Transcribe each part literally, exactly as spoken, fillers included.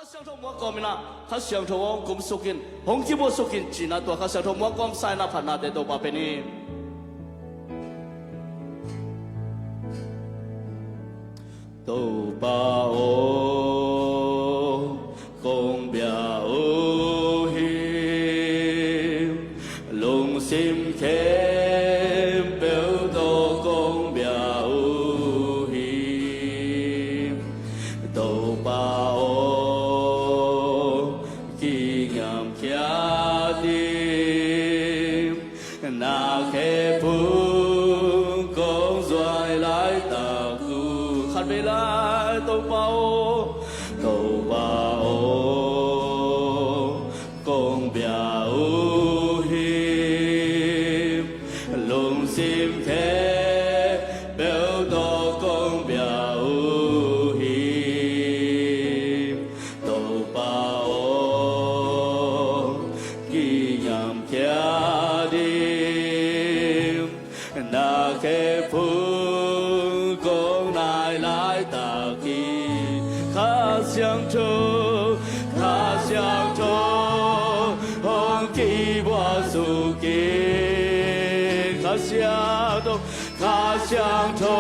Siangtho muak kawm in ah, Kha Siangtho hong kumsuk in, hong kibuaksuk in cih in ah, tua Kha Siangtho muak kawm sa in ah phatnate Topa pe ni. Topa aw, kong bia uh hi, lungsim khempeuh tawh kong bia uh hi. Topa aw, kingamkhia ding, na khe phung kong zuai laitak uh. Khat vei lai, Topa aw, Topa aw, kong bia uh hi, lungsim khempeuh tawh kong bia uh hi. Topa aw, kingamkhia ding, na khe phung kong nai laitak hi. Kha Siangtho, Kha Siangtho, hong kibuaksuk in. Kha Siangtho, Kha Siangtho,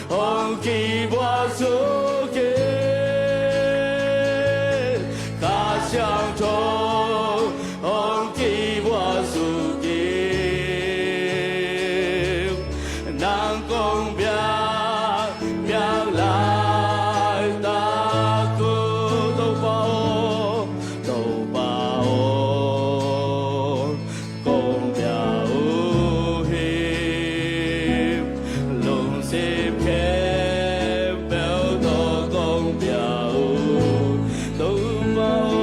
hong kibuaksuk in. Kha Siangtho, hong kibuaksuk in. Nang kong biak, biak laitak uh, Topa aw, Topa aw, kong bia uh hi, lungsim khempeuh tawh kong bia uh, Topa aw.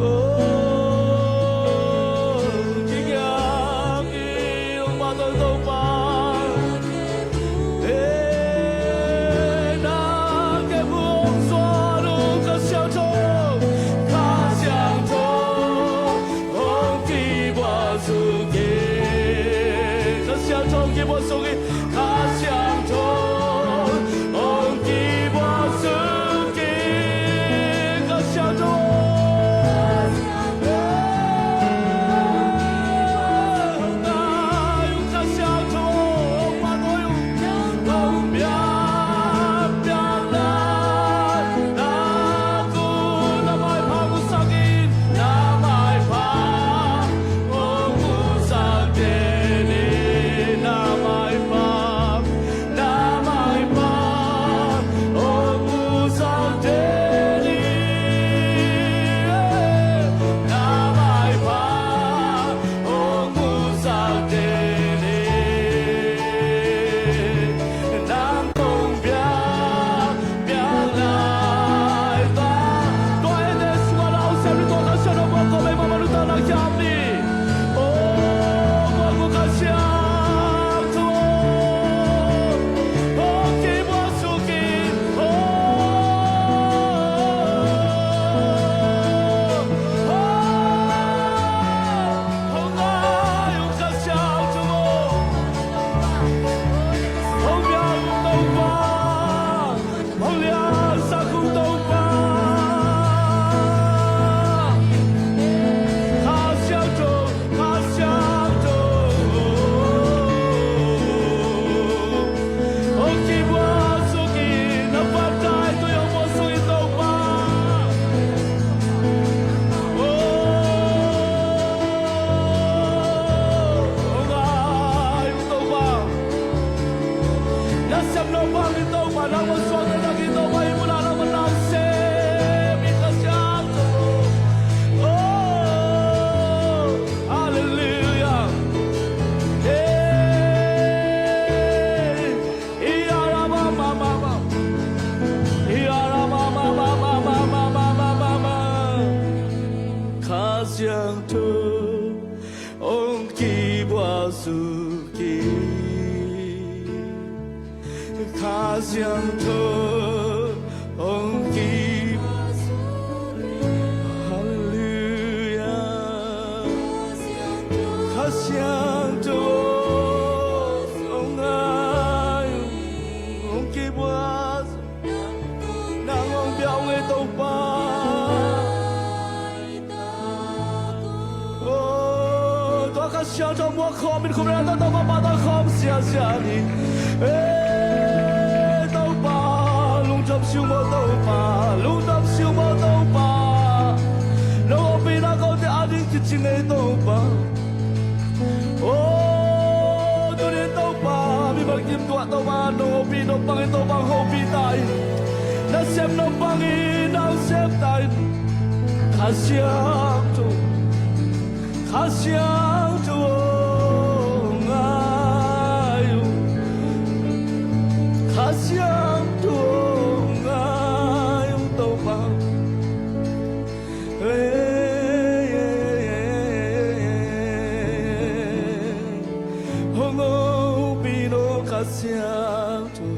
Oh, kingiam ing, Topa aw, Topa. Eh, na khe phung kong zuai laitak uh, Kha Siangtho, Kha Siangtho, hong kibuaksuk in. Kha Siangtho, hong kibuaksuk in. Kha Siangtho, hong kibuaksuk in. Kha Siangtho, hong nai ung, Kha Siangtho, hong phattuai ung. Kong biak, biak laitak uh, na maipha hong musak in, na maipha hong musak den in, na maipha, na maipha hong musak den in, na maipha hong musak den in. Nang kong biak, biak laitak. Tua hehte sungah Lausiangtho in, tua Kha Siangtho muak kawm ei, mah mah nuntakna kiam ni. Oh, muak uh, Kha Siangtho, hong kibuaksuk in. Oh, oh, hong nai ung, Kha Siangtho. Hong biak ung, Topa. Hong liansak ung, Topa. Kha Siangtho, Kha Siangtho, hong kibuaksuk in, na vantai tui hong buaksuk in, Topa. Oh, hong nai ung, Topa. Na sem loh bangin Topa, nangmah suakta takin Topa, hih munah nangmah na sem in, Kha Siangtho. Oh, halleluiah. Hey, i ara ma ma ma ma. I ara ma ma ma. Kha Siangtho, hong kibuaksuk in. Kha Siangtho, hong kibuaksuk in. Halleluiah. Kha Siangtho, hong nai ung, hong kibuaksuk. Khawm in khum in a tawh Topa pahtawi khawm siasia ni. Eh, Topa, lungdam siu maw Topa, lungdam siu maw Topa. Nong hopihna kote a ding cici ngei Topa. Oh, tuni Topa, mimal kim tuah Topa, nong hopih nong pang in Topa hopih ta in. Na sem nong pang in, nong sem ta in. Kha Siangtho. Kha Siangtho aw ngai uh. Kha Siangtho aw ngai uh Topa. Hey, hey, hey, hey, hey. Hong hopih nong Kha Siangtho.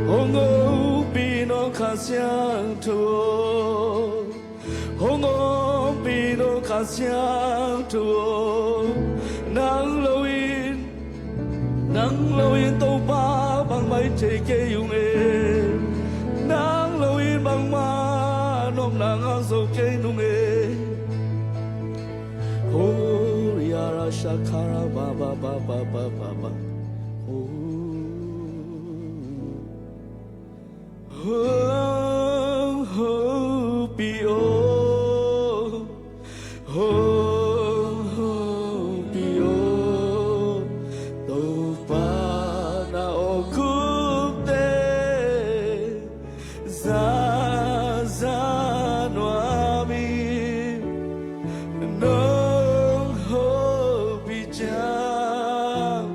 Hong hopih nong Kha Siangtho. Hong ompih nong Kha Siangtho. Nang lo in, nang lo in Topa bangmah thei kei ung e. Nang lo in bangmah nopna ngah zo kei nung e. Ho, yara shakara ba ba ba ba ba ba ba. Ho. Hong hopih aw, hong hopih aw, Topa na awkukte za za nuam in, nong hopih ciang.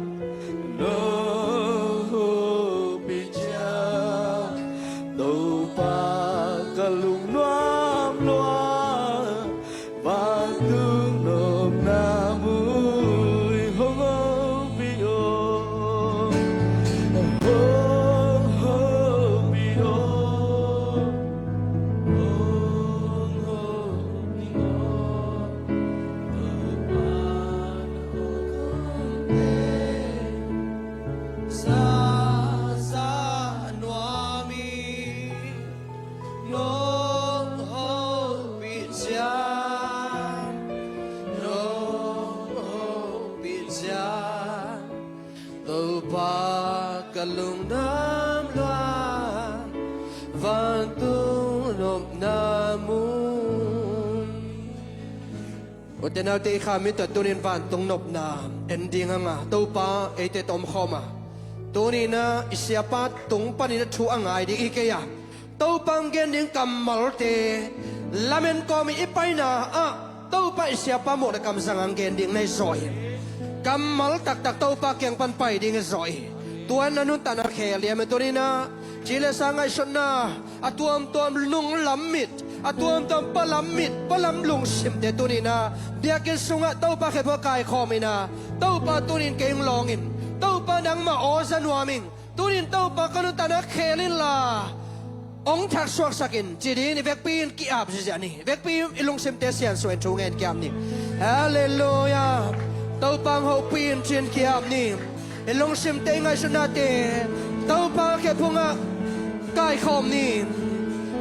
Nong hopih ciang, Topa ka lungnuam lua, vantung nopna mun. Hong hopih aw, hong hopih aw, hong hopih aw. Topa na awkukte za za nuam in, nong hopih ciang, nong hopih ciang, Topa ka lungnuam lua, vantung nopna mun. Ute naute, i kha mi tawh tunin vantung nopna en ding hang a, Topa eite tawh omkhawm a, tunin ah i siapa tung panin a thu a ngai ding hi kei a, Topa hong gen ding kammalte lamen kawmin i paina ah Topa i siapa muhna kamsang hong gen ding na hi zaw hi. Kammal taktak Topa kiang pan pai ding hi zaw hi. Tua in a nuntakna khel hiam e? Tunin ah ci le sa ngaihsutna a tuamtuam lunglam mit, a tuamtuam palam mit, palam lungsimte tunin ah biakinn sungah Topa khe phuah kaikhawm in ah, Topa tunin kei hong lawng in, Topa nangmah aw za nuam ing, tunin Topa ka nuntakna khel inla hong thaksuaksak in ci dingin i vekpi in ki-ap ziahziah ni. Vekpi i lungsimte siansuah in thu ngen ki-ap ni. Halleluiah. Topa hong hopih in ci-in ki-ap ni. I lungsimte, i ngaihsutnate Topa khe phungah kaikhawm ni.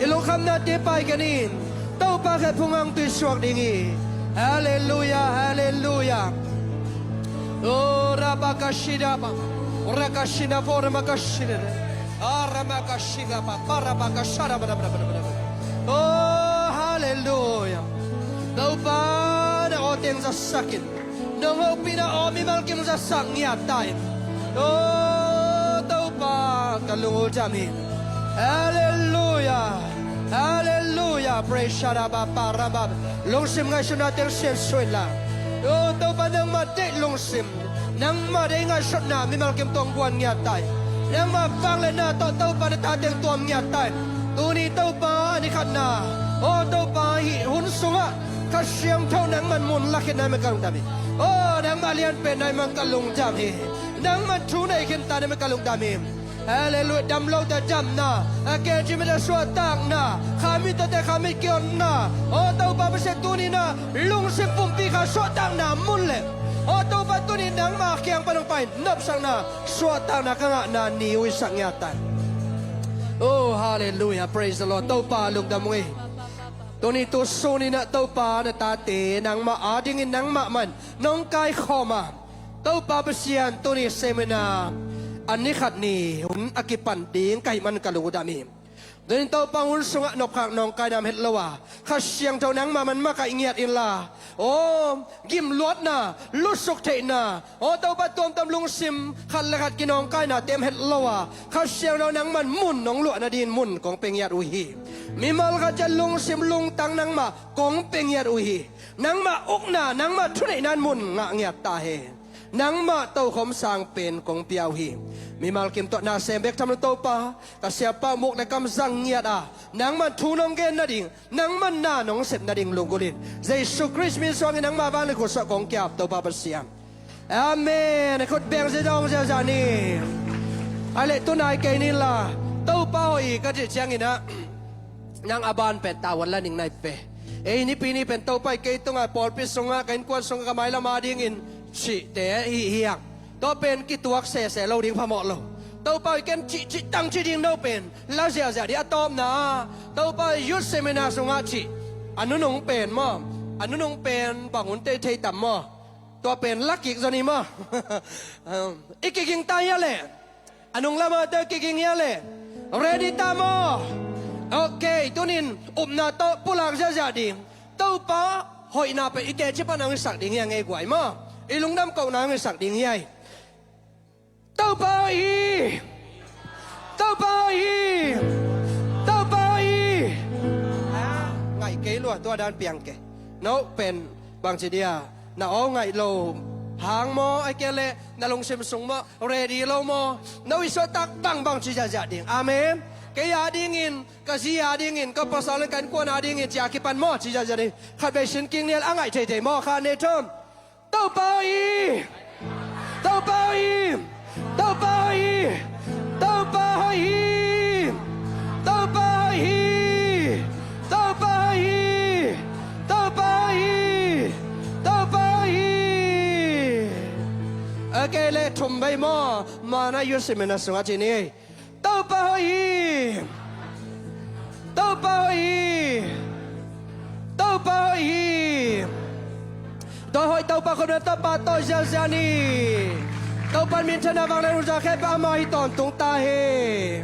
I lungkhamnate paikhia ni. Topa khe phungah hong tuisuak ding hi. Halleluiah, halleluiah. Oh, rabakashidaba, rakashinapo ramakashidaba, aramakashidaba, barabakashadaba. Oh, halleluiah. Topa na aw teng zasak in. Nong hopihna aw mimal kim zasak ngiat ta in. Oh, Topa ka lungdam hi. Halleluiah. Halleluiah. Praise Shadaba Paraba. Lungsim ngaihsutna teng siansuah inla, oh, Topa nangmah deih lungsim, nangmah deih ngaihsutna mimal kim tawh hong guan ngiat ta in. Nangmah vangliatna tawh Topa na ta teng tuam ngiat ta in. Tuni Topa ni khatna, oh, Topa hih hun sungah Kha Siangtho nangman mun lakhin na mi ka lungdam hi. Oh, nangmah lianpen na mi man ka lungdam hi. Nangman thu nei khin ta na mi ka lungdam hi. Halleluiah. Dam lote damna, a keci mite suahtakna, kha mi tawte kha mi kihonna, aw Topa Pasian tunin ah lungsim pumpi kha suahtakna mun le, aw Topa tunin nangmah kiang pan hong pai nopsakna, suahtakna ka ngahna ni uh i sak ngiat ta in. Oh, halleluiah. Praise the Lord. Topa lungdam ung ei. Tuni tu sun in ah Topa, na tate nangmah adingin nangmah man nong kaikhawm a, Topa Pasian, tuni seminar a ni khat ni hun a kipan ding ka hih man ka lungdam hi. Tuni Topa, hun sungah nopkhak nawngkaina om het lo a, Kha Siangtho nangmah man makaih ngiat inla, aw, gimluatna, lusuk theihna, aw Topa, tuamtuam lungsim khat le khat kinawngkainate om het lo a, Kha Siangtho nangman mun nong luah nadingin mun kong pia ngiat uh hi. Mimal khat ciat lungsim lungtang nangmah kong pia ngiat uh hi. Nangmah ukna, nangmah thuneihna in mun ngah ngiat ta hen. Nangmah tokhom sang pen kong pia uh hi. Mimal kim tawh na sem bek tham lo Topa, ka siapa muk le kam zang ngiat a, nangman thu nong gen nading, nangman na nong sep nading lunggulh in, Jesu Khrist min suangin nangmah vangliatna suah kong ki-ap Topa Pasian. Amen. Khut beng ziazia, hong ziazia ni. Ai le tunai kei ni la, Topa hoih hi ka cih ciangin ah, nang a ban pen tavuan la ning nai pe. Ei nipi ni pen Topa i kei tungah, pawlpi sungah, ka innkuan sungah, ka mailam adingin cihte hi hiang. Tua pen kituak sese lo ding phamawh lo. Topa i ken cih, cih tang cih ding no pen la ziahziah ding a tawpna. Topa youth seminar sungah cih a nunung pen maw, a nunung pen bang hun tei thei tam maw? Tua pen la kik zaw ni maw? I kiging ta hia leh? A nung lamah teh kiging hia leh? Ready ta maw? Ok, tunin upna tawh pulak ziahziah ding. Topa hoihna pen i teci pan hong hisak ding hi a, ngei guai maw? I lungdam kohna hong hisak ding hi a. Topa hoih hi. Topa hoih hi. Topa hoih hi. Ah, ngaih kei lua, tua dan piang kei. No pen bangci dia, na aw ngaih lo hang maw, ai kei leh na lungsim sung maw, ready lo maw? No i suahtak bangbang ci ziahziah ding. Amen. Kei adingin, ka zi adingin, ka pasal in, ka innkuan adingin ci a kipan maw, ci ziahziah ding. Khat vei sin kik ni a, a ngaih theithei maw, khat nih thum. Topa hoih hi. Topa hoih hi. Topa hoih hi. Topa hoih hi. Topa hoih hi. Topa hoih hi. Topa hoih hi. Topa hoih hi. Ok, le thum vei maw, mana youth seminar sungah ci ni. Topa hoih hi. Topa hoih hi. Topa hoih hi. Tua hoih Topa khut beng, Topa tawh ziahziah ni. Topa minthanna vangliatna hun za khe pa ama hi tawntung ta hi.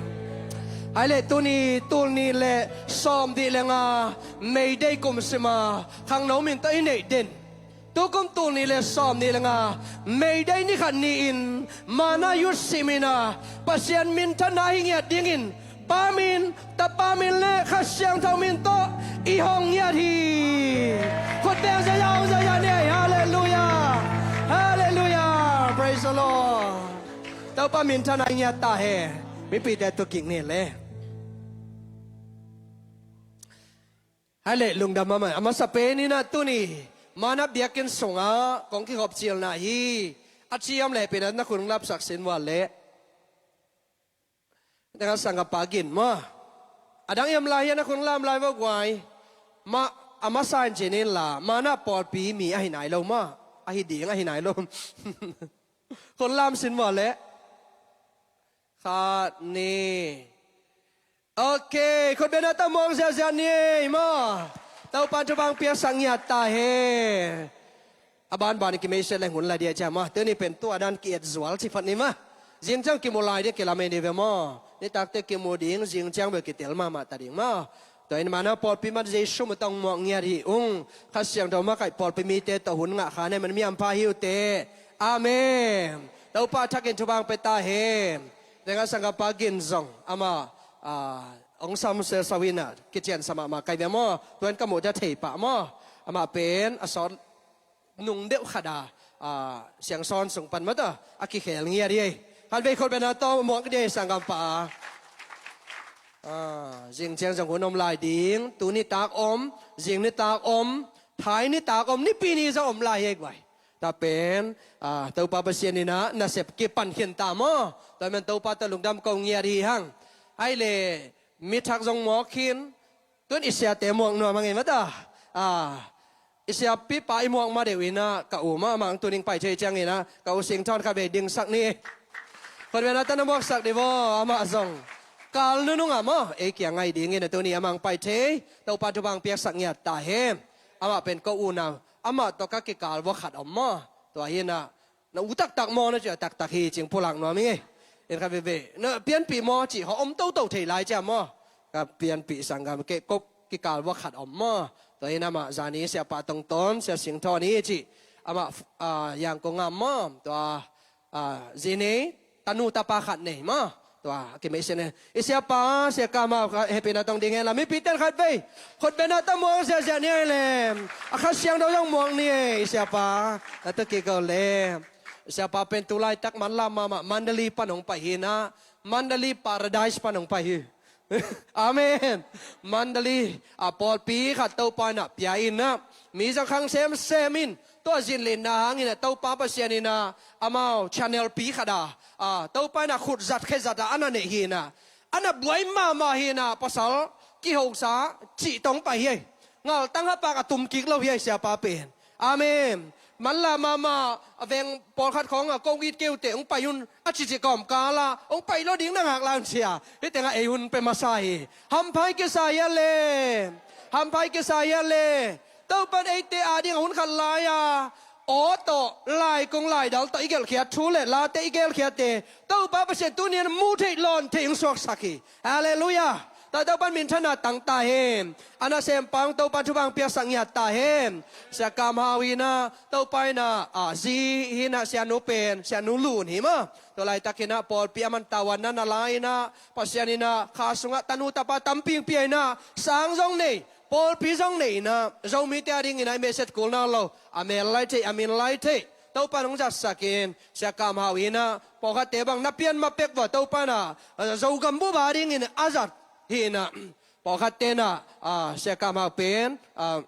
Ai le tuni tul nih le sawm dih le nga May Day kum sima khangno min tawh i neih den. Tukum tul nih le sawm nih le nga May Day ni khat ni-in mana youth seminar, Pasian minthanna hi ngiat dingin Pa min, Tapa min le Kha Siangtho min tawh i hong ngiat hi. Khut beng ziahziah, hong ziahziah ni. Halleluiah. Halleluiah. Praise the Lord. Topa minthanna hi ngiat ta hen. Mipite tu kik ni le. Hai le lungdam mahmah. A masa pen in ah tuni mana biakinn sungah kong kikhop cilna hi. A ciam le pen ah na khun lapsak sin vua le. Tengah sangkapa gin maw. A dang iam lai hian a khun lam lai vua guai. Ma, a masa in cinin la, mana pawlpi mi ahi nai lo maw. Ahi ding ahi nai lo. Khun lam sin vua le. Khat ni. Ok, khut beng a ta muang ziahziah ni ei maw. Topa thupha piaksak ngiat ta hen. A banban i kimeisiat leng hun la dia cia maw. Tuni pen tua dan ki-et zual ci phot ni maw. Zing ciang kimu lai dia kilam ei ni ve maw. Nitakte kimu ding, zing ciang bel kitel mahmah ta ding maw. Tua in mana pawlpi man Jesu min tawh muak ngiat hi ung. Kha Siangtho makaih pawlpi mite tawh hun ngah kha ne man miam pha hi uh teh. Amen. Topa thakin thupha pia ta hen. Tengah sangkapa gin zong ama, ah, ong sam sel sawina kician sa mahmah kai ve maw. Tuan ka muh dia thei pah maw. Amah pen a sawt nung deuh khat a, ah, siangsawn sung pan mata a kikhel ngiat hi. Khat vei khut beng a tawh muak dia sangkapa. Ah, zing ciang zong hun om lai ding, tu nitak om, zing nitak om, thai nitak om, nipi ni zong om lai hi guai. Tua pen, ah, Topa Pasian in ah nasep kipan khin ta maw. Tua men Topa tawh lungdam ko ngiat hi hang. Ai le, mi thak zong muak khin, tun i siate muak nuam a ngei mata. Ah, i siapipa i muak ma deuh in ah ka u mah mang tuning pai thei ciangin ah ka u Sing Thawn khat vei dingsak ni. Khut beng a ta na muaksak di vaw, amah zong. kal nunung ah maw, ei kiang ngai dingin a tuni amah hong pai thei, Topa thupha hong piaksak ngiat ta hen. Amah pen ko unau, amah tawh ka kikal vua khat om maw. Tua hi inah, na u taktak maw, na ci a taktak hi cih pulak nuam ing ei. En khat veve, na pianpih maw cih hawh om toto thei lai cia maw. Ka pianpih sanggam kei ko kikal vua khat om maw. Tua hi inah amah zani siapa tongtawn, Sia Sing Thawn hi cih. Amah, ah, Yangon ah maw. Tua, ah, zi nei, tanu tapa khat nei maw. Tua, a kimeihsia nei. I siapa, Sia Kam Hau, hehpihna tong ding hen la, mipite in khat vei khutbetna tawh muang ziahziah ni ei le. A Kha Siangtho zong muang ni ei, i siapa. Na tawh kiko le. I siapa pen tu laitak manlam mahmah, Mandalay pan hong pai hi inah, Mandalay Paradise pan hong pai hi. Amen. Mandalay, a, pawlpi khat Topa inah pia inah, mi zang khang semsem in, tua zinlinna hangin ah Topa Pasian inah amau channel pi khat ah, a, Topa inah khut zat khe zat ah a na neih hi inah, a na buai mahmah hi inah, pasal kihosa cih tawh hong pai hi ei. Ngaltang hapak a tum kik lo hi ei, siapa pen. Amen. Manla mahmah, a veng pawlkhat khawng a, ko it kei uh teh, hong pai un, a cici kawmkal ah hong pai lo ding na ngak lai un cia. Hih tengah ei hun pe masa hi. Hampha i kisa hial le. Hampha i kisa hial le. Topan eite ading a hun khat lai-a aw tawh, laikung laidal tawh i gelhkhiat, thu le late i gelhkhiatte Topa Pasian tuni in mu theih lawn theih hong suaksak hi. Halleluiah. Tua Topan minthanna tang ta hen. A nasem pa hong Topan thupha hong piaksak ngiat ta hen. Sia Kam Hau hi inah, Topa inah, a, zi hi inah, Sianu pen, Sianu Lun hi maw. Tua laitak inah pawlpi a man tavuan na na la inah, Pasian inah kha sungah tanu tapa tampi hong pia inah, sang zong nei, pawlpi zong nei inah, Zomite ading inah i message kul nawn lo, a mel lai thei, a min lai thei. Topan hong zatsak in, Sia Kam Hau inah, pawlkhatte bang na pian ma pek vua Topa inah, a, Zogam bup adingin a zat hi inah, pawlkhatte inah, a, Sia Kam Hau pen, a,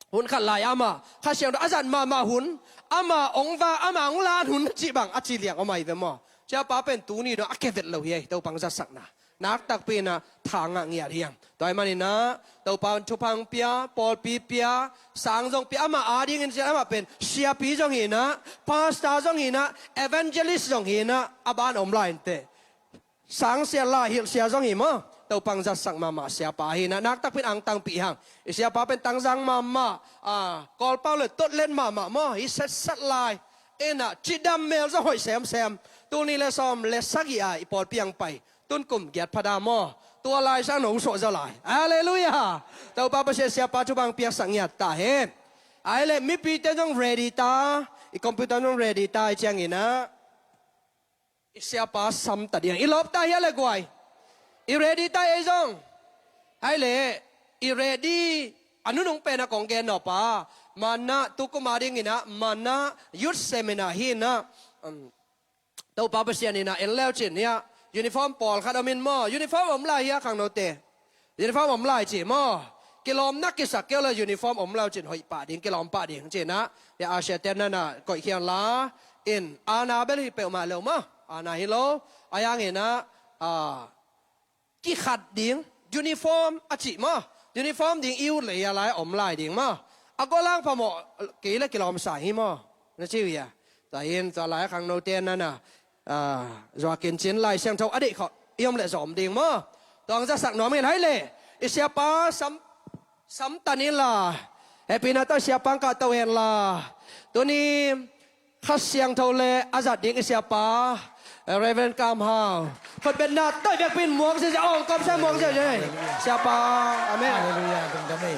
hun khat lai amah Kha Siangtho a zat mahmah hun, amah hong va, amah hong lan hun cih bang a ci liang om ahi ve maw. Siapa pen tuni dong a ke vet lo hi ei, Topa hong zatsakna. Nak takpi inah tha ngah ngiat hi hang. Tua ahih man inah Topa thupha hong pia, pawlpi pia, sang zong pia, amah adingin sia, amah pen siapi zong hi inah, pastor zong hi inah, evangelist zong hi inah, a ban om lai inteh. Sangsia la hilhsia zong hi maw. Topa hong zatsak mahmah siapa hi inah, nak takpi in angtangpih hang. I siapa pen tangzang mahmah, a, Kawlpau le totlet mahmah maw, hi setsat lai. Inah cidam mel zong hoih semsem. Tul nih le sawm le sagih a i pawlpi hong pai. Tun kum giat pha da maw. Tua lai sang no suah zaw lai. Halleluiah. Topa Pasian siapa thupha hong piaksak ngiat ta hen. Ahih leh mipite zong ready ta, i computer zong ready ta, i ciang inah i siapa sam ta ding. I lawp ta hial le guai. I ready ta ei zong. Ahih leh i ready a nunung pen a kong gen nop a, manna, tukum ading inah, manna youth seminar hi inah, um, Topa Pasian inah en leu cin hiah, uniform pawlkhat om in maw, uniform om lai hiah khangnote. Uniform om lai ci maw. Kilawmna kisak kei uh le uniform om lai uh cin hoih pah ding, kilawm pah ding ci inah. Hiah a siate na na koih khian la. In ana bel hi peuhmah lo maw. Ana hi lo. A yang inah, a, kikhat ding, uniform a cih maw. Uniform ding i ut le hiah lai om lai ding maw. A golang phamawh kei le kilawm sa hi maw. Na ci uh hiah. Tua in tua lai khangnote na na, a, zuakin cin Lai Siangtho a deih khawh i om le zawm ding maw. Tua hong zatsak nuam in hai le. I siapa sam, sam tan in la. Hehpihna tawh siapa hong kahto hen la. Tuni Kha Siangtho le a zat ding i siapa, Reverend Kam Hau, khutbetna tawh i biakpi in muang ziahziah, awng kawmsa muang ziahziah. Siapa, amen. Halleluiah, lungdam ei.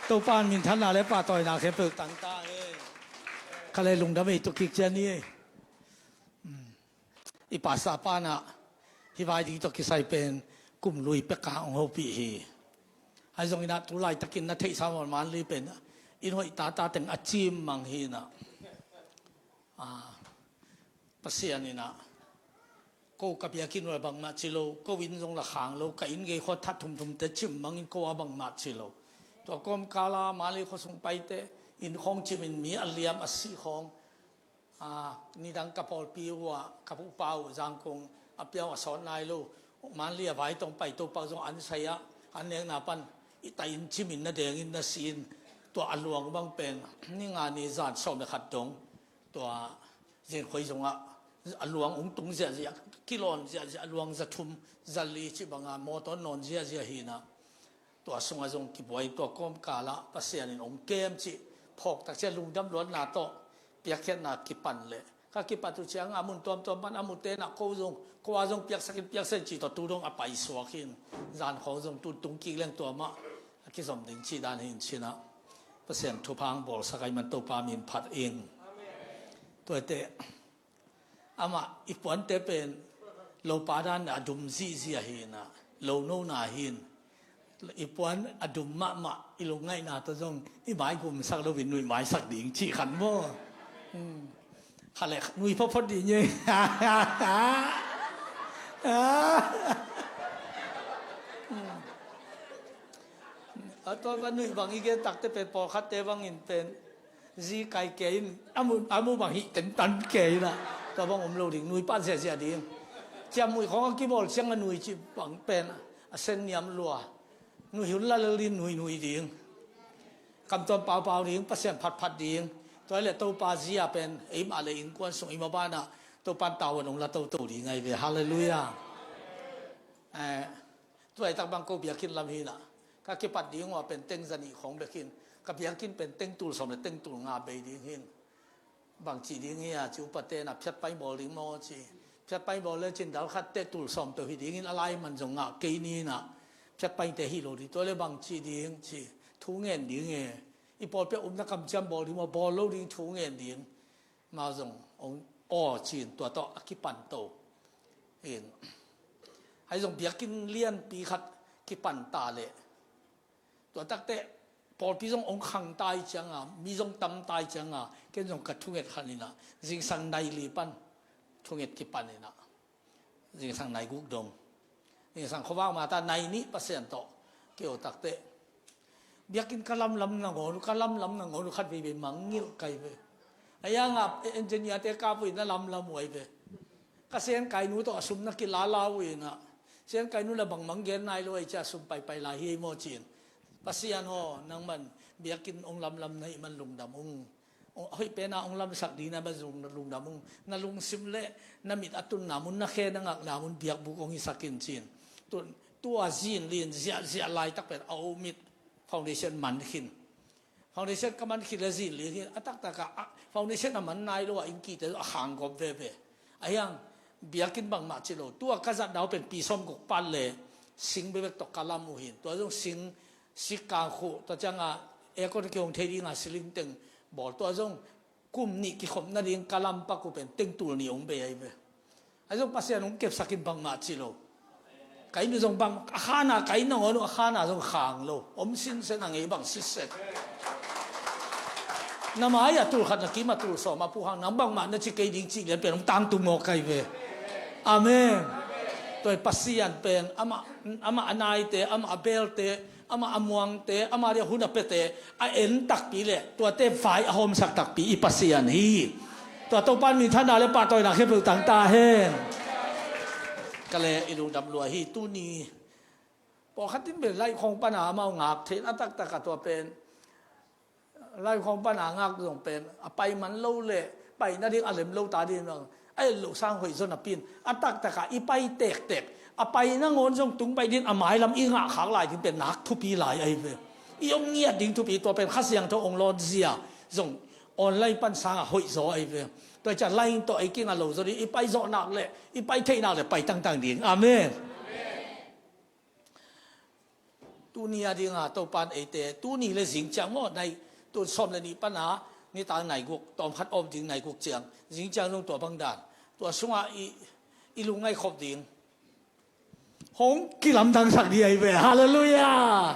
Topa in minthanna le pahtawina khempeuh tang ta hen. Kha le lungdam ei, tua kik cian ni ei. I pastor pa inah hih vai ding tawh kisai pen kum lui pek a hong hopih hi. Ahi zong inah tu laitakin na theihsa maw, Mandalay pen inn hoih tata teng a cim mang hi inah. A, Pasian inah ko ka biakinn uh a bangmah ci lo, ko inn zong la khang lo, ka inn gei khua that thumthumte cim mang in ko a bangmah ci lo. Tua kawmkal a Mandalay khuasung paite inn khawng cim in mi a liam a sih khawng, a, nidang ka pawlpi uh ah, ka pupa uh Zangkong a piau a sawt nai lo, Mandalay a vai tawh hong pai, Topa zong an sai ah, an nekna pan i tai in cim in na deng in na si in, tua a luang bang pen ni nga ni zan sawm le khat dong, tua Zinkhoi zong ah a luang hong tung ziahziah, kilawn ziahziah, a luang za thum, za li cih banga mawtaw nawn ziahziah hi inah, tua sungah zong kibuai, tua kawmkalah Pasian in hong kem cih phawk tak ciang lungdam luatna tawh piakkhiatna kipan leh, ka kipat uh ciangah a mun tuamtuam pan a mute inah ko zong, ko a zong piaksak in, piaksak in cih tawh tu dong a paisuak hi in, zan khawng zong tu tung kik leng tua mah a kizom ding cih dan hi in cinah, Pasian thupha hong bawlsak ahih man Topa min phat ing. Tuate amah i puante pen lopa dan a dum zihziah hi inah, lo nona hi in, i puan a dum mahmah i lungngaihna tawh zong i mai gumsak lo in nuih maisak ding cih khan maw? Hmm. Kha le nuih photphot ding e. Hmm. A tua ka nuih bang i gen takte pen pawlkhatte bangin pen zi kai kei in, a mu, a mu bang hih tentan kei inah, tua bang om lo ding, nuih pah ziahziah ding. Ciamnuih khawng a kibawl ciang a nuih cih bang pen a sen niam lua. Nuih hun la lel ding, nuih nuih ding. Kamtuam paupau ding, Pasian phatphat ding. Tua hi leh Topa zi a pen eimah le innkuan sung i mabanah Topa in tavuan hong la toto ding ahi ve. Halleluiah. Eh, tua i tak bang ko biakinn lam hi inah, ka kipat ding uh a pen teng za nih khawng bek hi in, ka biakinn pen teng tul sawm le teng tul nga bei ding hi in. Bangci ding hi a ci, upate inah phiat pai bawl ding maw ci. Phiat pai bawl le cin dal khat teh tul sawm peuh hi dingin a lai man zong ngah kei ni inah, phiat paite hi lo ding, tua le bangci ding ci, thu ngen ding e. I pawlpi a upna kamciam bawl ding maw, bawl lo ding, thu ngen ding. Amau zong hong aw cin, tua tawh a kipan to in. Ahi zong biakinn lianpi khat kipan ta leh, tua takte pawlpi zong hong khang ta ih cianga, mi zong tam ta ih cianga, ken zong ka thunget khat inah zingsang nai li pan thunget kipan inah, zingsang nai guk dong, zingsang khuavak mata nai nih Pasian tawh kei aw takte, biakinn ka lamlam nangawn uh, ka lamlam nangawn uh khat veivei mangngilh kai ve. A ianga engineer-te kap uh in a lamlam uh ahi ve. Ka siankainu tawh a sum na kilala uh inah, siankainu le bangmang gen nai lo ahi cia, sum paipai lai hi ei maw cin. Pasian aw, nangman biakinn hong lamlam na hih man lungdam ung. Hong, a hoih pena hong lamsak ding na hih man lungdam ung. Na lungsim le na mit a tunna mun, na khe na ngakna mun biakbuk hong hisak in cin. Tu, tua zin lin ziahziah laitak pen a om it, foundation man khin. Foundation ka man khit le zin li hi a, taktak a, a, foundation a man nai lo a, inn kite a khang gawp veve. A hiang biakinn bangmah ci lo. Tua ka zatna uh pen pi sawm guk pan le sing bekbek tawh ka lam uh hi in. Tua zong sing sik kang khuh, tua cianga aircon kihong thei dinga ceiling teng bawl. Tua zong kum nih kikhop nading ka lam pak uh pen teng tul nih hong bei ahi ve. Ahi zong Pasian hong kepsak in bangmah ci lo. Ka inn uh zong bang, a khana ka inn nangawn uh a khana zong khang lo. Om sinsen a ngei bang sitset. Na mai a tul khat, na kim a tul sawm a, Pu Hang, nang bangmah na ci kei ding cih lian pen hong tangtung mawk ahi ve. Amen. Tua hi Pasian pen amah, amah a naite, amah a belte, amah a muangte, amah dia hun a pete a en takpi le tuate vai a hawmsak takpi i Pasian hi. Tua Topa in minthanna le pahtawina khempeuh tang ta hen. Ka le i lungdam lua hi. Tuni pawlkhat in pen live khawng pana amau ngak theih a, taktak a tua pen live khawng pana ngak zong pen a pai man lo le pai nading a lem lo ta ding bang a et loh sang hoih zaw napi in, a taktak a i pai tektek, a pai nangawn zong tung pai ding, a mailam i ngah khak lai ding pen nak thupi lai ahi ve. I om ngiat ding thupi, tua pen Kha Siangtho hong lawn zia zong online pan sangah hoih zaw ahi ve. Tua hi ciah line tawh ei kinga lo zaw ding, i pai zawh nak le i pai theih nak le pai tangtang ding. Amen. Tuni a dinga Topa in eite, tuni le zing ciang maw, nai, tu sawm le nih pana nitak nai guk, tawm khat om ding nai guk ciang, zing ciang zong tua bang dan, tua sungah i, i lungngai khop ding. Hong kilamdangsak ding ahi ve. Halleluiah.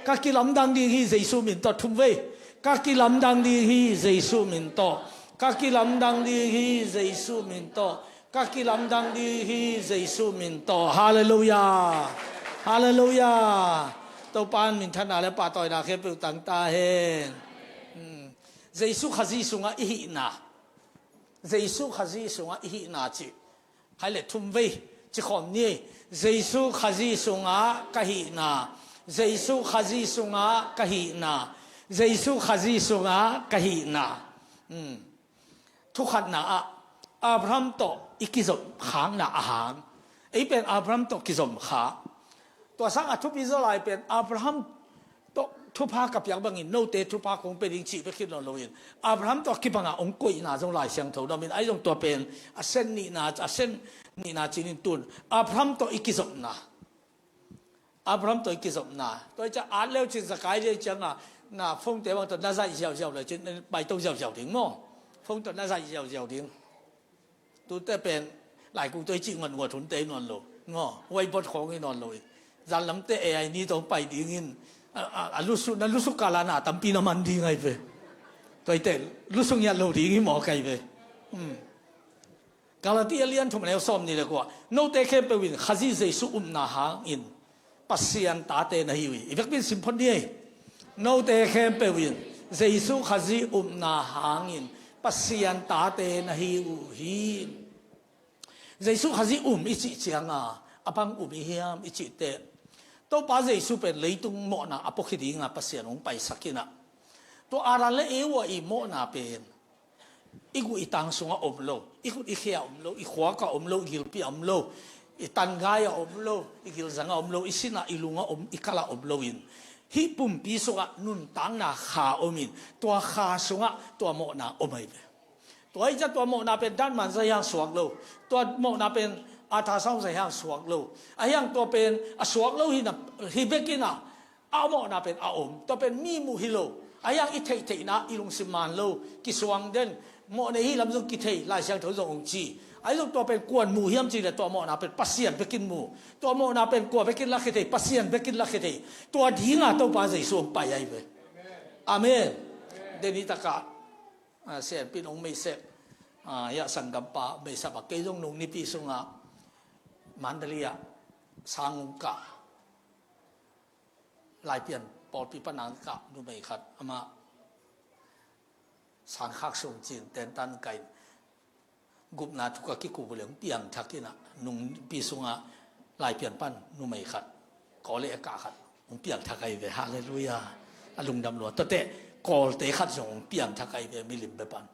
Ka kilamdang ding hi Jesu min tawh, thum vei. Ka kilamdang ding hi Jesu min tawh. Ka kilamdang ding hi Jesu min tawh. Ka kilamdang ding hi Jesu min tawh. Halleluiah. Halleluiah. Topa in minthanna le pahtawina khempeuh tang ta hen. Hmm. Jesu Khazih sungah i hihna. Jesu Khazih sungah i hihna cih. Hai le thum vei ci khawm ni. Jesu Khazih sungah ka hihna. Jesu Khazih sungah ka hihna. Jesu Khazih sungah ka hihna. Hmm. Thukhatna ah, Abraham tawh i kizom khakna a hang, ei pen Abraham tawh kizom kha. Tua sang a thupi zaw lai pen Abraham tawh thupha ka piak bangin note thupha kong pia ding cih bek hi nawn loin, Abraham tawh kibanga hong koihna zong Lai Siangtho na om in, ahi zong tua pen a sen nihna, a sen nihna cinin tun Abraham tawh i kizopna, Abraham tawh i kizopna. Tua i ciah at leu cin Zakaria i cianga na phone te bang tawh na zaih ziauziau le cin, paito ziauziau ding maw? Phone tawh na zaih ziauziau ding. Tute pen laikung tawh i cih ngon ngot hunte i nawn lo maw? Whiteboard khawng i nawn lo i, zanlamte A I ni tawh pai dingin a, a, a lusuk, na lusuk kala na tampi na man ding ai ve. Tua i te lusuk ngiat lo ding i maw kai ve. Hmm. Galatia lian thum neu sawm ni le kua. Note khempeuh in Khazih Jesu upna hangin Pasian tate na hi uh hi. I vekpin simphon ni ei. Note khempeuh in Jesu Khazih upna hangin Pasian tate na hi uh hi. Jesu Khazih um i cih cianga a bang um i hiam i cih teh, Topa Jesu pen leitung mawhna a pawkhi dinga Pasian hong paisak inah, tua Adam le Eva i mawhna pen i guh i tang sungah om lo, i khut i khia om lo, i khuak ah om lo, i gilpi ah om lo, i tangai ah om lo, i gilzang ah om lo, i sin ah, i lung ah om, i kal ah om loin, hih pumpi sungah nuntakna kha om in, tua kha sungah tua mawhna om ahi ve. Tua hi ciah tua mawhna pen datman zai hang suak lo, tua mawhna pen ultrasound zai hang suak lo, a hiang tua pen a suak lo hi na, hi bekin ah a mawhna pen a om. Tua pen mi muh hi lo. A hiang i theihtheihna i lungsim man lo, kisuang den, mawh nei hi lam zong kithei, Lai Siangtho zong hong ci. Ahi zong tua pen kuan muh hiam cih le tua mawhna pen Pasian bekin mu. Tua mawhna pen kua bekin lakhia thei? Pasian bekin lakhia thei. Tua dinga Topa Jesu hong pai ahi ve. Amen. Deni takah, ah, sianpin hong meisek, ah, hiah sanggampa hong meisek a, kei zong nung nipi sungah Mandalay ah sang hong kah, Laipian pawlpi pan ang kah numei khat, amah sangkhak sung cin tentan kain gupna thuk a kikup uh le hong piangthak inah, nungpi sungah Laipian pan numei khat, Kawleh a kah khat hong piangthak ahi ve. Halleluiah. A lungdam lua. Tuate Kawlte khat zong hong piangthak ahi ve, milim bia pan.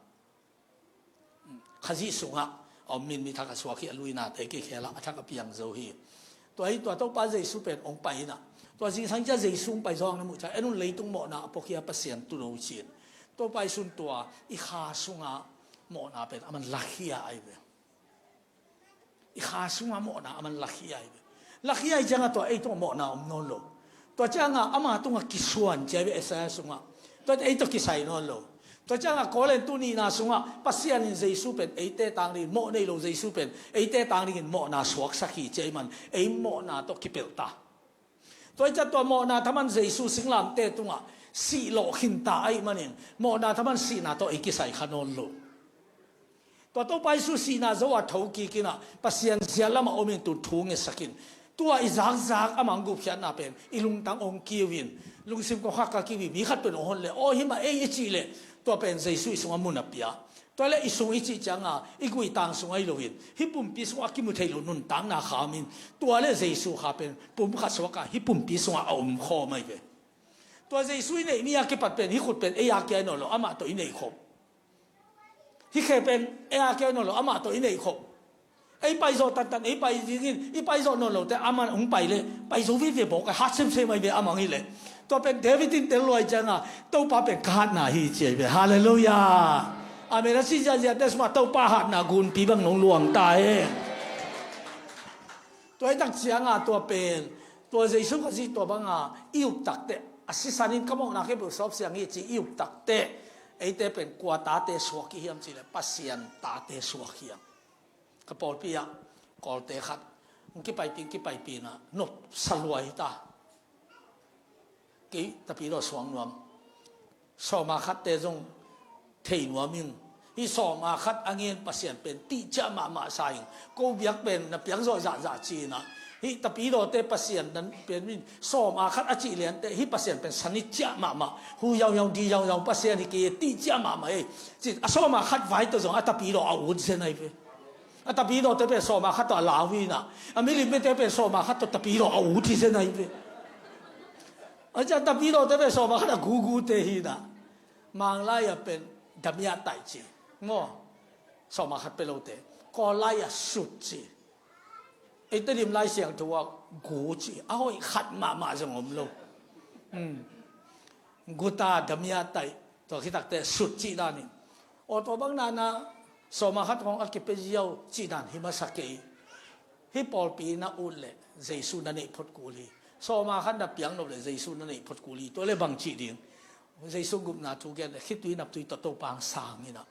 Khazih sungah a om in mi thak a suak hi, a luinate kikhelah a thak a piang zo hi. Tua hi tua Topa Jesu pen hong pai inah, tua zingsang ciah Jesu hong pai zawng na muh ciah en un, leitung mawhna a pawkhia Pasian tuno cin. Topa i sun tua i kha sungah mawhna pen a man lakhia ahi ve. I kha sungah mawhna a man lakhia ahi ve. Lakhia ahi ciangah tua ei tungah mawhna om nawn lo. Tua ciangah ama tungah kisuan cia ve Isaiah sungah. Tua ei tawh kisai nawn lo. Tua ciangah Korin tu nihna sungah Pasian in Jesu pen eite tang dingin, mawh nei lo Jesu pen eite tang dingin mawhna suaksak hi cia i man, ei mawhna tawh kipelh ta. Tua i ciah tua mawhna thaman Jesu singlamte tungah sih lawh khinta ahih manin mawhna thaman sihna tawh ei kisai kha nawn lo. Tua Topa Jesu sihna zo a tho kik inah Pasian ziat lamah om in tun thu ngetsak in, tua i zakzak a mang gupkhiatna pen i lungtang hong kiu in, lungsim kong khak ka kiu in, mi khat pen hong hon le aw himah ei i cih leh, tua pen Jesu i sungah mun a pia. Tua le i sung i cih cianga i guh i tang sung ahi loin, hih pumpi sungah a kimu thei lo nuntakna kha om in, tua le Jesu kha pen pum khat suaka hih pumpi sungah a om khawm ahi ve. Tua Jesu i neih ni a kipat pen hih khut pen ei a kia nawn lo, amah tawh i neih khop. Hih khe pen ei a kia nawn lo, amah tawh i neih khop. Ei paizawh tantan ei pai dingin, i paizawh nawn lote amah hong pai le paizo veve bawk a, hat semsem ahi ve amah hi le. Tua pen David in tel luai cianga, Topa pen ka hatna hi ci ahi ve. Halleluiah. Amen. A si ziahziahte sungah Topa hatna gunpi bang nong luang ta he. Tua i tak cianga tua pen, tua Jesu Khazih tua banga i up takteh, a sisan in ka mawhna khempeuh sawp siang hi ci i up takteh, eite pen kua tate suak i hiam cih leh Pasian tate suak hiam. Ka pawlpi ah Kawlte khat hong kipaipih, hong kipaipih inah nopsa lua hi ta. Kei tapidaw suang nuam, sawma khatte zong thei nuam ing. Hih sawma khat a ngen Pasian pen tihciah mahmah sa ing. Ko biak pen na piak zawh zahzah ci inah, hih tapidawte Pasian nan pen min sawma khat a cih liante hih Pasian pen sanit ciah mahmah, hu yauyau di yauyau Pasian hi kei e, tihciah mahmah ei. Ci a, sawma khat vai tawh zong a tapidaw a ut zen ahi ve. A tapidawte pen sawma khat tawh a lau hi inah, a milim mite pen sawma khat tawh tapidaw a ut hi zen ahi ve. A ci a, tapidawte pen sawma khat a gugute hi inah, Manglai a pen damiah taih ci maw? Sawma khat pe lote, Kawl lai-ah sut ci. Eite dim Lai Siangtho ah gu ci. A hoih khat mahmah zong om lo. Guta damia taih, tua khitakte sut cih danin. Aw, tua bang nana sawma khat hong a kipe ziau cih dan hi masa kei. Hih pawlpi na ut leh Jesu na neih phot kul hi. Sawma khat na piak nop leh Jesu na neih phot kul hi. Tua leh bang cih ding? Jesu gupna thu gen leh khitui naptui tawh Topa hong sang inah,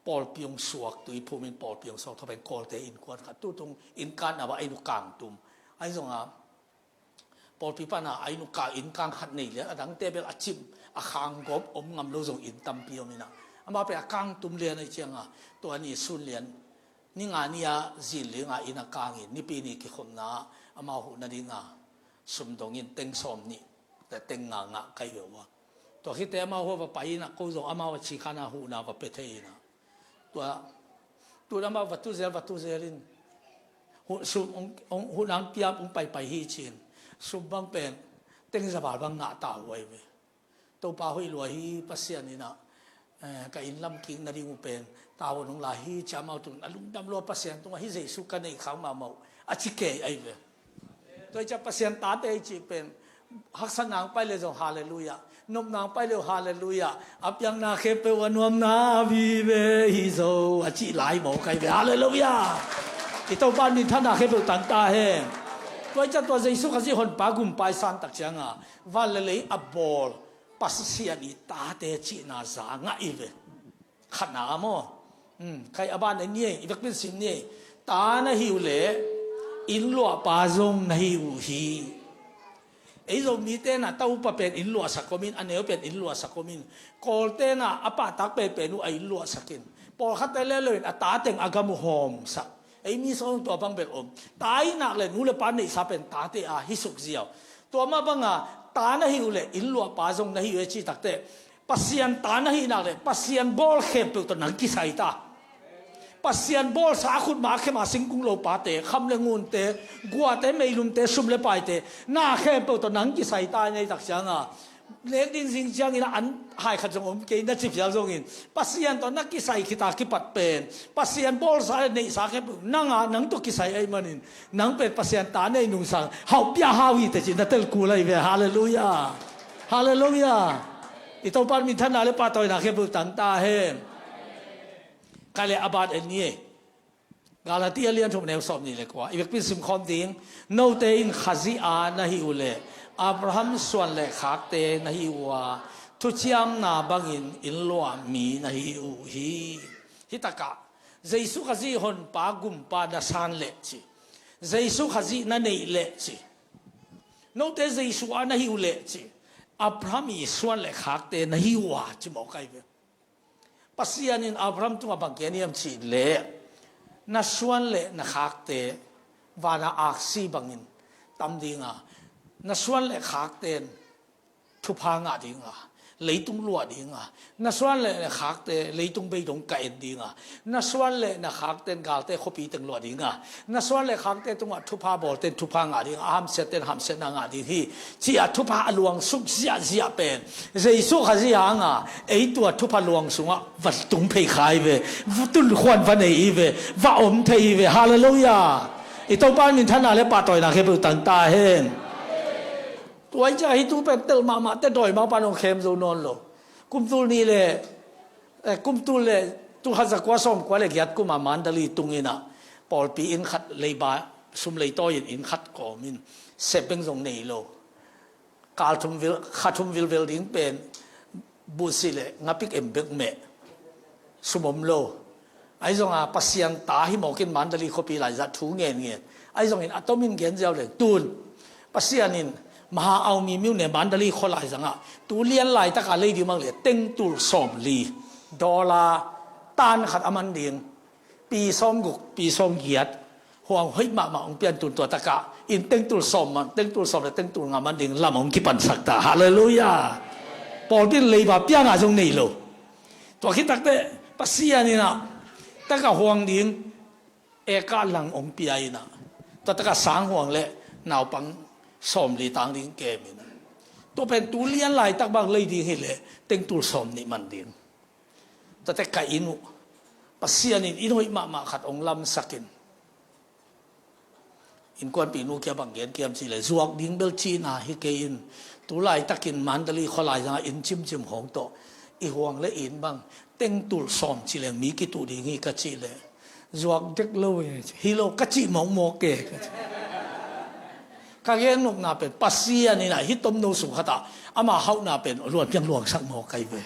pawlpi hong suak, tui phumin pawlpi hong suak. Tua pen Kawlte innkuan khat, tutung innkuan a va inn uh kangtum. Ahi zonga pawlpi pana a inn uh kang, inn kang khat nei lian, a dangte bel a cim, a khang gawp om ngam lo zong inn tampi om inah, amah pen a kangtum lian ahi cianga, tua ni sun lian, ni nga ni-a zin linga inn a kangin, Nipi ni kikhopna amau huh nadinga sum dongin teng sawm nih le teng nga ngah kai ve ua. Tua khite amau hua va pai inah, ko zong amau a cikhana huhna va pia thei inah. Tua tun amau va tuzel, va tuzel in, huh, sum hong, hong, huhna hong piam, hong paipai hi ci-in, sum bang pen teng za val bang ngah ta huai ve. Topa hoih lua hi, Pasian inah, eh, ka inn lam kik nading uh pen tavuan hong la hi ci-a amau tun a lungdam lua, Pasian tungah hih Jesu ka neih khak mahmah uh a ci kei ahi ve. Tua hi ciah Pasian tate i cih pen, haksatna hong pai le zong halleluiah, nopna hong pai le uh halleluiah, a piakna khempeuh a nuamna vive hi zo a cih lai mawk ahi ve. Halleluiah. I Topa minthanna khempeuh tang ta hen. Tua hi ciah tua Jesu Khazih honpa gumpa i san tak cianga van le lei a bawl Pasian i tate cihna za ngah i ve. Khatna a maw? Hmm, khai a ban en ni ei, i vekpin sim ni ei. Ta na hi uh leh inn luahpa zong na hi uh hi. Ei Zomite na ta upa pen inn luahsak om in, a neu pen inn luahsak om in. Kawlte na a pahtak penpen uh a inn luahsak in. Pawlkhatte le lo in a ta teng a gam uh hawmsak. Ei mi sawng tua bang bel om. Ta i nak le nu le pa neihsa pen tate a hi suk ziau. Tua mah banga ta na hi uh leh inn luahpa zong na hi uh e cih takte, Pasian ta na hih nak le Pasian bawl khempeuh tawh nang kisai ta. Pasian bawlsa a khutma a khem a singkung lopate, kham le ngunte, guate, meilumte, sum le paite, na khempeuh tawh nang kisai ta i nei tak cianga, nek ding zing ciangin a an hai khat zong om kei na ci phial zongin, Pasian tawh na kisai khita kipat pen Pasian bawlsa le neihsa khempeuh nanga nang tawh kisai ahih manin, nang pen Pasian ta nei nungsang hauh pia hau hi teh ci na tel kul ahi ve. Halleluiah. Halleluiah. I Topa minthanna le pahtawina khempeuh tang ta hen. Khai le a ban en ni ei. Galatia lian thum neu sawm nih le kua, i vekpin sim khawm ding. Note in Khazih a na hi uh leh Abraham suan le khakte na hi uh a, thuciamna bangin inn luah mi na hi uh hi. Hi takah Jesu Khazih honpa gumpa na san leh ci, Jesu Khazih na neih leh ci, note Jesu a na hi uh leh ci, Abraham i suan le khakte na hi uh a ci mawk ahi ve. Pasian in Abraham tungah bang gen hiam cih leh, na suan le na khakte vana aksi bangin tam dinga, na suan le khakte in thupha ngah dinga, leitung luah dinga, na suan le na khakte leitung beidong ka en dinga, na suan le na khakte in galte khuapi teng luah dinga, na suan le khakte tungah thupha bawlte in thupha ngah dinga, a hamsiatte in hamsiatna ngah ding hi. Ci-a thupha a luangsuk ziahziah pen Jesu Khazih hanga ei tua thupha luang sungah va tung phei kha hi ve, va tunkhuan va nei hi ve, va om thei hi ve. Halleluiah. I Topa minthanna le pahtawina khempeuh tang ta hen. Tua hi ciah hih thu pen tel mahmah teh dawi mah pan hong khem zo nawn lo. Kumtul ni le, eh, kumtul le tul khat za kua sawm kua le giat kuma Mandalay tung inah pawlpi inn khat leiba sum leitawi in inn khat kawm in sep beng zong nei lo. Kal thum vil, kha thum vilvel ding pen buhsi le ngapik em bek meh. Sum om lo. Ahi zonga Pasian ta hi mawkin Mandalay khuapi laizah thu ngenngen. Ahi zongin a tomin gen ziau leng tun Pasian in Maha Aung Myint ne Mandalay khua laizangah tu lian laitaka lei ding mang le tengtul sawmli, dollar tan khat a man ding, pi sawmguk, pi sawmgiat, huang hoih mahmah hong pian tun tua takah in tengtul sawm man, tengtul sawm le tengtul nga man ding lam hong kipansak ta. Halleluiah. Pawlpi in leiba pianga zong nei lo. Tua khit takteh Pasian inah taka huang ding eka lang hong pia inah, tua taka sang huang le naupang sawmli tang ding kem inah, tua pen tu lian laitak bang lei ding hileh tengtul sawm nih man ding. Tua teh ka inn uh Pasian in inn hoih mahmah khat hong lamsakin, innkuanpih nu kia bang gen kiam cih leh, zuak ding bel cihna hi kei in, tu laitakin Mandalay khualai zangah inn cimcim khawng tawh i huang le inn bang tengtulh sawm ci leng mi kituh ding hi ka cih leh, zuak dek lo hi, hi lo ka cih mawkmawk ke. Ka gen nopna pen Pasian in ah hih tomno sung khatah ama hauhna pen luan piang luangsak mawk ahi ve.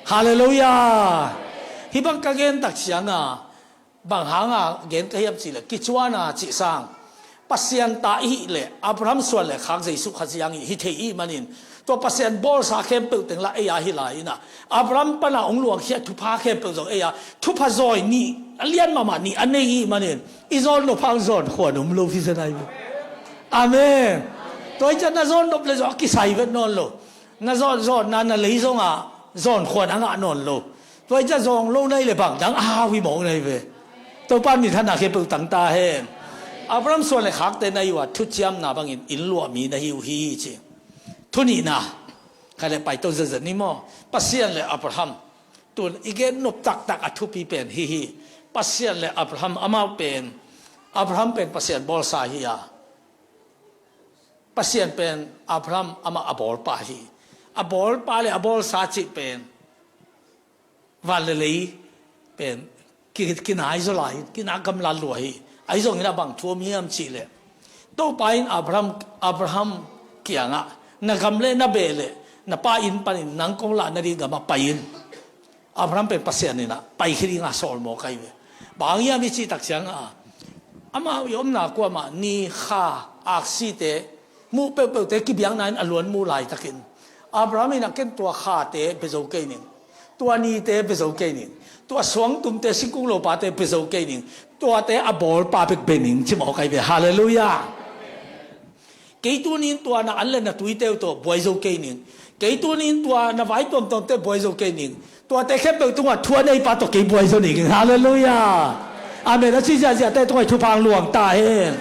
Halleluiah. Hih bang ka gen tak cianga bang hanga gen ka hiam cih leh, kicuana cih sang Pasian ta i hih leh Abraham suan le khak Jesuh Khazih hang i hi thei i hih manin, tua Pasian bawlsa khempeuh teng lah ei a hi lai in ah, Abraham pana hong luangkhia thupha khempeuh zong ei a, thupha zawi nih a lian mahmah nih a nei i hih manin, i zawn nop hang zawn khuan om lo hi zen ahi ve. Amen. Tua hi ciah na zawn nop le zong a kisai vet nawn lo. Na zawn zawnna na lei zongah zawn khuan a ngah nawn lo. Tua hi ciah zawng lo na hih leh bang dang a hau hi mawk na hi ve. Topa in minthanna khempeuh tang ta hen. Abraham suan le khakte na hi uh a, thuciamna bangin inn luahmi na hi uh hi ci. Thu nihna, khat le paito zetzet ni maw. Pasian le Abraham. Tun i gen nop taktak a thupi pen hih hi. Pasian le Abraham, amau pen, Abraham pen Pasian bawlsa hi a, Pasian pen Abraham amah a bawlpa hi. A bawlpa le a bawlsa cih pen van le lei pen ki-, kinai zaw lai, kina gamlat lua hi. Ahi zongin a bang thu om hiam cih leh, Topa in Abraham, Abraham kiangah, na gam le na beh le na pa inn panin nang kong lah nading gamah pai in. Abraham pen Pasian in ah paikhia dinga sawl mawk ahi ve. Bang hang hiam i cih tak ciangah, amau i omna kuamah ni, kha, aksite, muh peuhpeuhte kibiakna in a luan muh laitakin, Abraham in ah ken tua khate pia zo kei ning, tua nite pia zo kei ning, tua suangtumte, singkung lopate pia zo kei ning, tuate a bawlpa bek bia ning ci mawk ahi ve. Halleluiah. Kei tuni in tua na an le na tuite uh tawh buai zo kei ning. Kei tuni in tua na vai tuamtuamte buai zo kei ning. Tuate khempeuh tungah thu a neipa tawh kei buai zo ning. Halleluiah. Amen. A ci ziahziahte tungah i thupha hong luang ta hen.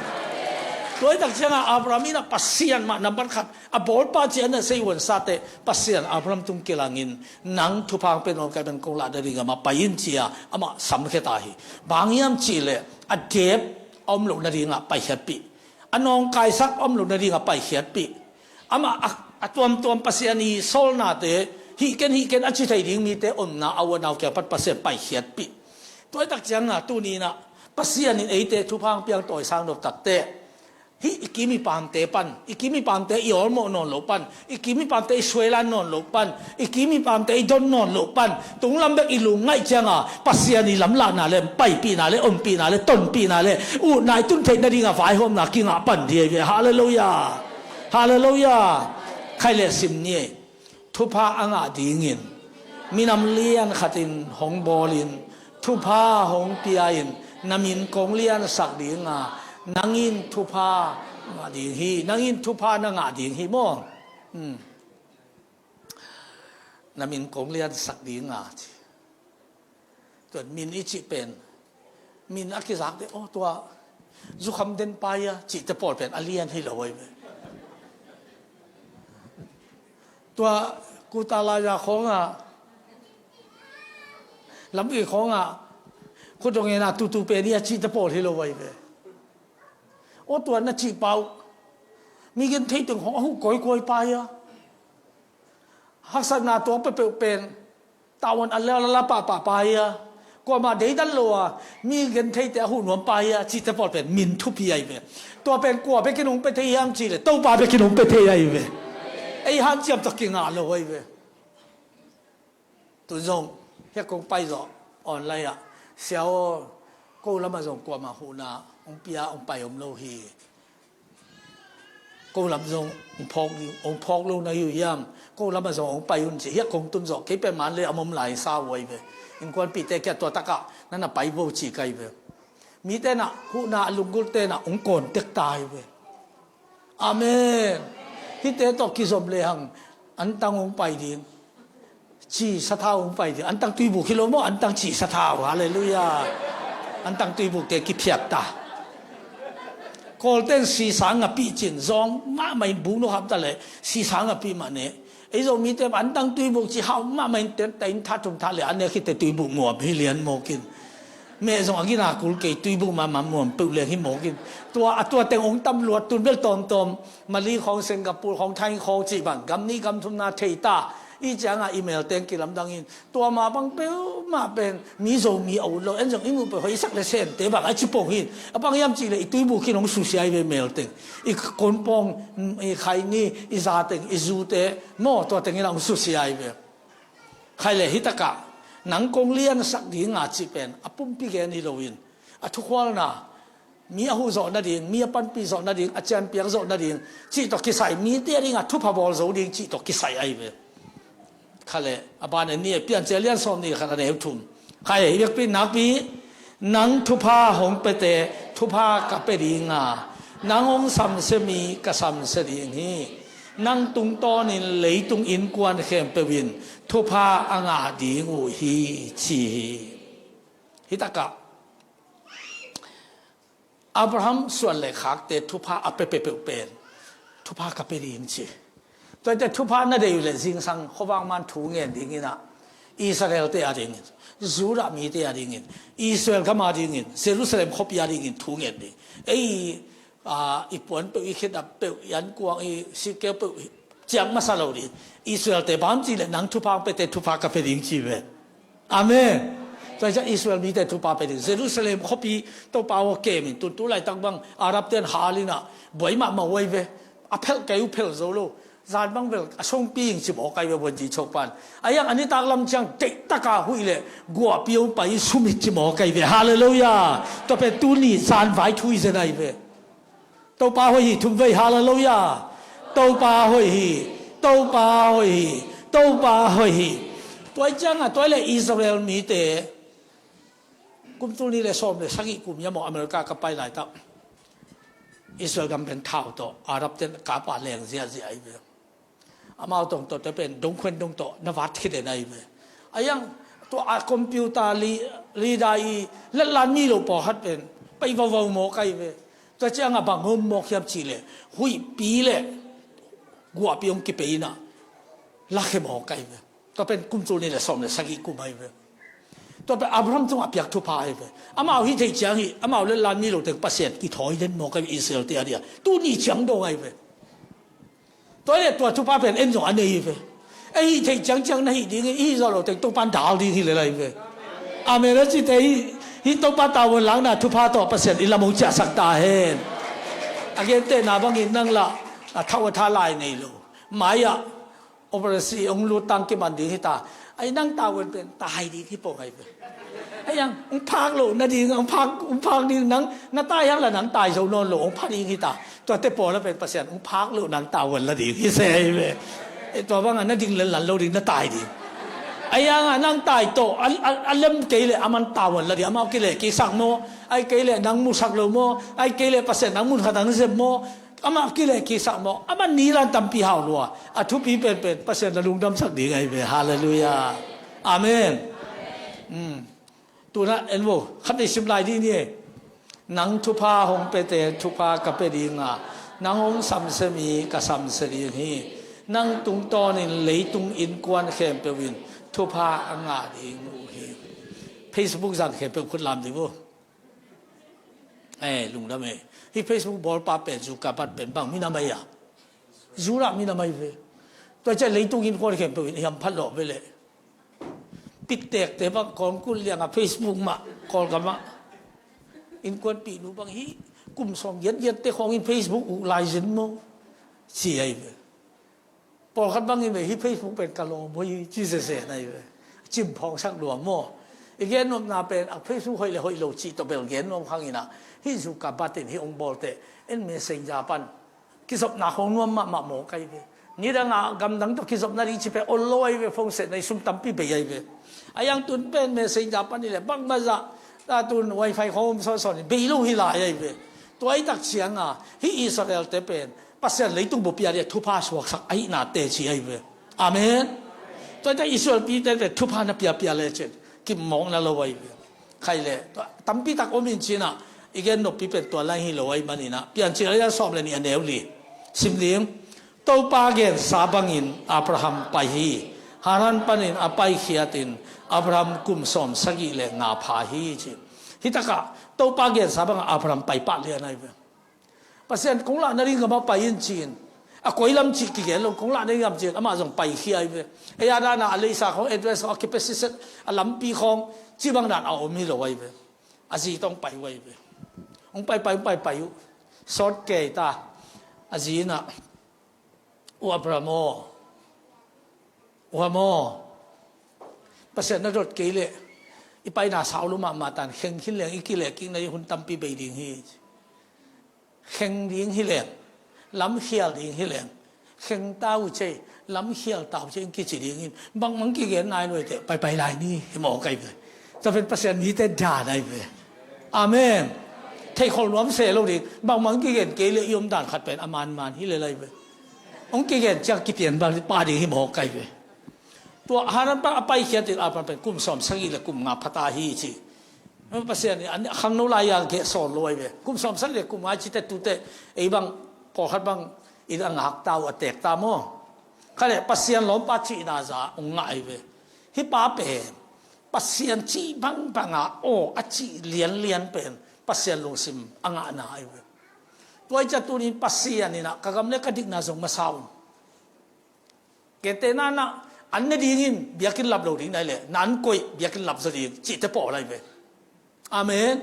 Tua hi tak ciangah Abraham in ah Pasian mah nambat khat, a bawlpa ci a na sei huansate, Pasian Abraham tung kilangin, nang thupha hong pia nuam ka hi pen kong lah nading gamah pai in ci a, amah samkhia ta hi. Bang hang hiam cih leh, a dep a om loh nadingah paikhiatpih. A nawngkaisak a om loh nadingah paikhiatpih. Amah a, a tuamtuam Pasian i sawlnate, hih ken, hih ken a ci thei ding mite omna a u a nau kiang pan Pasian paikhiatpih. Tua hi tak ciangah tuni in ah Pasian in eite thupha hong piang tawisang nop takteh, hih i kim i pamte pan, i kim i pamte i awlmawh nawn loh pan, i kim i pamte i suailan nawn loh pan, i kim i pamte i don nawn loh pan, tunglam bek i lungngaih cianga Pasian i lamlahna le paipihna le ompihna le tonpihna le utna i tun theih nadinga vaihawmna kingah pan ding ahi ve. Halleluiah. Halleluiah. Khai le sim ni ei. Thupha a ngah dingin minam lian khatin hong bawlin, thupha hong pia-in, na min kong liansak dinga, nang in thupha ngah ding hi, nang in thupha na ngah ding hi maw? Hmm. Na min kong liansak dinga ci. Tua min i cih pen, min a kizakte, aw, tua zukham den pai a cihte pawl pen a lian hi lo ahi ve. Tua kuta laiza khawngah, lamkei khawngah khutdong ena tutu pen hi a cihte pawl hi lo ahi ve. Aw, tua na cih pah uh, mi genthei teng khawng a huh kawikawi pai a, haksatna tuak peuhpeuh pen tavuan a lala pahpah pai a, kuamah deidan lo a, mi gentheite a huh nuam pai a cihte pawl pen min thupi ahi ve. Tua pen kua bekin hong pia thei hiam cih leh Topa bekin hong pia thei ahi ve. Ei hanciam tawh kingah lo ahi ve. Tun zong hiah kong pai zawh online ah, sia aw, ko lamah zong kuamah huhna hong pia hong pai om lo hi. Ko lam zong hong phawk, hong phawk lo na hi uh hiam? Ko lamah zong hong pai un ci. Hiah kong tun zawh, kei pen Mandalay a om lai sa uh ahi ve. Innkuanpihte kiang tua takah na na pai vo ci ka hi ve. Mite na huhna a lunggulhte na hong kawn tek ta hi ve. Amen. Hihte tawh kizom lehang antang hong pai ding. Ci sathau hong pai ding. Antang tuibuk hi lo maw, antang ci sathau. Halleluiah. Antang tuibukte kiphiat ta. Kawlten sisang a pih cin, zawng mahmah in buk nukham ta leh sisang a pih mah ne. Ei Zomite antang tuibuk ci hau mahmah in, ten tain tha thum tha le a nek khite tuibuk nuam hi lian mawkin. Meh zong a gina kul kei, tuibu mahmah muam peuh leng hi mawk in. Tua, a tua teng hong tam luat tun bel tawmtawm, Mali khawng, Singapore khawng, Thai khawng cih bang, gam nih gam thumna thei ta. I ciangah i mel teng kilamdang in. Tua mah bang peuhmah pen, mi Zomi a ut lo, en zong i muh peuh hoih sak le sente bang, a ci pong hi. A bang hiam cih leh, i tuibu khin hong susia hi ve mel teng. I konpawng, i khaini, i za teng, i zute, maw, tua teng in a hong susia hi ve. Khai le hi takah, nang kong liansak dinga cih pen, a pumpi gen hi loin, a thukhualna, mi a huh zawh nading, mi a panpih zawh nading, a cianpiak zawh nading, cih tawh kisai, mite a dinga thupha bawl zo ding, cih tawh kisai ahi ve. Khai le, a ban en ni, Piancil lian sawm ni khat a neu thum. Khai le, hi biakpi nakpi, nang thupha hong pete, thupha ka pe dinga, nang hong samsia mi ka samsia ding hi. Nang tungtawnin leitung innkuan khempeuh in thupha a ngah ding uh hi, ci hi. Hi takah Abraham suan le khakte thupha a pe peuhpeuh pen thupha ka pe ding ci. Tuate thupha na deih uh le zingsang khuavak man thu ngen dingin ah, Israel-te a dingin, Judah mite a dingin, Israel gam a dingin, Jerusalem khuapi a dingin thu ngen ding. Ei, a, i puan peuh, i khedap peuh, i ankuang, i sikkeu peuh ciang masa lo ding. Israel-te bang ci le, nang thupha hong pete thupha ka pe ding ci ve. Amen. Tua hi ciah Israel mite thupha pe ding. Jerusalem khuapi Topa aw kemin, tun tu laitak bang Arab ten hal in ah buai mahmah uh ahi ve. A phelh kei uh, phelh zo lo. Zan bang bel a songpi ing ci mawk ahi ve, buan ci chok pan. A hiang a nitak lam ciang teihtaka huih le guahpi hong pai, sumit ci mawk ahi ve. Halleluiah. Tua pen tuni zan vai thu hi zen ahi ve. Topa hoih hi, thum vei, halleluiah. Topa hoih hi, Topa hoih hi, Topa hoih hi. Tua hi ciangah, tua hi le Israel mite kum tul nih le sawm le sagih kum hiam aw, America ka pai laitak, Israel gam pen thau tawh Arab ten kapa leng ziahziah ahi ve. Amau tawh tuate pen dongkhuen dong tawh na vat khit den ahi ve. A hiang tua a computer li, li dai i letlan mi lo pawlkhat pen pai vauvau mawk ahi ve. Tua ciangah bang hong mawk hiam cih leh, huihpi le guahpi hong kipei in ah lakhia mawk ahi ve. Tua pen kum tul nih le sawm le sagih kum ahi ve. Tua pen Abraham tungah piak thupha ahi ve. Amau hih theih ciang hi, amau letlan mi lo teng Pasian kithawi den mawk ahi ve, Israel-te a dia. Tuni ciang dong ahi ve. Tua hi le tua thupha pen en zong a nei hi ve. Ei hih theih ciangciang na hih ding hi, i hih zawh loh teng Topan dal ding hi le lai ve. Amen a cite hi, hih Topa tavuan lakna thupha tawh Pasian i lam hong ciahsak ta hen. A gentehna bangin nang lah a thau a tha lai nei lo. Mai-ah operation hong lut tang kiman ding hi ta. Ai nang tavuan pen tai ding hi pong ahi ve. Ai ang, hong phak loh nading, hong phak, hong phak ding nang, na tai hang la nang tai zo nawn lo, hong pha ding hi ta. Tuate pawl a pen Pasian, hong phak loh nang tavuan la ding hi se ahi ve. Eh, tua bangah na ding le lan lo ding, na tai ding. Ai ang a nang tai tawh, a, a, a lem kei le, a man tavuan la ding, amau kile kiksak maw, ai kei le nang musak lo maw, ai kei le Pasian nang mun khat ang zem maw, amah kile kiksak maw, amah nilan tampi hau lua. A thupi penpen Pasian na lungdamsak ding ahi ve. Halleluiah. Amen. Hmm. Tuna en vo, khat nei sim lai dih ni. Nang thupha hong pete thupha ka pe dinga, nang hong samsia mi ka samsia ding hi. Nang tungtawnin leitung innkuan khempeuh in thupha a ngah ding uh hi. Facebook zang khempeuh khut lam dih vo. Eh, lungdam eh. Hih Facebook bawlpa pen, Zuckerberg pen bang minam ahi a? Judah minam ahi ve. Tua ciah leitung innkuan khempeuh in hiam phat lawh ve leh. Pittekte bang kawngkul liangah Facebook mah, Kawlgam ah innkuanpihnu bang hih kum sawm giatgiatte khawngin Facebook uh lai zen maw, ci ahi ve. Pawlkhat bangin ve, hih Facebook pen ka lawm hoih hi ci sese na hi ve. Cimphawngsak lua maw? I gennopna pen a Facebook hoih le hoih lo cih tawh bel gennuam khang inah, hih Zuckerberg in hih hong bawlte en Messenger pan kizopna khawng nuam mahmah mawk ahi ve. Nidangah gamdang tawh kizopna ding ci pen ol lo ahi ve, phone setna i sum tampi bei ahi ve. A yang tun pen Messenger pan i le bangmah zah ta tun wifi khawng om sawnsawn in bei lo hi lai ahi ve. Tua i tak cianga hih Israel-te pen Pasian leitung bupi a dia thupha suaksak ahihna teci ahi ve. Amen. Tua i tak Israel pite pen thupha na piapia lecin kimmawkna lo ahi ve. Khai le, tua tampi tak om in cinah, i gen noppi pen tua lai hi lo ahi maninah, Piancil a lian sawm le nih a neu li. Sim ding. Topa gensa bangin Abraham pai hi. Haran panin a paikhiatin Abraham kum sawm sagih le nga pha hi ci. Hih takah Topa gensa bangah Abraham pai pah lian ahi ve. Pasian kong lah nading gamah pai in ci-in, a koi lam cih kigen lo, kong lah nading gam ci-in amah zong paikhia ahi ve. Ei a dana a leisa khawng, address khawng, a capacity set, a lampi khawng cih bang dan a om hi lo ahi ve. A zi tawh hong pai uh ahi ve. Hong paipai hong paipai uh, sawt kei ta. A zi in ah, "U Abraham aw, U Abraham aw, Pasian na dot kei leh i paina sau lo mahmah tan, kheng khin leng i kilehkikna i hun tampi bei ding hi. Kheng ding hi leng, lamkhial ding hi leng, kheng ta uh cei, lamkhial ta uh cei," hong kici dingin bangmah hong kigen nai lo hi teh, paipai lai ni hi mawk ahi ve. Tua pen Pasian mite dan ahi ve. Amen. Theihkholh nuam se lo ding, bangmah hong kigen kei leh i omdan khat pen a manman hi lel ahi ve. Hong kigen ciang kipian bang pah ding hi mawk ahi ve. Tua Haran pan a paikhiat in Abraham pen kum sawmsagih le kum nga pha ta hi ci. Pasian in a khangno lai-a geh sawn lo ahi ve. Kum sawmsagih le kum nga cite tute ei bang pawlkhat bang in a ngak ta uh, a teek ta maw. Kha leh Pasian lawmpa cihna zah hong ngah ahi ve. Hih pa pen Pasian cih bangbang a aw a cih lianlian pen Pasian lungsim a ngahna ahi ve. Tua hi ciah tuni-in Pasian in ah ka gam le ka dikna zong masa un. Gentehna in ah, an ne dingin biakinn lap lo ding nai leh, na an koih biakinn lap zaw ding cihte pawl ahi ve. Amen.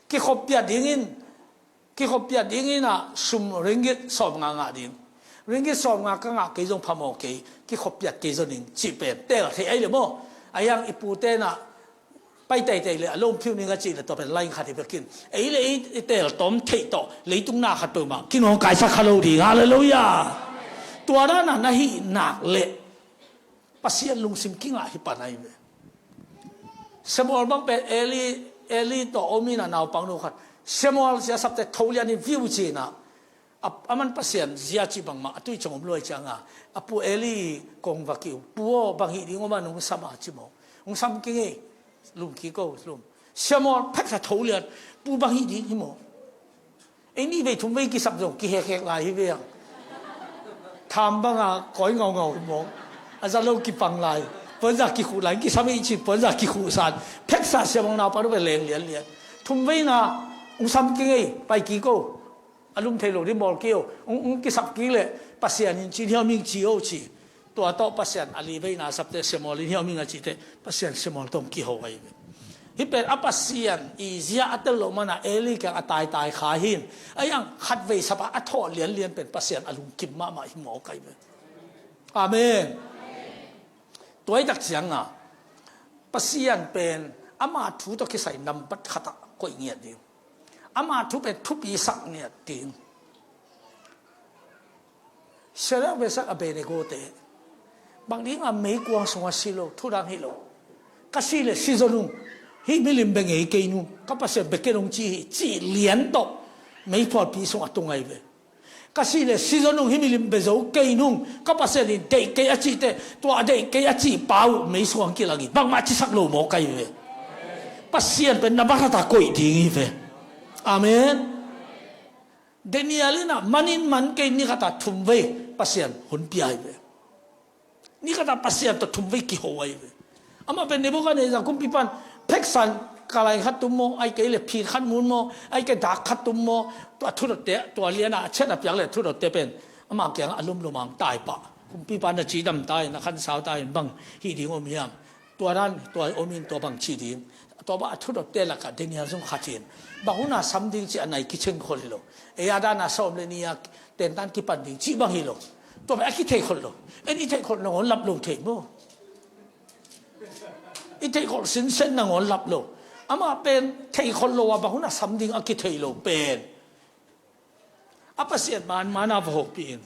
Kikhop piat dingin, kikhop piat dingin ah sum ringgit sawmnga ngah ding. Ringgit sawmnga ka ngah kei zong phamawh kei, kikhop piat kei zaw ding cih pen teel theih ahi leh maw. A hiang i pute in ah pai teitei le a lom phiu ning a cih le tua pen line khat hi bekin. Ei le ei i teel tawm theih tawh leitung na khat peuhmah kinawngkaisak kha lo ding. Halleluiah. Tua dana na hih nak le Pasian lungsim kingah hi pan ahi ve. Samuel bang pen Eli, Eli tawh om in ah naupangno khat, Samuel ci a sapte tho lian in viu ci-in ah, a, aman Pasian zia cih bangmah a tui ciang om luai cianga, a pu Eli kong va kiu, "Pu aw, bang hih ding om a nong sam a?" ci maw. "Hong sam kei ing ei, lum kik o, lum." Samuel pheksa tho lian, "Pu, bang hih ding hi maw? Ei nih vei thum vei kisap zong kihekhek lai hi ve ang. Tham banga kawi ngaungau hi maw. A za lo kipang lai. Puanza kikhuh lai, kisam ei cih puanza kikhuh san." Pheksa Samuel naupangno pen leng lianlian. "Thum veina hong sam kei ing ei, pai kik o. A lum thei lo ding bawl kei o, hong, hong kisap kik leh Pasian in ci in hiam ing ci o," ci. Tua tawh Pasian a li veina a sapte Samuel in hiam ing a cihte Pasian Samuel tawh hong kiho ahi ve. Hih pen a Pasian i zia a tel loh mana Eli kiang a taitai kha hi in. A hiang khatvei sapa a thawh lianlian pen Pasian a lungkim mahmah hi mawk ahi ve. Amen. Tua hi tak cianga Pasian pen ama thu tawh kisai nambat khatah koih ngiat ding. Ama thu pen thupi sak ngiat ding. Shadrach, Meshach, Abednego te bang dinga meikuang sungah si lo, thudang hi lo. Ka si le si zaw nung, hih milim bia ngei kei nung, ka Pasian bia kei nung ci hi, cih lian tawh meiphualpi sungah tung ahi ve. Ka si le si zaw nung, hih milim bia zo kei nung, ka Pasian in deih kei a cihte, tua a deih kei a cih pa uh mei sungah kilang hi, bangmah cisak lo mawk ahi ve. Pasian pen na bathata koih ding hi ve. Amen. Daniel in ah man in man kei ni khatah thum vei Pasian hun pia hi ve. Ni khatah Pasian tawh thum vei kiho ahi ve. Amah pen Nebuchadnezzar kumpipan pheksan kalai khat tum maw, ai kei le phin khat mun maw, ai kei dak khat tum maw, tua thudotte, tua liana a chet a piak le thudotte pen amah kiangah a lumlum ang tai pah. Kumpipan na cidam tai, na khansau tai, bang hih ding om hiam? Tua dan, tua om in tua bang ci ding. Tua bang a thudotte lakah Daniel zong khat hi in. Bang huna sam ding ci a nai kicheng khol hi lo. Ei a dana sawm le ni a tentan kipan ding ci bang hi lo. Tua bang a kithei khol lo. En i theih khol nangawn lap lo thei maw. I theih khol sinsen nangawn lap lo. Amah pen theih khol lo a bang huna sam ding a kithei lo pen. A Pasian man mana va hopih in.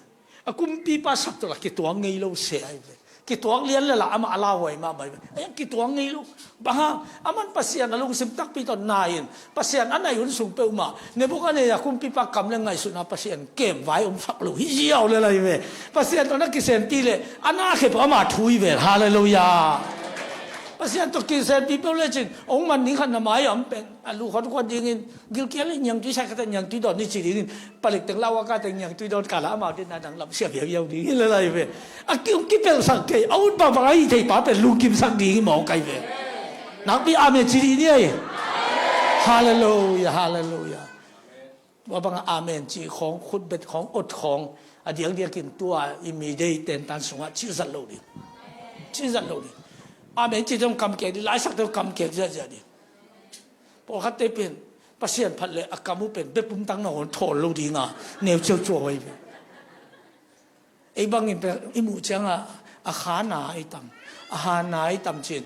A kumpipa sap tawh la kituak ngei lo se ahi ve. Kituak lian le la amah a lauhuai mahmah ahi ve. Ahi kituak ngei lo. Bang hang, aman Pasian a lungsim takpi tawh nai in. Pasian a nai hun sung peuhmah. Nebuchadnezzar kumpipa kam le ngaihsutna Pasian kemvai om fak lo. Hi ziau le lai ve. Pasian tawh na kisenpi le. A na khep amah thu hi ve. Halleluiah. Pasian tawh kisenpi peuh le cin. Ong man ding khat na mai om pen. A lu khot khot dingin, gilkial in niangtui sai khat a niangtui dawn ni ci dingin, palik teng lau a ka teng niangtui dawn kala amau din na dang lam sia viau viau ding hi le lai ve. A ki, kipelsak thei, a ut bangbang a hi thei pa pen lungkimsak ding hi mawk ahi ve. Nakpi amen ci dih ni ei. Halleluia, halleluia. Tua banga amen ci khawng, khutbet khawng, ot khawng, a diakdiakin tua i mi dei tentan sungah cih zat lo ding. Cih zat lo ding. Amen ci teng kam kek ding, laisak teng kam kek ziahziah ding. Pawlkhatte pen Pasian phat le a kam uh pen bepum tang nangawn thawl lo dinga neu ciauciau ahi ve. Ei bangin pen i muh cianga a khana i tam, a hana i tam cin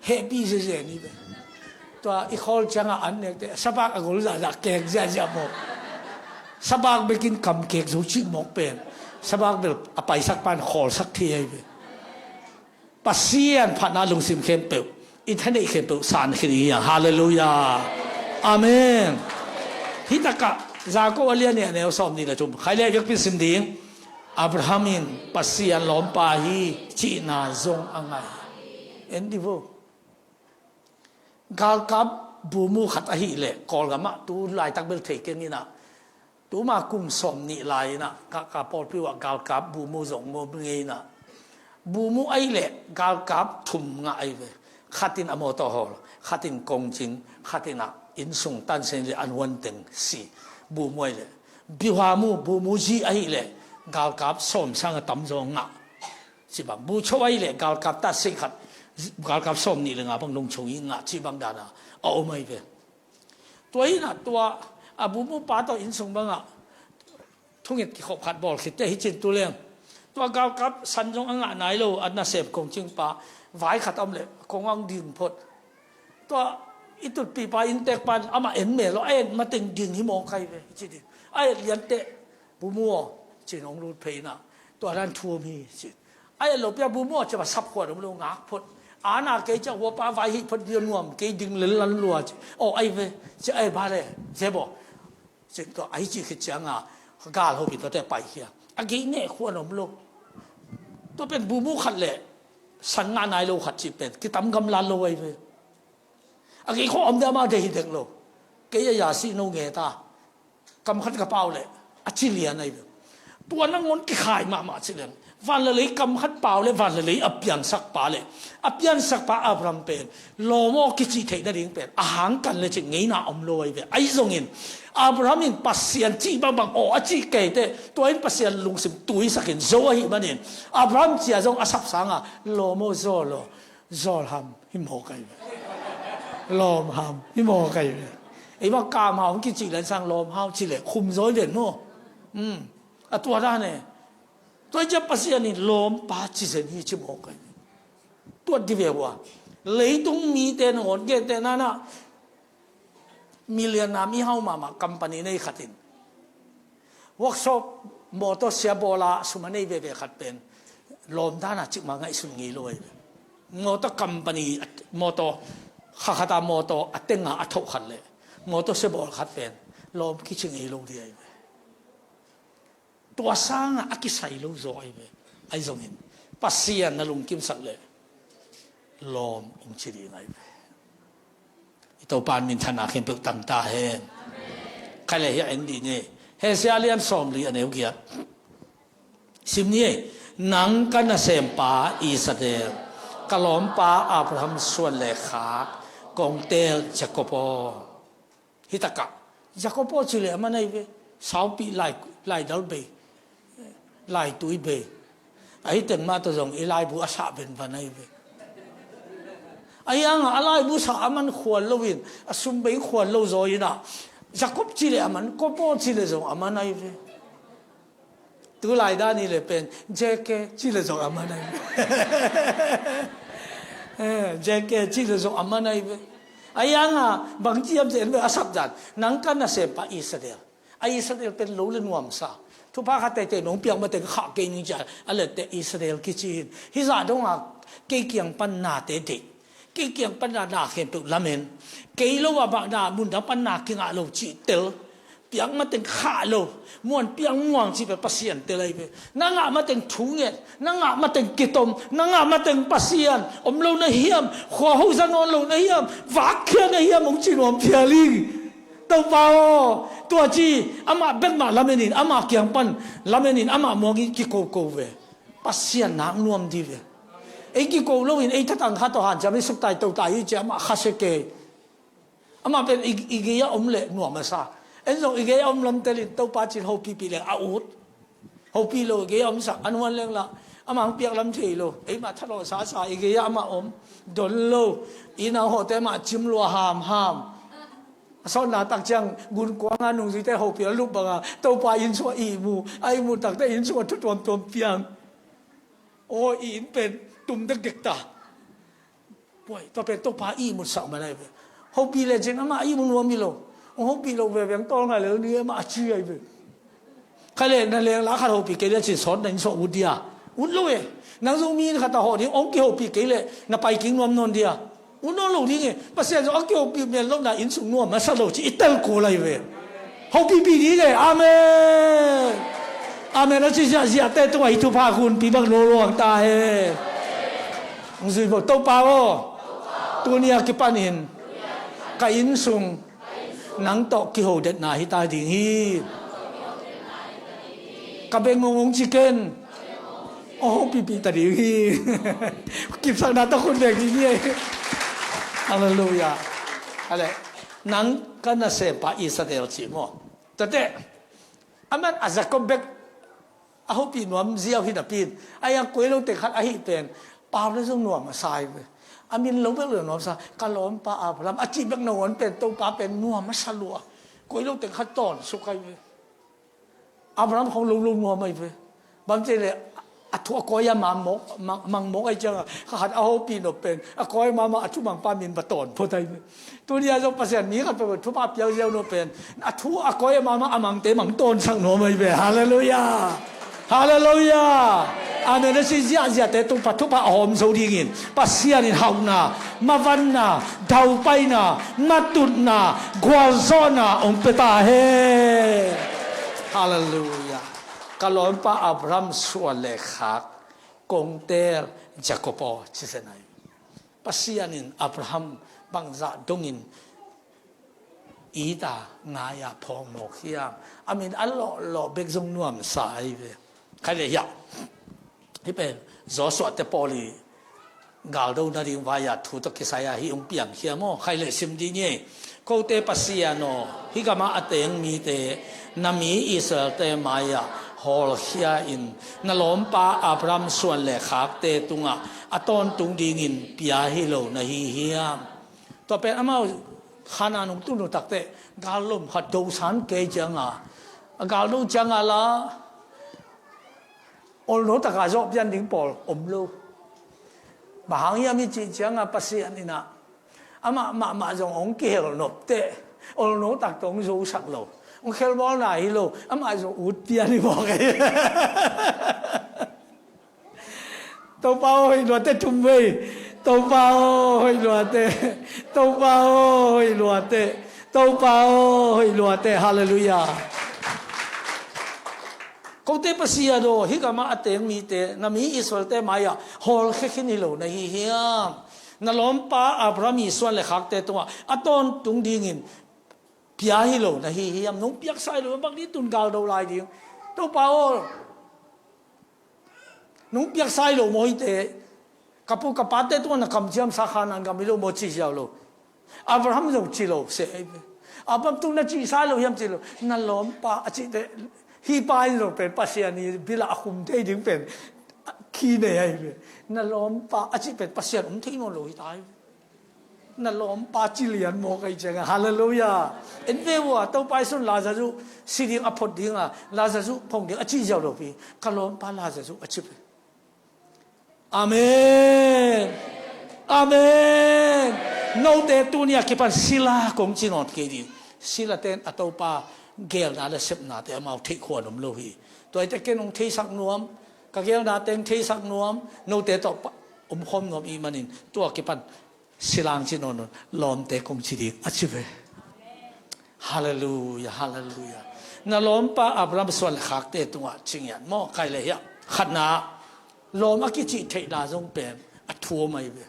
hehpih zeze ni ve. Tua i khawl cianga an nekte sabak a gol zahzah kek ziahziah mawk. Sabak bekin kam kek zo cih mawk pen sabak bel a paisak pan khawlsak thei ahi ve. Pasian phatna lungsim khempeuh, i thaneih khempeuh san khin hi hang. Halleluia. Amen. Hi takah Jakob a lian nih a neu sawm nih le thum khai le vekpi sim ding. Abraham in Pasian lawmpa hi cihna zong a ngah. En dih vo. Galkap bumu khat ahih leh Kawlgamah tu laitak bel thei keng inah, tuma kum sawm nih lai inah ka, ka pawlpi uh ah galkap bumu zong ngom ngei inah, bumu ahih leh galkap thum ngah ahi ve. Khatin a mawtaw hawl, khatin kongcing, khatin ah innsung tansen le an huanteng si. Bumu ahih leh bihuamu bumu zi ahih leh galkap sawm sang a tam zaw ngah. Cibang bucho ahih leh galkap ta sei khat, galkap sawm nih le nga bang lungchung i ngah cibang dana a om ahi ve. Tua hinah tua a bumu pa tawh innsung bangah thunget kikhop khat bawl khitte hi cin tu leng. Tua galkap san zong a ngah nai lo a nasem kongcing pa vai khat a om leh kong ang ding phot. Tua i tutpi pa inntek pan amah en mel lo a en mateng ding hi mawk ahi ve hi ci ding. A en lianteh bumu aw cin hong lut phei inah tua dan thu om hi cin. A et lo pia bumu a cia sap khuan om lo ngak phot. Ana kei cia huapa vai hih phot dia nuam kei ding lel lan lua ci. Aw ai ve ci ai ba le zebo. Cin tua ai ci khit cianga gal hopin tuate paikhia. A gei neh khuan om lo. Tua pen bumu khat le san ngah nai lo khat ci pen kitam gam lan lo ai ve. A gei khuan om dia ma dei hi dek lo. Kei a ya si no nge ta. Kam khat ka pau le a ci lian ahi ve. Tua nangawn kikhai mahmah ci lian. Van le lei kam khat pau le van le lei a piansak pa le a piansak pa Abraham pen lawm aw kici theih nading pen a hang kan le cin ngeina om lo ahi ve. Ahi zongin Abraham in Pasian cih bangbang aw a cih keite tua in Pasian lungsim tuisakin zo ahi manin Abraham cia zong a sapsanga lawm aw zawl aw. Zawl ham hi mawk ahi ve. Lawm ham hi mawk ahi ve. Ei bang kam hau kici lansang lawm hau ci le khum zawi ven maw? A tua dan e. Tua i cia Pasian in lawmpa ci zen hi ci mawk ahi ve. Tuat di ve hua. Leitung mite nangawn gente nana million a mi hau mahmah company nei khatin workshop motor sia bawla sum a nei veve khat pen lawm dana cikmah ngaihsun ngei lo ahi ve. Motor company motor khakhata motor a tenga a thoh khat le motor sia bawl khat pen lawm kici ngei lo ding ahi ve. Tua sangah a kisai lo zaw ahi ve. Ahi zongin Pasian na lungkimsak le lawm hong ci ding ahi ve. I Topa in minthanna khempeuh tang ta hen. Khai le hiah en dih ni. Hosea lian sawmli a neu giat sim ni ei. Nang ka nasempa Israel, ka lawmpa Abraham suan le khak kong teel Jakob aw. Hi takah Jakob aw ci le a man ahi ve. Saupi lai, laidal bei, laitui bei. Ahi teng mah tawh zong i laibu a sah venvan ahi ve. Ahi hangah a laibu sah a man khual loin a sum bei khual lo zaw inah Jakob ci le a man, Kob aw ci le zong a man ahi ve. Tulai dan i le pen J K ci le zong a man ahi ve. J K ci le zong a man ahi ve. Ahi hanga bang ciam zen ve a sap dan nang ka nasempa Israel. A Israel pen lo le nuamsa thupha khat teitei nong piak mateng khah kei ning cia a lette Israel kici hin. Hizah donga kei kiang pan nate deih. Kei kiang pan na na khempeuh lamen. Kei lo ah bah na mundang pan na kingah lo cih tel. Piak mateng khah lo. Muan piang muang cih pen Pasian tel ahi ve. Na ngah mateng thunget. Na ngah mateng kitom. Na ngah mateng Pasian om lo na hiam. Khua ho za nawn lo na hiam. Vakkhia na hiam hong ci nuam phial ing. Topa aw, tua ci amah bek mah lamenin amah kiang pan lamenin amah muangin kikoko ve. Pasian nak nuam di ve. Ei kiko loin ei thatang kha tawh hanciam i suktai totai i ciah amah khasia kei. Amah pen i, i gei-ah om leh nuam a sa. En zong i gei-ah om lamtelin Topa cin hopihpih leng a ut. Hopih lo i gei-ah om sak an huan leng lah amah hong piak lam thei lo. Eimah thalawh sasa i gei-ah amah om. Don lo. I nau hawhte amah cim lua hamham. A sawtna tak ciang gunkuanga nungzuite hopih a lup banga Topa inn sungah ihmu. A ihmu takte inn sungah thu tuamtuam piang. Aw, i inn pen tum dekdek ta. Puai, tua pen Topa ihmutsak man ahi ve. Hopih le cin amah ihmu nuam hi lo. Hong hopih lo veve ang tawl ngai lel ni amah a ci ahi ve. Khai le na leng la khat hopih kei le cin sawt na inn sungah ut dia. Ut lo e. Nang zong mi inn khat a hawh ding hong kihopih kei le na pai king nuam nawn dia. Ut nawn lo ding e. Pasian zong a kihopih men lo na inn sung nuam a sa lo ci i tel kul ahi ve. Hopihpih ding e. Amen. Amen a ci ziahziahte tungah i thupha hunpi bang lawluang ta hen. Hong zui bo Topa aw. Tuni a kipanin ka inn sung nang tawh kihodetna hi ta ding hi. Ka bengmong hong ci ken. Aw hopihpih ta ding hi. Kipsakna tawh khut beng ding hi. Halleluiah. Ale, nang ka nasempa Israel ci maw? Tate, aman a Jacob bek a hopih nuam ziau hi napi in, a iang koi lo teng khat ahi pen pau le zong nuam a sa hi ve. A min lo bek lo nuam sa, ka lawmpa Abraham a cih bek nangawn pen Topa pen nuam a sa lua. Koi lo teng khat tawn suk ahi ve. Abraham khong lo lo nuam ahi ve. Bang ci le a thu a koi a mang mawk, mang, mang mawk ahi cianga kha khat a hopih nop pen a koi mama a thu mangpa min va tawn phot ahi ve. Tuni a zong Pasian mi khat peuh thupha piak ziau nuam pen a thu a koi a mama a mangte mang tawnsak nuam ahi ve. Halleluiah. Halleluiah. Amen a ci ziahziahte tung pa thupha a hawm zo dingin Pasian in hauhna, mavanna, daupaina, matutna, gualzawhna hong pia ta hen. Halleluiah. Ka lawmpa Abraham suan le khak kong teel Jacob aw ci zen ahi. Pasian in Abraham bangzah dongin it a ngai a phawk mawk hiam? A min a lawhlawh bek zong nuamsa ahi ve. Khai le hiah hih pen Joshua te pawl i galdo nading vai-ah thu tawh kisai-ah hih hong piangkhia maw? Khai le sim dih ni. Kote Pasian aw, hih gamah a teng mite na mi Israel-te mai-ah hawlkhia in, na lawmpa Abraham suan le khakte tungah a tawntung dingin pia hi lo na hi hiam? Tua pen amau Khanaan hong tun uh takteh gallom khat dosan kei cianga, a galdo cianga la olno taka zawh pian ding pawl om lo. Bang hang hiam i cih cianga Pasian inah amah mahmah zong hong kihel nopteh olno tak tawh hong zosak lo. Hong khelbawlna hi lo, amah zong ut pian hi mawk ei. Topa aw hoih luate thum vei. Topa aw hoih luate. Topa aw hoih luate. Topa aw hoih luate. Halleluiah. Kote Pasian aw, hih gamah a teng mite na mi Israel-te mai-ah hawlkhia khin hi lo na hi hiam? Na lawmpa Abraham i suan le khakte tungah a tawntung dingin pia hi lo na hi hiam? Nong piaksa hi lo, bang dih tun galdo lai ding. Topa aw, nong piaksa hi lo maw hihte? Ka pu ka pate tungah na kamciamsa Khanaan gam hi lo maw ci ziau lo. Abraham zong ci lo se ahi ve. Abraham tung na cihsa hi lo hiam ci lo. Na lawmpa a cihte hih pa in zong pen Pasian i bilah a khum thei ding pen khi nei ahi ve. Na lawmpa a cih pen Pasian om thei nawn lo hi ta ahi ve. Na lawmpa ci lian mawk ahi cianga. Halleluiah. En ve uh a, Topa i sun Lazarus si ding a phot dinga, Lazarus phong ding a cih ziau lopi, ka lawmpa Lazarus a ci ve. Amen. Amen. Note tuni a kipan sila kong ci nawn kei ding. Silate in a Topa geelna le sepnate amau theih khuan om lo hi. Tua ahite ken hong theisak nuam, ka geelnate hong theisak nuam, note tawh pa, omkhawm nuam i hih manin tua kipan silang ci nawn un, lawmte kong ci ding a ci ve. Halleluiah, halleluiah. Na lawmpa Abraham suan le khakte tungah ci ngiat maw? Khai le hiah khatna, lawm a kicih theihna zong pen a thu om ahi ve.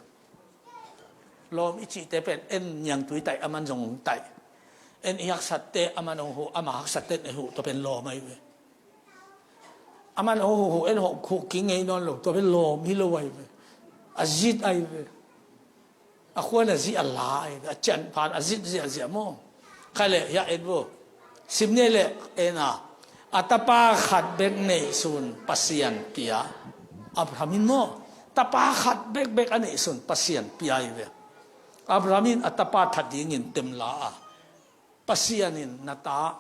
Lawm i cihte pen en niangtui taih aman zong hong taih. En i haksatte aman hong huh, ama haksatte en huh, tua pen lawm ahi ve. Aman hong huh huh, en huh huh kik ngei nawn lo, tua pen lawm hi lo ahi ve. A zit ahi ve. A khuan a zih a la ahi ve. A cian phan a zit ziahziah maw. Khai le hiah en vo. Sim ni le en a. A tapa khat bek neihsun Pasian pia. Abraham in maw, tapa khat bekbek a neihsun Pasian pia ahi ve. Abraham in a tapa that dingin temla a, Pasian in na ta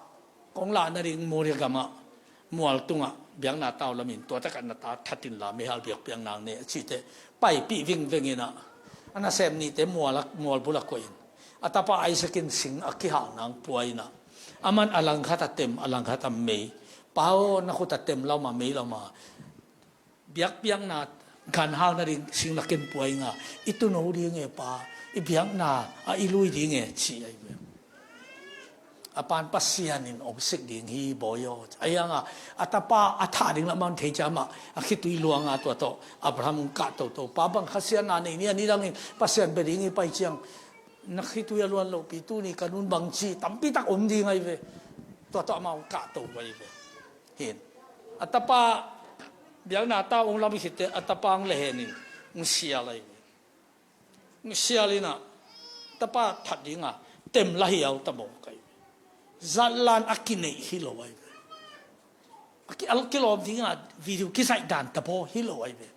kong lah nading Moria gamah mual tungah biakna tau lamin tua takah na ta that inla meihal biakpiakna ne a cihte paipih vingveng inah, a nasem nihte mual a, mual bula koih in, a tapa Isaac in sing a kihal nang pua inah, aman a langkhat a tem, a langkhat a mei. Pa aw, na khut a tem lauma mei lauma biakpiakna ganhal nading singlakin puai nga, i tuno ding e pa, i biakna a i lui ding e ci ahi ve. A pan Pasian in ong sik ding hi bawi aw. Ahi hanga a tapa a thah ding lamah thei ciamah a khitui luanga tua tawh Abraham ong kah toto. Pa bang khasiatna nei ni a nidangin Pasian bia ding i pai ciang na khitui a luan lohpi tuni ka nun bangci tampitak om ding ahi ve. Tua tawh amah ong kah to ahi ve. Hin a tapa biakna ta ong lam khitte a tapa ong lehenin ong sial ahi ve. Ong sial inah tapa that dinga temla hiau ta mawk ahi ve. Zatlan a kineih hi lo ahi ve. A ki, a kilawm dinga video kizaih dan ta baw hi lo ahi ve.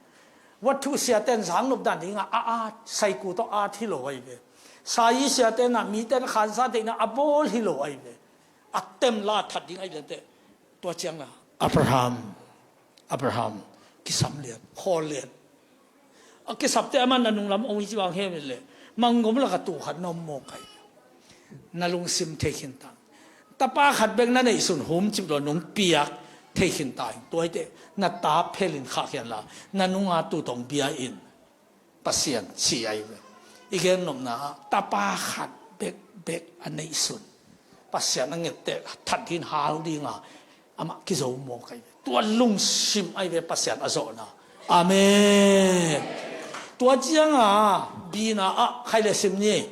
Wathu siaten zangnop dan dinga a at, saiku tawh at hi lo ahi ve. Sayi siaten ah miten a khansa theihna a bawl hi lo ahi ve. A temla a that ding ahi lente. Tua cianga Abraham, Abraham kisam lian, khawl lian. A kisapte aman a nunglam ong hi ci bang hem le manggom laka tu khat na om mawk ahi. Na lungsim thei khin tang. Tapa khat bek na neihsun hum cip lo nung piak thei khin tang. Tuaite na ta phelin khah khian la na nunga tu tong bia in. Pasian ci ahi ve. I gennopna ah tapa khat bekbek a neihsun Pasian a ngette that din hau dinga amah kizo mawk ahi ve. Tua lungsim ahi ve Pasian a zawhna. Amen. Tua cianga bina ah khai le sim ni.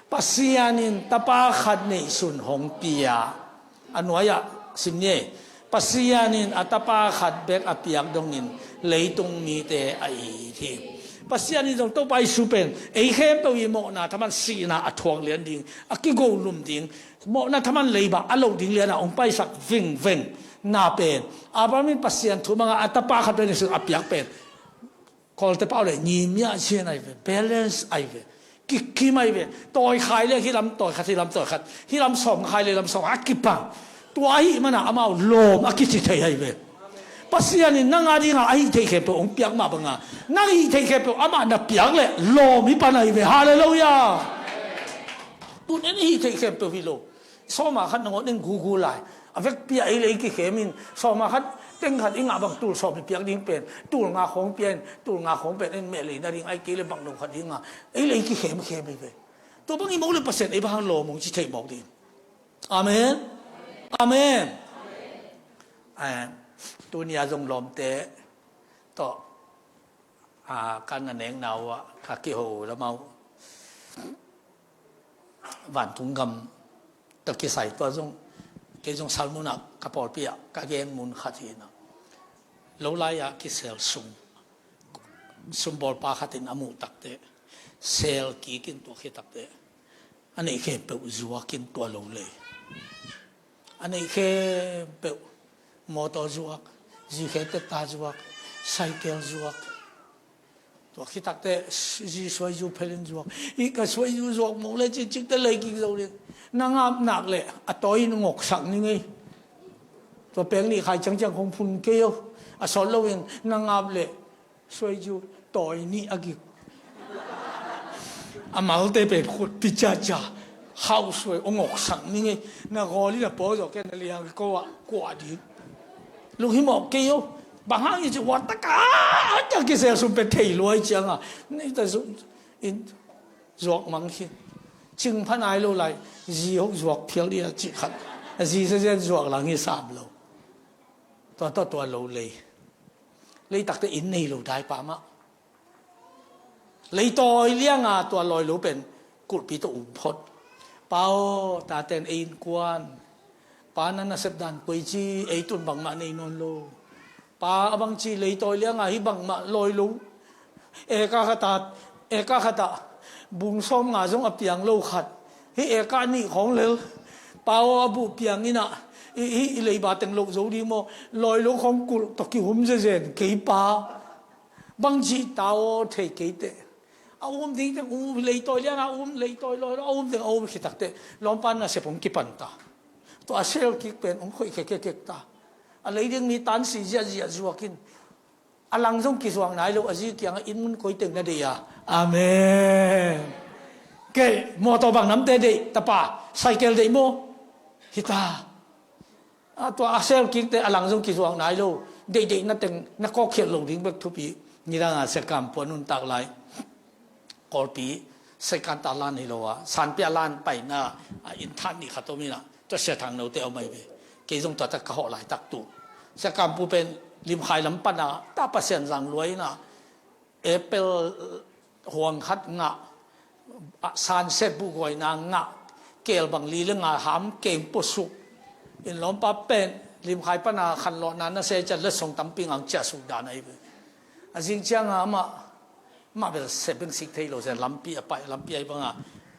Pasian in tapa khat neihsun hong pia. A nuai-ah sim ni. Pasian in a tapa khat bek a piak dongin leitung mite a it hi. Pasian in zong Topa Jesu pen ei khempeuh i mawhna thaman sihna a thuak lian ding, a kigo lum ding, mawhna thaman leiba a loh ding liana ong paisak vingveng na pen Abraham in Pasian thu manga a tapa khat bek neihsun a piak pen Kawlte pau le ngimia cian ahi ve, balance ahi ve, kikim ahi ve, tawikhai le hilam tawikhat, hilam tawikhat, hilam sawmkhai le hilam sawmkhai a kipang. Tua ahi mana amau lawm a kici thei ahi ve. Pasian in nang a dinga a hih theih khempeuh hong piak mah banga nang hih theih khempeuh amah na piak le lawm hi pan ahi ve. Halleluiah. Tun en hih theih khempeuh hi lo. Sawma khat nangawn en gugu lai a vekpi a ei le ei kikhem in sawma khat teng khat i ngah bang tul sawm i piak ding pen tul nga khawng pia in tul nga khawng pen en meh lei na ding ai kei le bang lo khat dinga ei le ei kikhemkhem ei ve. Tua bang i mawk le Pasian ei bang hang lawm hong ci thei mawk ding. Amen. Amen. Eh, tunia zong lawmte tawh, ah, kan na nekna uh ah ka kiho lamau vantung gam tawh kisai tua zong kei zong salmunah ka pawlpi ah ka gen mun khat hinah lo lai-ah kisel sum sumbawlpa khatin a muh takte sel kikin tuak hi takte a neih khempeuh zuakin tua lo lei. A neih khempeuh mawtaw zuak, zikhe teta zuak, saikel zuak. Tua khitakte zi suaizu phelin zuak. I ka suaizu zuak mawk le cikcikte lei kik zo ding. Na ngap nak le a tawi in ngoksak ni ngei. Tua peng nih khai ciangciang khong phun kei o. A sawt loin na ngap le suaizu tawi nih a gik. A malte pen khut pi ciacia hau suai ong ngoksak ni ngei. Na gawl in a paw zawh ken na liang ko ah kuah ding. Lunghimawh kei o. Bang hang i ci huat taka a kisel sum pen thei luai cianga nei ta sum in zuak mang khin. Cing pha nai lo lai zi hok zuak phial dih a cih khat. Zi sesen zuak lang hi sam lo. Tua tawh tua lo lei. Leitakte inn nei lo daipa mah. Leitawi lianga tua lawi lo pen kulhpi tawh um phot. Pa aw, taten ei innkuan. Pa na nasep dan koici ei tun bangmah nei nawn lo. Pa a bangci leitawi lianga hi bangmah lawi lo. Eka khat ah, eka khat ah bung sawm nga zong a piang lo khat, hih eka nih khawng lel, pa aw, a buh piang in ah, i, i, i leiba teng loh zo ding maw, lawi lo khawng kulh tawh kihum zezen kei pa. Bang cih ta aw, thei kei teh. A um ding teng um, leitawi lian a um, leitawi lawi lo a um teng a um khit tak teh, lawmpa nasep hong kipan ta. Tua a sel kik pen hong khoih khekhekhek ta. A lei ding mi tansi ziahziah zuak in. A lang zong kizuak nai lo, a zi kiangah, "Inn mun koi teng na deih a?" "Amen." "Kei mawtaw bang namte deih, tapa?" "Cycle deih maw?" "Hi ta." A, tua a sel kik teh a lang zong kizuak nai lo. Deihdeih na teng na kawkkhiat loh ding bek thupi. Nidang a Sia Kam Pu a nuntak lai, Kawlpi Saikan ta lan hi lo a, Sanpia lan paina, a, inn than nih khat om in ah, tua Sia Thang Note om ahi ve. Kei zong tua tak ka hawh laitak tu, Sia Kam Pu pen Limkhai lam pan a ta Pasian zang lua in ah, apple huang khat ngah, a, sunset buhguaina ngah, keel bang li le nga ham keng puasuk. Inn lawmpa pen Limkhai pan a khanlawhna nasia ciang letsong tampi ngang ciahsuk dan ahi ve. A zing ciang a amah, amah bel sep beng sik thei lo zen, lampi a pai, lampi ahi bang a,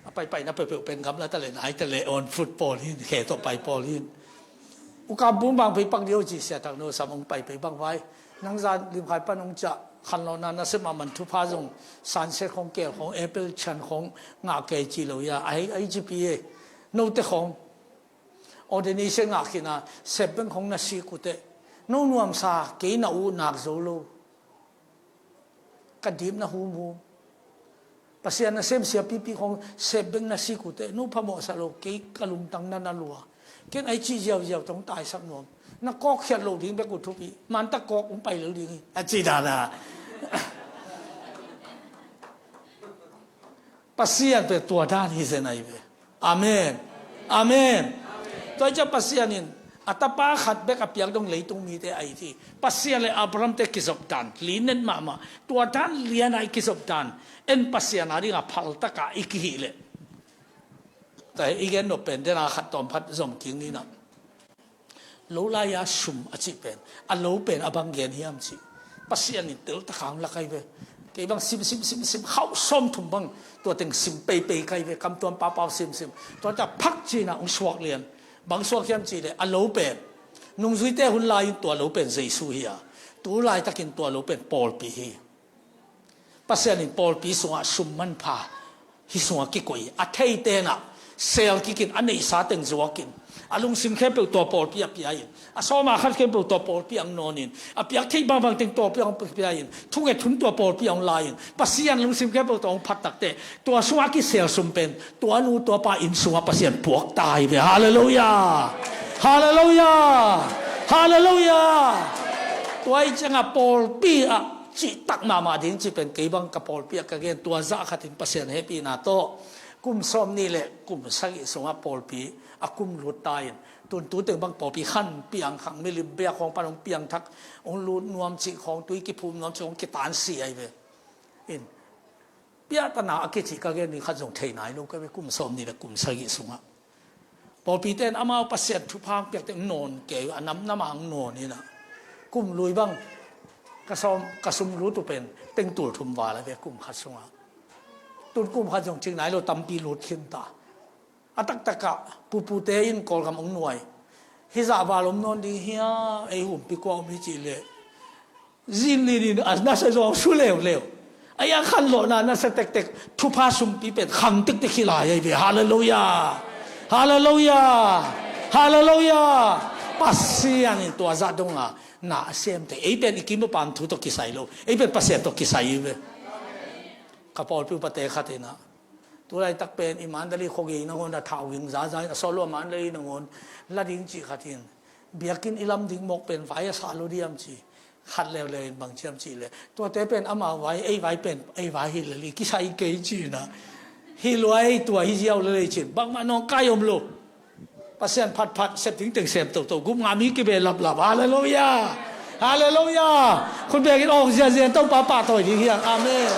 a paipaina peuhpeuh pen gamla ta le, nai ta le, on foot pawl hin, khe tawh pai pawl hin. U Kam Pu bang pei pak dih o ci, Sia Thang No sam hong pai pei bang vai. Nang zan Limkhai pan hong ciah, khanlawhna nasia mahmah in thupha zong, sunset khawng, keel khawng, apple chan khawng ngah kei ci lo hia, ahi, ahi ci pi e. Note khawng ordination ngah khin a, sep beng khawng na sik uh teh, no nuamsa, kei na uh nak zo lo. Ka dip na humhum. Pasian nasem siapipi khawng sep beng na sik uh teh, no phamawhsa lo, kei ka lungtang na na lua. Ken ahi cih ziauziau tawh hong taisak nuam. Na kawkkhiat loh ding bek uh thupi. Mantak kawk hong pai lel ding hi, a ci dan a. Pasian pen tua dan hi zen ahi ve. Amen. Amen. Tua hi ciang Pasian in a tapa khat bek a piak dong leitung mite a it hi. Pasian le Abraham te kizop dan linet mahmah. Tua dan lian a i kizop dan, en Pasian a ding a phal tak a i kihih leh, tua hi i gen nop pen den a khat tawm phat zom kik ni na. Lo lai-a sum a cih pen, a lo pen a bang gen hiam cih, Pasian in tel taka hong lak ahi ve. Kei bang sim, sim, sim, sim, khauh sawm thum bang, tua teng sim peipei ka hi ve, kam tuam papau sim, sim. Tua ta phak cina hong suak lian. Bang suak hiam cih leh, a lo pen nungzuite hun lai-in tua lo pen Jesu hi a, tu laitakin tua lo pen pawlpi hi. Pasian in pawlpi sungah sum manpha hih sungah kikoih hi. A theite in ah sel kikin, a neihsa teng zuakin, a lungsim khempeuh tua pawlpi a pia in, a sawma khat khempeuh tua pawlpi ang nawnin, a piak theih bangbang teng tua pawlpi ang pia in, thunget hun tua pawlpi ang lai in, Pasian lungsim khempeuh tua ang phat takteh, tua sungah kisel sum pen tua nu tua pa inn sungah Pasian puak ta hi ve. Halleluiah. Halleluiah. Halleluiah. Tua hi ciangah pawlpi ah cihtak mahmah ding cih pen, kei bang ka pawlpi ah ka gen, tua zah khatin Pasian hehpihna tawh kum sawm nih le kum sagih sungah pawlpi a kum lut ta in, tun tu teng bang pawlpi khan piang khang, milim biak khawng pan hong piangthak, hong lut nuam cih khawng, tui kiphum nuam cih khawng kitansi ahi ve. In, piahtana a kicih ka gen ding khat zong thei nai lo ka ve, kum sawm nih le kum sagih sungah. Pawlpite in amau Pasian thupha hong piak teng nawn kei, a namnam ah hong nawn in ah. Kum lui bang ka sawm, ka sum lut uh pen teng tul thum val a ve kum khat sungah. Tun kum khat zong cing nai lo, tampi lut khin ta. A taktakah pupute in Kawlgam hong nuai. Hih zah val om nawn ding hia, ei humpi kua om hi cih leh, zin linin a nasia zawng su leuleu. A iang khanlawhna nasia tektek, thupha sumpi pen khang tektek hi lai ahi ve. Halleluiah. Halleluiah. Halleluiah. Pasian in tua zah donga na a semte, ei pen i kim uh pam thu tawh kisai lo, ei pen Pasian tawh kisai hi ve. Ka pawlpi upate khat in ah, tu laitak pen i Mandalay khuagei nangawn a thau ging zaza in, a sawt lo a Mandalay nangawn la ding cih khat in, biakinn i lam ding mawk pen vai a sa lo diam ci. Khat leuleu in bang ciam cih leh, tuate pen amau vai, ei vai pen ei vai hi lel, i kisai kei ci in ah. Hi luai, tua hi ziau lel ei cin, bangmah nawngkai om lo. Pasian phatphat, sep ding teng sem toto, gup nga mi kibe laplap. Halleluiah. Halleluiah. Khut bekin awng zianzian Topa pahtawi ding hiang. Amen.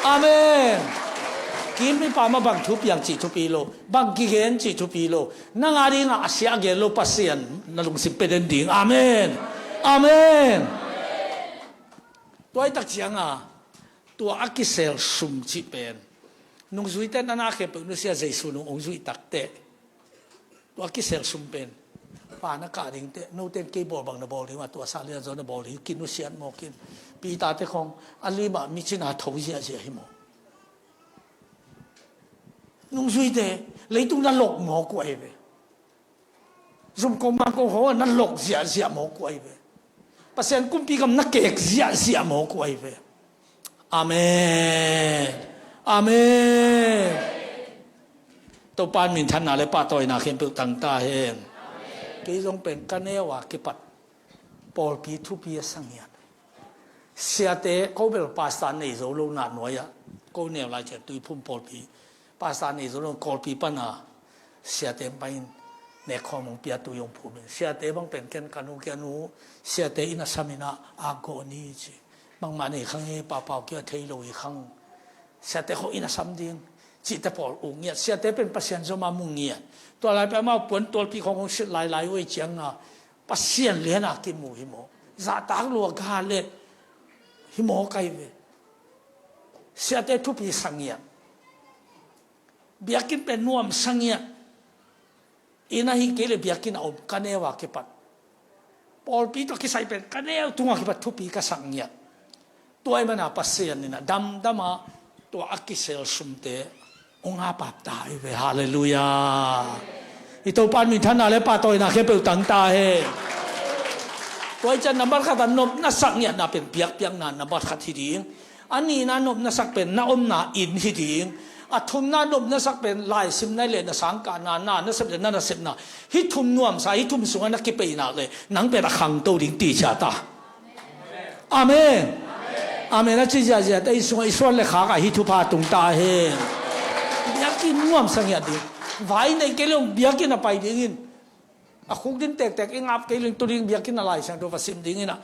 Amen. Kim i pam a bang thu piang cih thupi lo, bang kigen cih thupi lo. Nang a dingah a sia a gen lo Pasian na lungsim pia den ding. Amen. Amen. Tua hi tak cianga Tua a kisel sum cih pen nungzuite na na khempeuh nusia Jesu nung hong zuih takteh, tua a kisel sum pen pa na kah dingteh, noten kei bawl bang na bawl ding mah, tua sa lian zaw na bawl ding, kinusiat mawk in. Peter te khong a limah micina tho ziahziah hi maw? Nungzuite, leitung na lok mawk uh ahi ve. Zum kong mang kong hong na lok ziahziah mawk uh ahi ve. Pasian kumpi gam na kek ziahziah mawk uh ahi ve. Amen. Amen. Topa in minthanna le pahtawina khempeuh tang ta hen. Kei zong pen ka neu a kipat pawlpi thupi a sa ngiat. Siate, ko bel pastor nei zo lo na nuai-ah ko neu lai ciang Tuiphum pawlpi pastor nei zo lo, Kawlpi pana siate bangin nek khawm hong pia, tui hong phum in. Siate bang pen ken ka nu kia nu, siate inn a sam in ah, a gawh ni ci. Bangmah nei khang hi, papau kia thei lo hi khang. Siate khawng inn a sam ding cihte pawl uh ngiat. Siate pen Pasian zom a mu ngiat. Tua lai peh amau puan tualpi khawng hong silh lailai uh ei cianga Pasian lian a kimu hi maw? Zahtak lua ga let hi maw kai ve. Siate thupi sa ngiat. Biakinn pen nuam sa ngiat. Inn ahi kei le biakinn a om ka neu a kipat, pawlpi tawh kisai pen ka neu tungah kipat thupi ka sa ngiat. Tua ahih mana Pasian in ah damdam a tua a kisel sumte hong ap ap ta hi ve. Halleluiah. I Topa in minthanna le pahtawina khempeuh tang ta hen. Tua hi ciang nambat khat a nopna sak ngiatna pen biakpiakna nambat khat hi ding. A nihna nopna sak pen na omna inn hi ding. A thumna nopna sak pen laisim na le na sangkahna, na nasep le na nasepna. Hih thum nuamsa, hih thum sungah na kipei nak le nang pen a khangto ding ti ciat a. Amen. Amen a ci ziahziah te, i sungah i suan le khak ah hih thupha tung ta hen. Biakinn nuamsa ngiat ding. Vai nei kei le biakinn a pai dingin a khuk din tektek i ngap kei leng tu ding, biakinn a Lai Siangtho va sim dingin ah,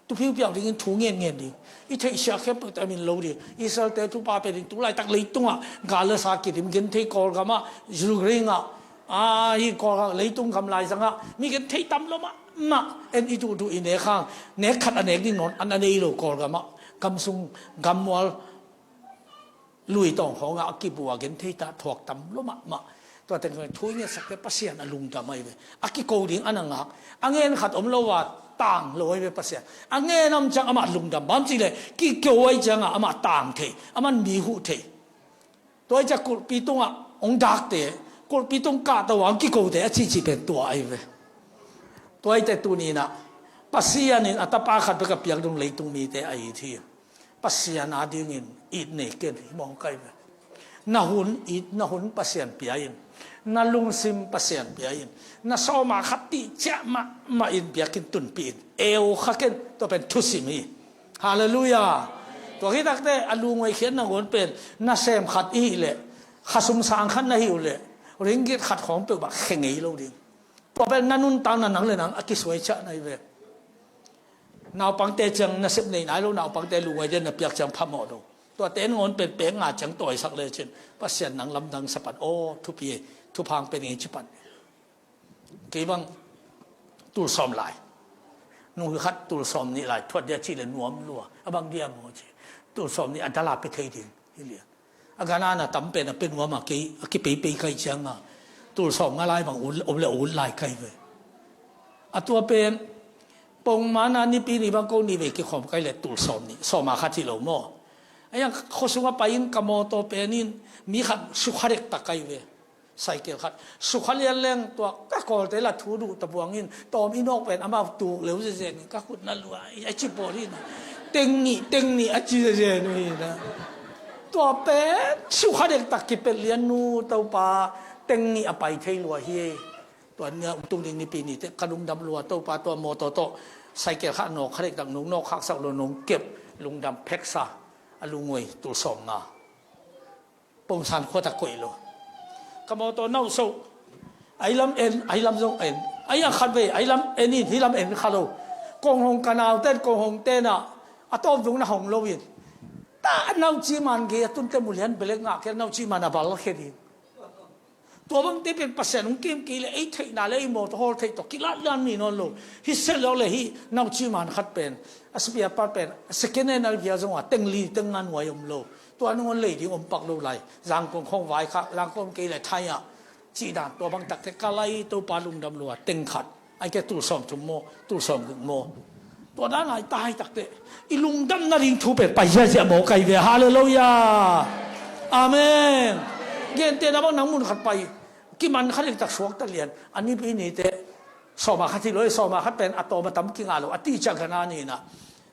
tu phiupiau dingin thu ngen ngen ding. I theihsiah khempeuh te a min lo ding. Israelte thupha pe ding, tu laitak leitungah gal le sa kidim, genthei Kawlgamah, Ukraine ah, a, hi Kawlgam, leitung gam laizangah mi genthei tam lo mahmah. En i duhduh i nek hang, nek khat a nek ding nawn an a nei lo Kawlgamah, gamsung gammual lui tawng khawngah a kibua genthei ta thuak tam lo mahmah. Tua teng thu i ngetsak te Pasian a lungdam ahi ve. A kiko ding a na ngak. A ngen khat om lo a tang lo ahi ve Pasian. A ngen a om ciang amah lungdam. Bang hang hiam cih leh kiko ahi ciangah amah tang thei. Amah mi huh thei. Tua ahi ciang kulhpi tungah hong dakte, kulhpi tung kahto a hong kikote a cihcih pen tua ahi ve. Tua ahih teh tuni-in ah Pasian in a tapa khat bek a piak ding, leitung mite a it hi. Pasian adingin it nei ken hi mawk ahi ve. Na hun it, na hun Pasian pia in. Na lungsim Pasian pia in. Na sawma khat tih ciah mahmah in biakinn tunpih in. Eu kha ken, tua pen thusim hi. Halleluiah. Tua hi takte a lungngaih khiat nangawn pen nasem khat i hih leh, khasum sang khat na hih uh leh, ringgit khat khawng peuh bang khe ngei lo ding. Tua pen na nuntakna nang le nang a kisuai ciah na hi ve. Naupangte ciang nasep nei nai lo, naupangte lungngaih ding na piak ciang phamawh lo. Tuate nangawn pen pek nga ciang tawisak lecin Pasian nang lamdang sa pan, aw thupi, thupha hong pia ning ci pan. Kei bang tul sawm lai, nungzui khat tul sawm nih lai thuat dia cih leh nuam lua. A bang dia maw ci, tul sawm nih a dala pia thei ding hi lian. A ganana tam pen a pia nuam a, kei a kipeipei kai cianga tul sawm nga lai bang ut, om le ut lai kai ve. A tua pen pongmana Nipi ni bang ko nih vei kikhawm kai leh tul sawm nih, sawma khat hi lo maw? A yang khuasung a pai in ka mawtaw pen in mi khat sukha dek ta kai ve. Cycle khat sukha lian leng, tua ka Kawlte la thu duh ta buang in, tawm i nawk pen amau tuk leu zezen in ka khut na lua a ci pawl hi na. Teng nih, teng nih a ci zezen uh hi na. Tua pen sukha dek tak kipet lian nu, Topa, teng nih a pai thei lua hi. Tua nia ung tung ding Nipi ni teh ka lungdam lua, Topa, tua mawtaw tawh cycle khat nawk kha dek tak nong nawk khaksak lo, nong kep, lungdam pheksa a lungngaih tul sawm nga. Pongsan khuat a koih lo. Ka mawtaw nauh so. Ahi lam en, ahi lam zong en. Ahi a khat vei, ahi lam en in, hi lam en kha lo. Kong hong ka nauten, kong hong tenah a tawp zong na hong lo in. Ta nauh ci man gei a tunte mulian belek ngah kei, nauh ci man a bal khe ding. Tua bangte pen Pasian hong kem kei le ei theihna le ei mawtaw hawl theih tawh kilatlan mi nawn lo. Hi se lawk le hi nauci man khat pen a spare part pen a second hand a bia zong a teng li teng nga nuai om lo. Tua nangawn lei ding om pak lo lai. Zangkong khawng vai kha, Zangkong kei le Thai ah cih dan tua bang takte ka lai Topa lungdam lo a teng khat. Ai ke tul sawm thum maw, tul sawm guk maw. Tua dan ai tai takte i lungdam nading thu pen pai ziahziah maw kai ve. Halleluiah. Amen. Gente na bang nang mun khat pai kiman khat in tak suak ta lian. A nipi nite sawma khat hi lo, sawma khat pen a tawm a tam kinga lo a ti ciang ka na ni na.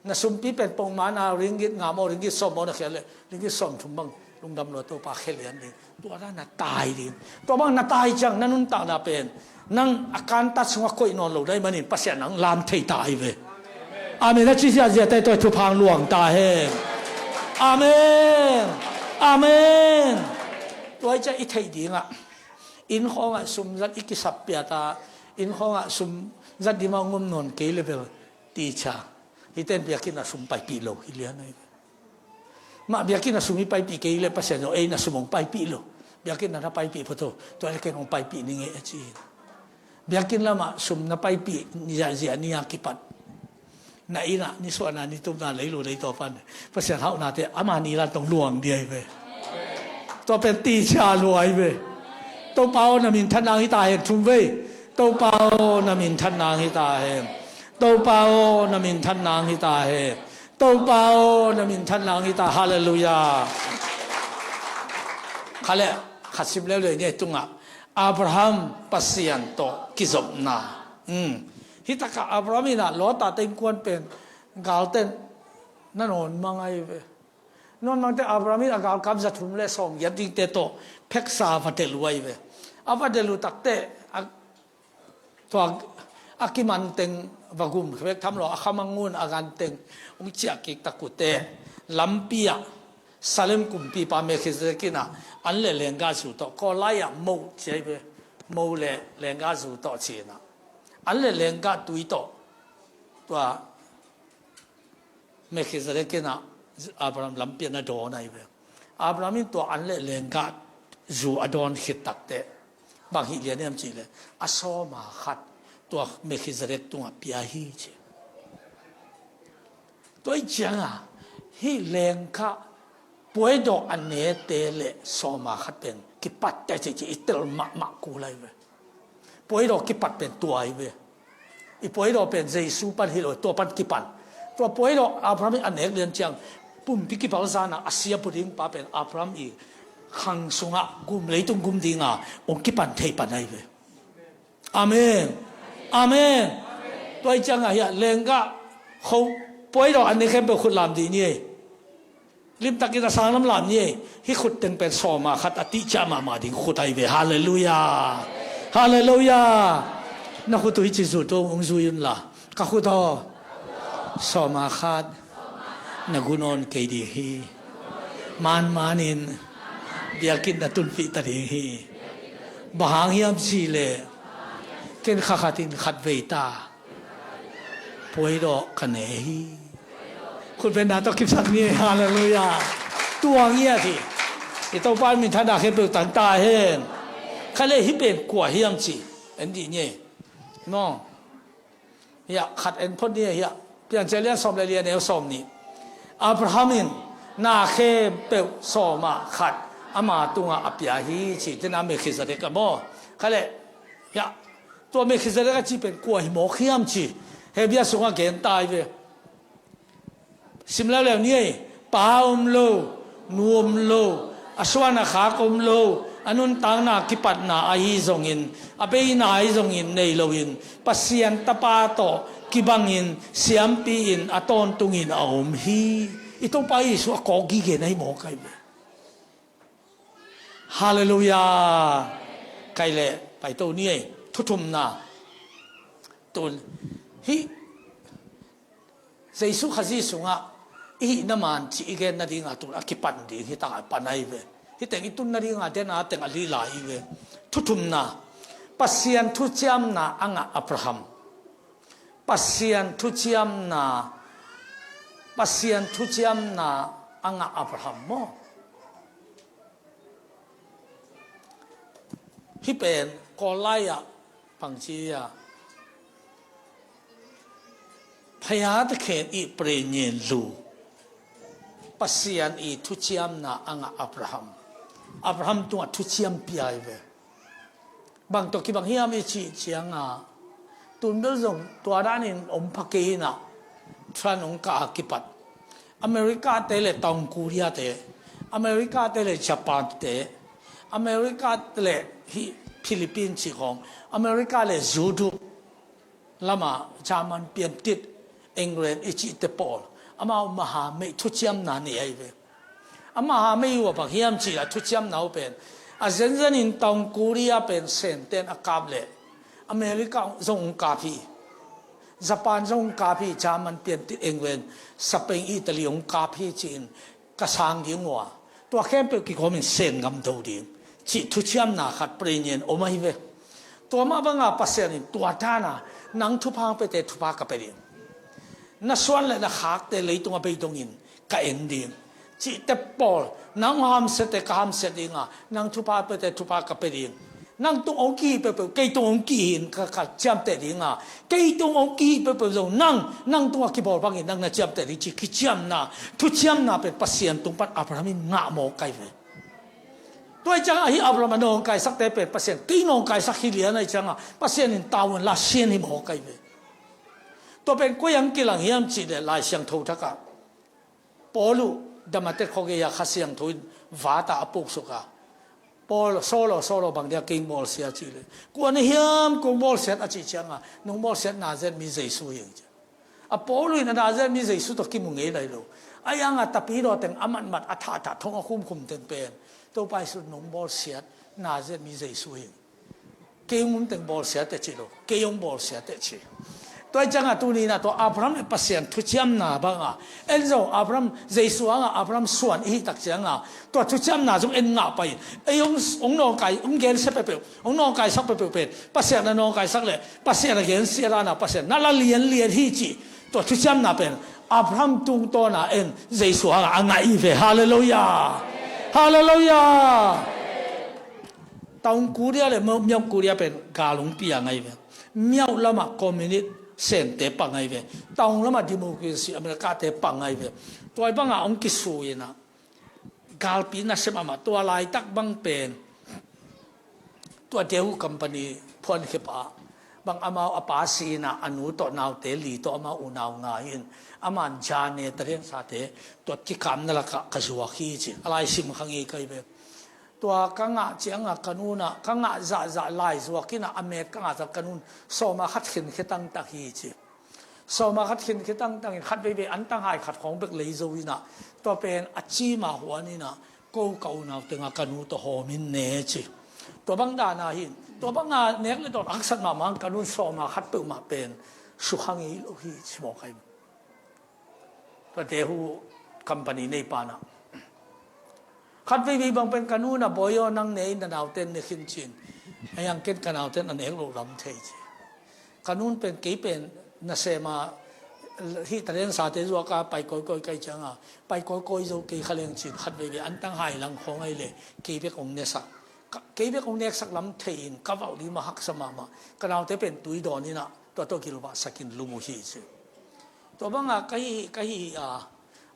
Na sumpi pen pongman a ringgit nga maw, ringgit sawm maw na khia le, ringgit sawm thum bang lungdam lo Topa khia lian ding. Tua na na tai ding. Tua bang na tai ciang na nuntakna pen nang a kantat sungah koih nawn lo dai manin Pasian nang lam thei ta ai ve. Amen. A ci ziahziah tai tua thuphang luang ta hen. Amen. Amen. Tua i ciah i theih dingah inn khawngah sum zat i kisap piata, inn khawngah sum zat dima ngom nawn kei level ti cia. Hiten biakinn a sum paipih lo hi lian ai ve. Mah biakinn a sum i paipih kei le Pasian zong ei na sum hong paipih lo. Biakinn a na paipih photo tua le ken hong paipih ni ngei a ci. Biakinn lamah sum na paipih ziahziah ni a kipat na innah nisuahna nitupna leilo leitaw pan Pasian hauhnate ama ni lan tong luang dia hi ve. Tua pen ti cia lua hi ve. Topa aw na minthan nang hi ta hen thum vei. Topa aw na minthan nang hi ta hen. Topa aw na minthan nang hi ta hen. Topa aw na minthan nang hi ta. Halleluiah. Kha le khat sim leuleu ni tungah Abraham Pasian tawh kizopna. Hi takah Abraham in ah Lot a tengkuan pen galten na nawn mang ai ve. Nawn mangte Abraham in a galkap zathum le sawm giat dingte tawh pheksa va tel uh ai ve. A va del uh takte a tua a kiman teng va gum vek tham lo a khamangun a gan teng hong ciah kik tak uh te lampi ah Salem kumpipa Melkhizedek in ah an le lenggah zu tawh Kawlai ah mo ci ai ve. Mo le lenggah zu tawh ci in ah an le lenggah tui tawh tua Melkhizedek in ah Abraham lampi ah na dawn ai ve. Abraham in tua an le lenggah zu a dawn khit takte bang hi lian hiam cih le a sawma khat tua Melkhizedek tungah pia hi ci. Tua i cianga hih lengkhah puaidawh a nete le sawma khat pen kipatte ci ci i tel mahmah kul ai ve. Puaidawh kipat pen tua ai ve. I puaidawh pen Jesu pan hi lo tua pan kipan. Tua puaidawh Abraham in a nek lian ciang pumpi kipal zana a sia pu ding pa pen Abraham i khang sungah gum leitung gum dinga hong kipan thei pan ai ve. Amen. Amen. Tua i cianga hiah lenggah kho puaidawh a nek khempeuh khut lam dih ni ei. Limtakin a sang lam lam ni ei. Hih khut teng pen sawma khat a tihciah mahmah ding khut ai ve. Halleluiah. Halleluiah. Na khut uh hi ci zu tu hong zui unla ka khut aw sawma khat na gunawn kei ding hi. Manmanin biakinn na tunpih ta ding hi. Bang hang hiam cih leh ken kha khatin khat vei ta puaidawh ka ne hi. Khutbetna tawh kipsak ni. Halleluiah. Tua ngiat hi. I Topa in minthanna khempeuh tang ta hen. Kha le hih pen kua hiam ci en dih ni ei. Maw? Hiah khat en phot ni hiah Piancil lian sawm le lian neu sawm nih. Abraham in na khempeuh sawma khat ama tungah a pia hi ci tena Melkhizedek a maw? Kha le hiah tua Melkhizedek a ci pen kua hi mawk hiam ci Hebrew sungah gen tai ve. Sim leuleu ni ei. Pa om lo, nu om lo, a suan a khak om lo, a nuntakna kipatna ahi zongin, a beina ahi zongin nei loin Pasian Tapa tawh kibangin siampi in a tawntungin a om hi. I Topa Jesu a kawk gige na hi mawk ai ve. Halleluiah. Kai le paito ni ei. Thuthumna tun hih Jesu Khazih sungah i hihna man cih i gen nadinga tun a kipan ding hi ta a pan ai ve. Hih teng i tun nadinga dena teng a lila hi ve. Thuthumna Pasian thuciamna a ngah Abraham. Pasian thuciamna Pasian thuciamna a ngah Abraham maw? Hih pen Kawl lai-ah pangci a, phaya takhen i prenyen lu Pasian i thuciamna a ngah Abraham. Abraham tungah thuciam pia hi ve. Bang tawh kibang hiam i cih cianga, tun bel zong tua danin om pha kei inah, Trump hong kah a kipat America te le Taung Korea te, America te le Japan te, America te le hih Philippines cih khawng, America le Europe lama German piantit, England i cihte pawl, amau maha meih thuciamna nei ahi ve. A maha meih uh a bang hiam cih a thuciamna uh pen, a zenzenin Taung Korea pen Senten a kap leh America zong hong kap hi. Japan zong hong kap hi, German piantit, England, Spain, Italy hong kap hi ci-in ka sang ding uh a, tua khempeuh kikawmin Sen ngam do ding cih thuciamna khat prenyen om ahi ve. Tua mah banga Pasian in tua dana, nang thupha hong piate thupha ka pia ding, na suan le na khakte leitung a bei dongin ka en ding cihte pawl, nang hamsiate ka hamsia dinga, nang thupha piate thupha ka pia ding. Nang tung hong kihih peuhpeuh, kei tung hong kihih in ka, ka ciamteh dinga, kei tung hong kihih peuhpeuh zong nang, nang tungah kibawl bangin nang na ciamteh ding cih kiciamna, thuciamna pen Pasian tung pan Abraham in ngah mawk ahi ve. Tua hi ciangah hih Abraham a nawngkaisakte pen Pasian, kei nawngkaisak hi lian ahi ciangah Pasian in tavuan la sian hi mawk ahi ve. Tua pen koi ang kilang hiam cih leh Lai Siangtho thakah Paul uh Damatek khuagei-ah Kha Siangtho in vat a a puksuk a, Paul, Saul aw, Saul aw, bang dia kei hong bawlsia cih leh, kua na hiam kong bawlsiat a cih ciangah, nong bawlsiat Nazareth mi Jesu hi ing ci. A Paul uh in a Nazareth mi Jesu tawh kimu ngei lai lo. A iangah tapidaw teng a matmat, a thahthah, thong a khumkhum teng pen Topa Jesu nong bawlsiat Nazareth mi Jesu hi ing. Kei hong um teng bawlsia teh ci lo, kei hong bawlsia teh ci. Tua hi ciangah tuni inah tua Abraham le Pasian thuciamna bangah, en zo Abraham, Jesu hangah Abraham suan i hih tak ciangah tua thuciamna zong en ngah pai. Ei hong, hong nawngkai, hong gensia peuhpeuh, hong nawngkaisak peuhpeuh pen Pasian a nawngkaisak le Pasian a gensia dana Pasian na la lianlian hi cih tua thuciamna pen Abraham tungtawna en Jesu hangah a ngah i ve. Halleluiah. Halleluiah. Taung Korea le Myo-, Myo Korea pen gal hong piang ahi ve. Myo lamah communist Sente pang ahi ve. Taung lamah democracy America te pang ahi ve. Tua bangah hong kisu inah, galpi nasem amah, tua laitak bang pen tua Daewoo company phuankhia pa bang, amau a pa si inah a nu tawh naute li tawh amau unau nga in, aman jane tariansate tua kikamna lakah ka zuak hi ci. A lai sim kha ngei ka hi ve. Tua ka ngah ciangah ka nu inah, ka ngah zahzah lai zuak inah a met ka ngah zah ka nu in sawma khat khinkhia tangtang hi ci. Sawma khat khinkhia tangtang in khat veivei antang hai khat khawng bek lei zo inah, tua pen a cima huan inah ko ka unau tengah ka nu tawh hawm in ne ci. Tua bang dana hin, tua banga nek le dawn haksat mahmah ka nu in sawma khat peuhmah pen sukha ngei lo hi ci mawk ahi. Tua Daewoo company neipa inah khat veivei bang pen ka nu inah, bawi aw, nang ne in na naute ne khin ci-in, a iang ken ka naute in a nek loh lam thei ci. Ka nu in pen kei pen nasema hih tariansate zuaka pai kawikawi ka hih cianga, pai kawikawi zo kei kha leng ci-in khat veivei antang hai lang khawng ahi leh kei bek hong nesak. Ka, kei bek hong neksak lam thei-in ka valh ding mah haksa mahmah. Ka naute pen tui dawn inah tua tawh gilvahsakin lum uh hi ci. Tua banga ka hih, ka hih a,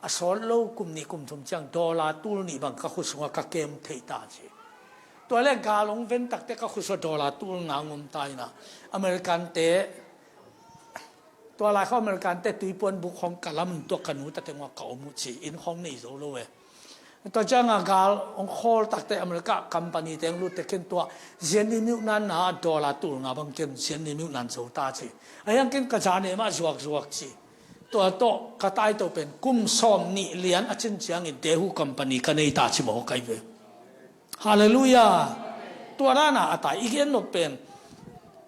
a sawt lo kum nih kum thum ciang dollar tul nih bang ka khut sungah ka kem thei ta ci. Tua le gal hong ven takte ka khut sungah dollar tul nga hong om ta inah, American te, tua lai khawng American te tuipuan buk khawng ka lam in tua ka nu ta tengah ka om uh ci. Inn khawng nei zo lo e. Tua cianga gal hong khawl takte America company teng lutte ken tua zianni miuh nan na dollar tul nga bang ken zianni miuh nan zo ta ci. A hiang ken ka jane mah zuakzuak ci. Tua tawh ka taito pen kum sawm nih lian a cin ciangin Daewoo company ka nei ta ci mawk ahi ve. Halleluiah. Tua dana a tai i gen nop pen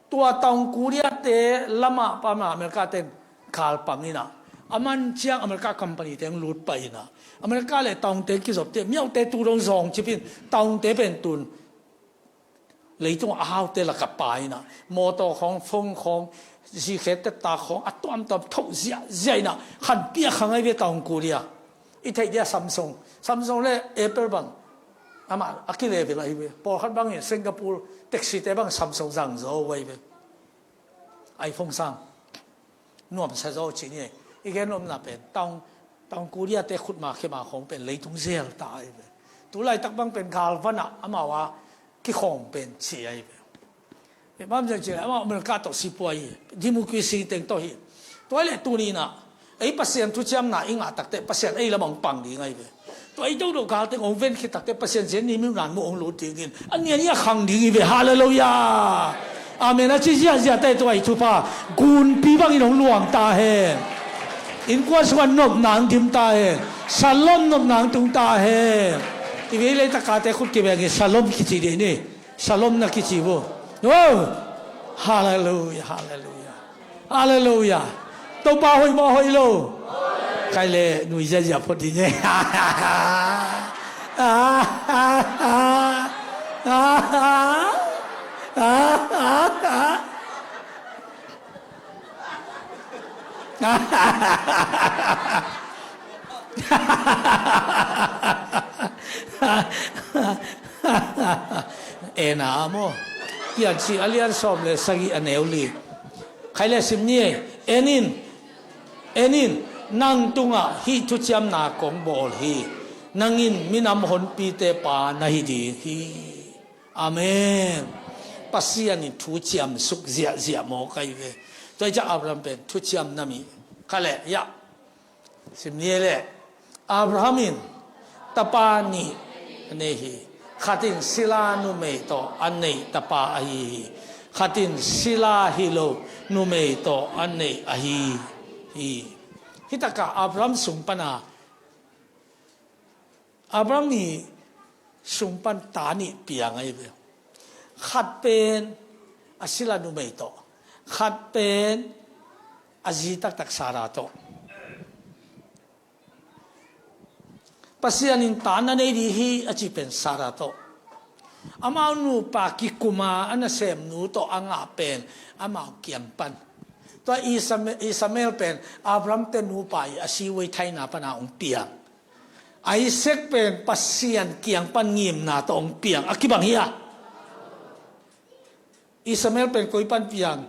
tua Taung Korea te lamah pama America ten gal pang inah, a man ciang America company teng lut pah inah, America le Taungte kizopte, Myote tu dong zawng cipin, Taungte pen tun leitungah a haute lakah pa inah, mawtaw khawng, phone khawng, zikhe tetta khawng a tuamtuam thoh ziahziah inah khanpiak kha ngai ve Taung Korea. I theih dia Samsung, Samsung le Apple bang Amah a kilevel ahi ve. Pawlkhat bangin Singapore taxi-te bang Samsung zang zo uh ahi ve. iPhone sang nuamsa zo ci ni. I gen nopna pen Taung, Taung Korea-te khutma khema khawng pen leitung zel ta ahi ve. Tu laitak bang pen galvan ah amau a kikhawm pen ci ahi ve. Bang zia ci leh amah America tawh sipuai hi. Democracy teng tawh hi. Tua hi leh tuni-in ah ei Pasian thuciamna i ngah takteh Pasian ei lamah hong pang ding ahi ve. Tua i dodo gal teng hong ven khit takteh Pasian zen ni miunan muh hong lut dingin a nian i a khang ding hi ve. Halleluiah. Amen. A ci ziahziah teh tua i thupha gunpi bangin hong luang ta hen. Innkuan sungah nopna hong dim ta hen. Shalom nopna hong tung ta hen. I vei leitak kate khut kibengin shalom kici dih ni. Shalom na kici vo. Oh! Halleluiah, halleluiah. Halleluiah. Topa hoih maw, hoih lo? Khai le nui ziazia phot ding e. En a maw? Piancil a lian sawm le sagih a neu li. Khai le sim ni e. En in, en in, nang tungah hih thuciamna kong bawl hi. Nang in minam honpite pa na hi ding hi. Amen. Pasian in thuciam suk ziahziah mawk ahi ve. Tua hi ciah Abraham pen thuciam na mi. Khai le, ya. Sim ni e le. Abraham in tapa nih a nei hi. Khat in sila numei tawh a neih tapa ahi hi. Khat in sila hi lo numei tawh a neih ahi hi. Hih takah Abraham sung pana Abraham i sung pan ta nih piang ahi ve. Khat pen a sila numei tawh, khat pen a zi taktak Sarah tawh. Pasian in ta na nei ding hi a ci pen Sarah tawh. Amau nupa kikum a a nasemnu tawh a ngah pen amau kiang pan. Tua Isame-, Ismael pen Abraham te nupa i a siwei thaina pana hong piang. Isaac pen Pasian kiang pan ngimna tawh hong piang. A kibang hi a. Ismael pen koi pan piang?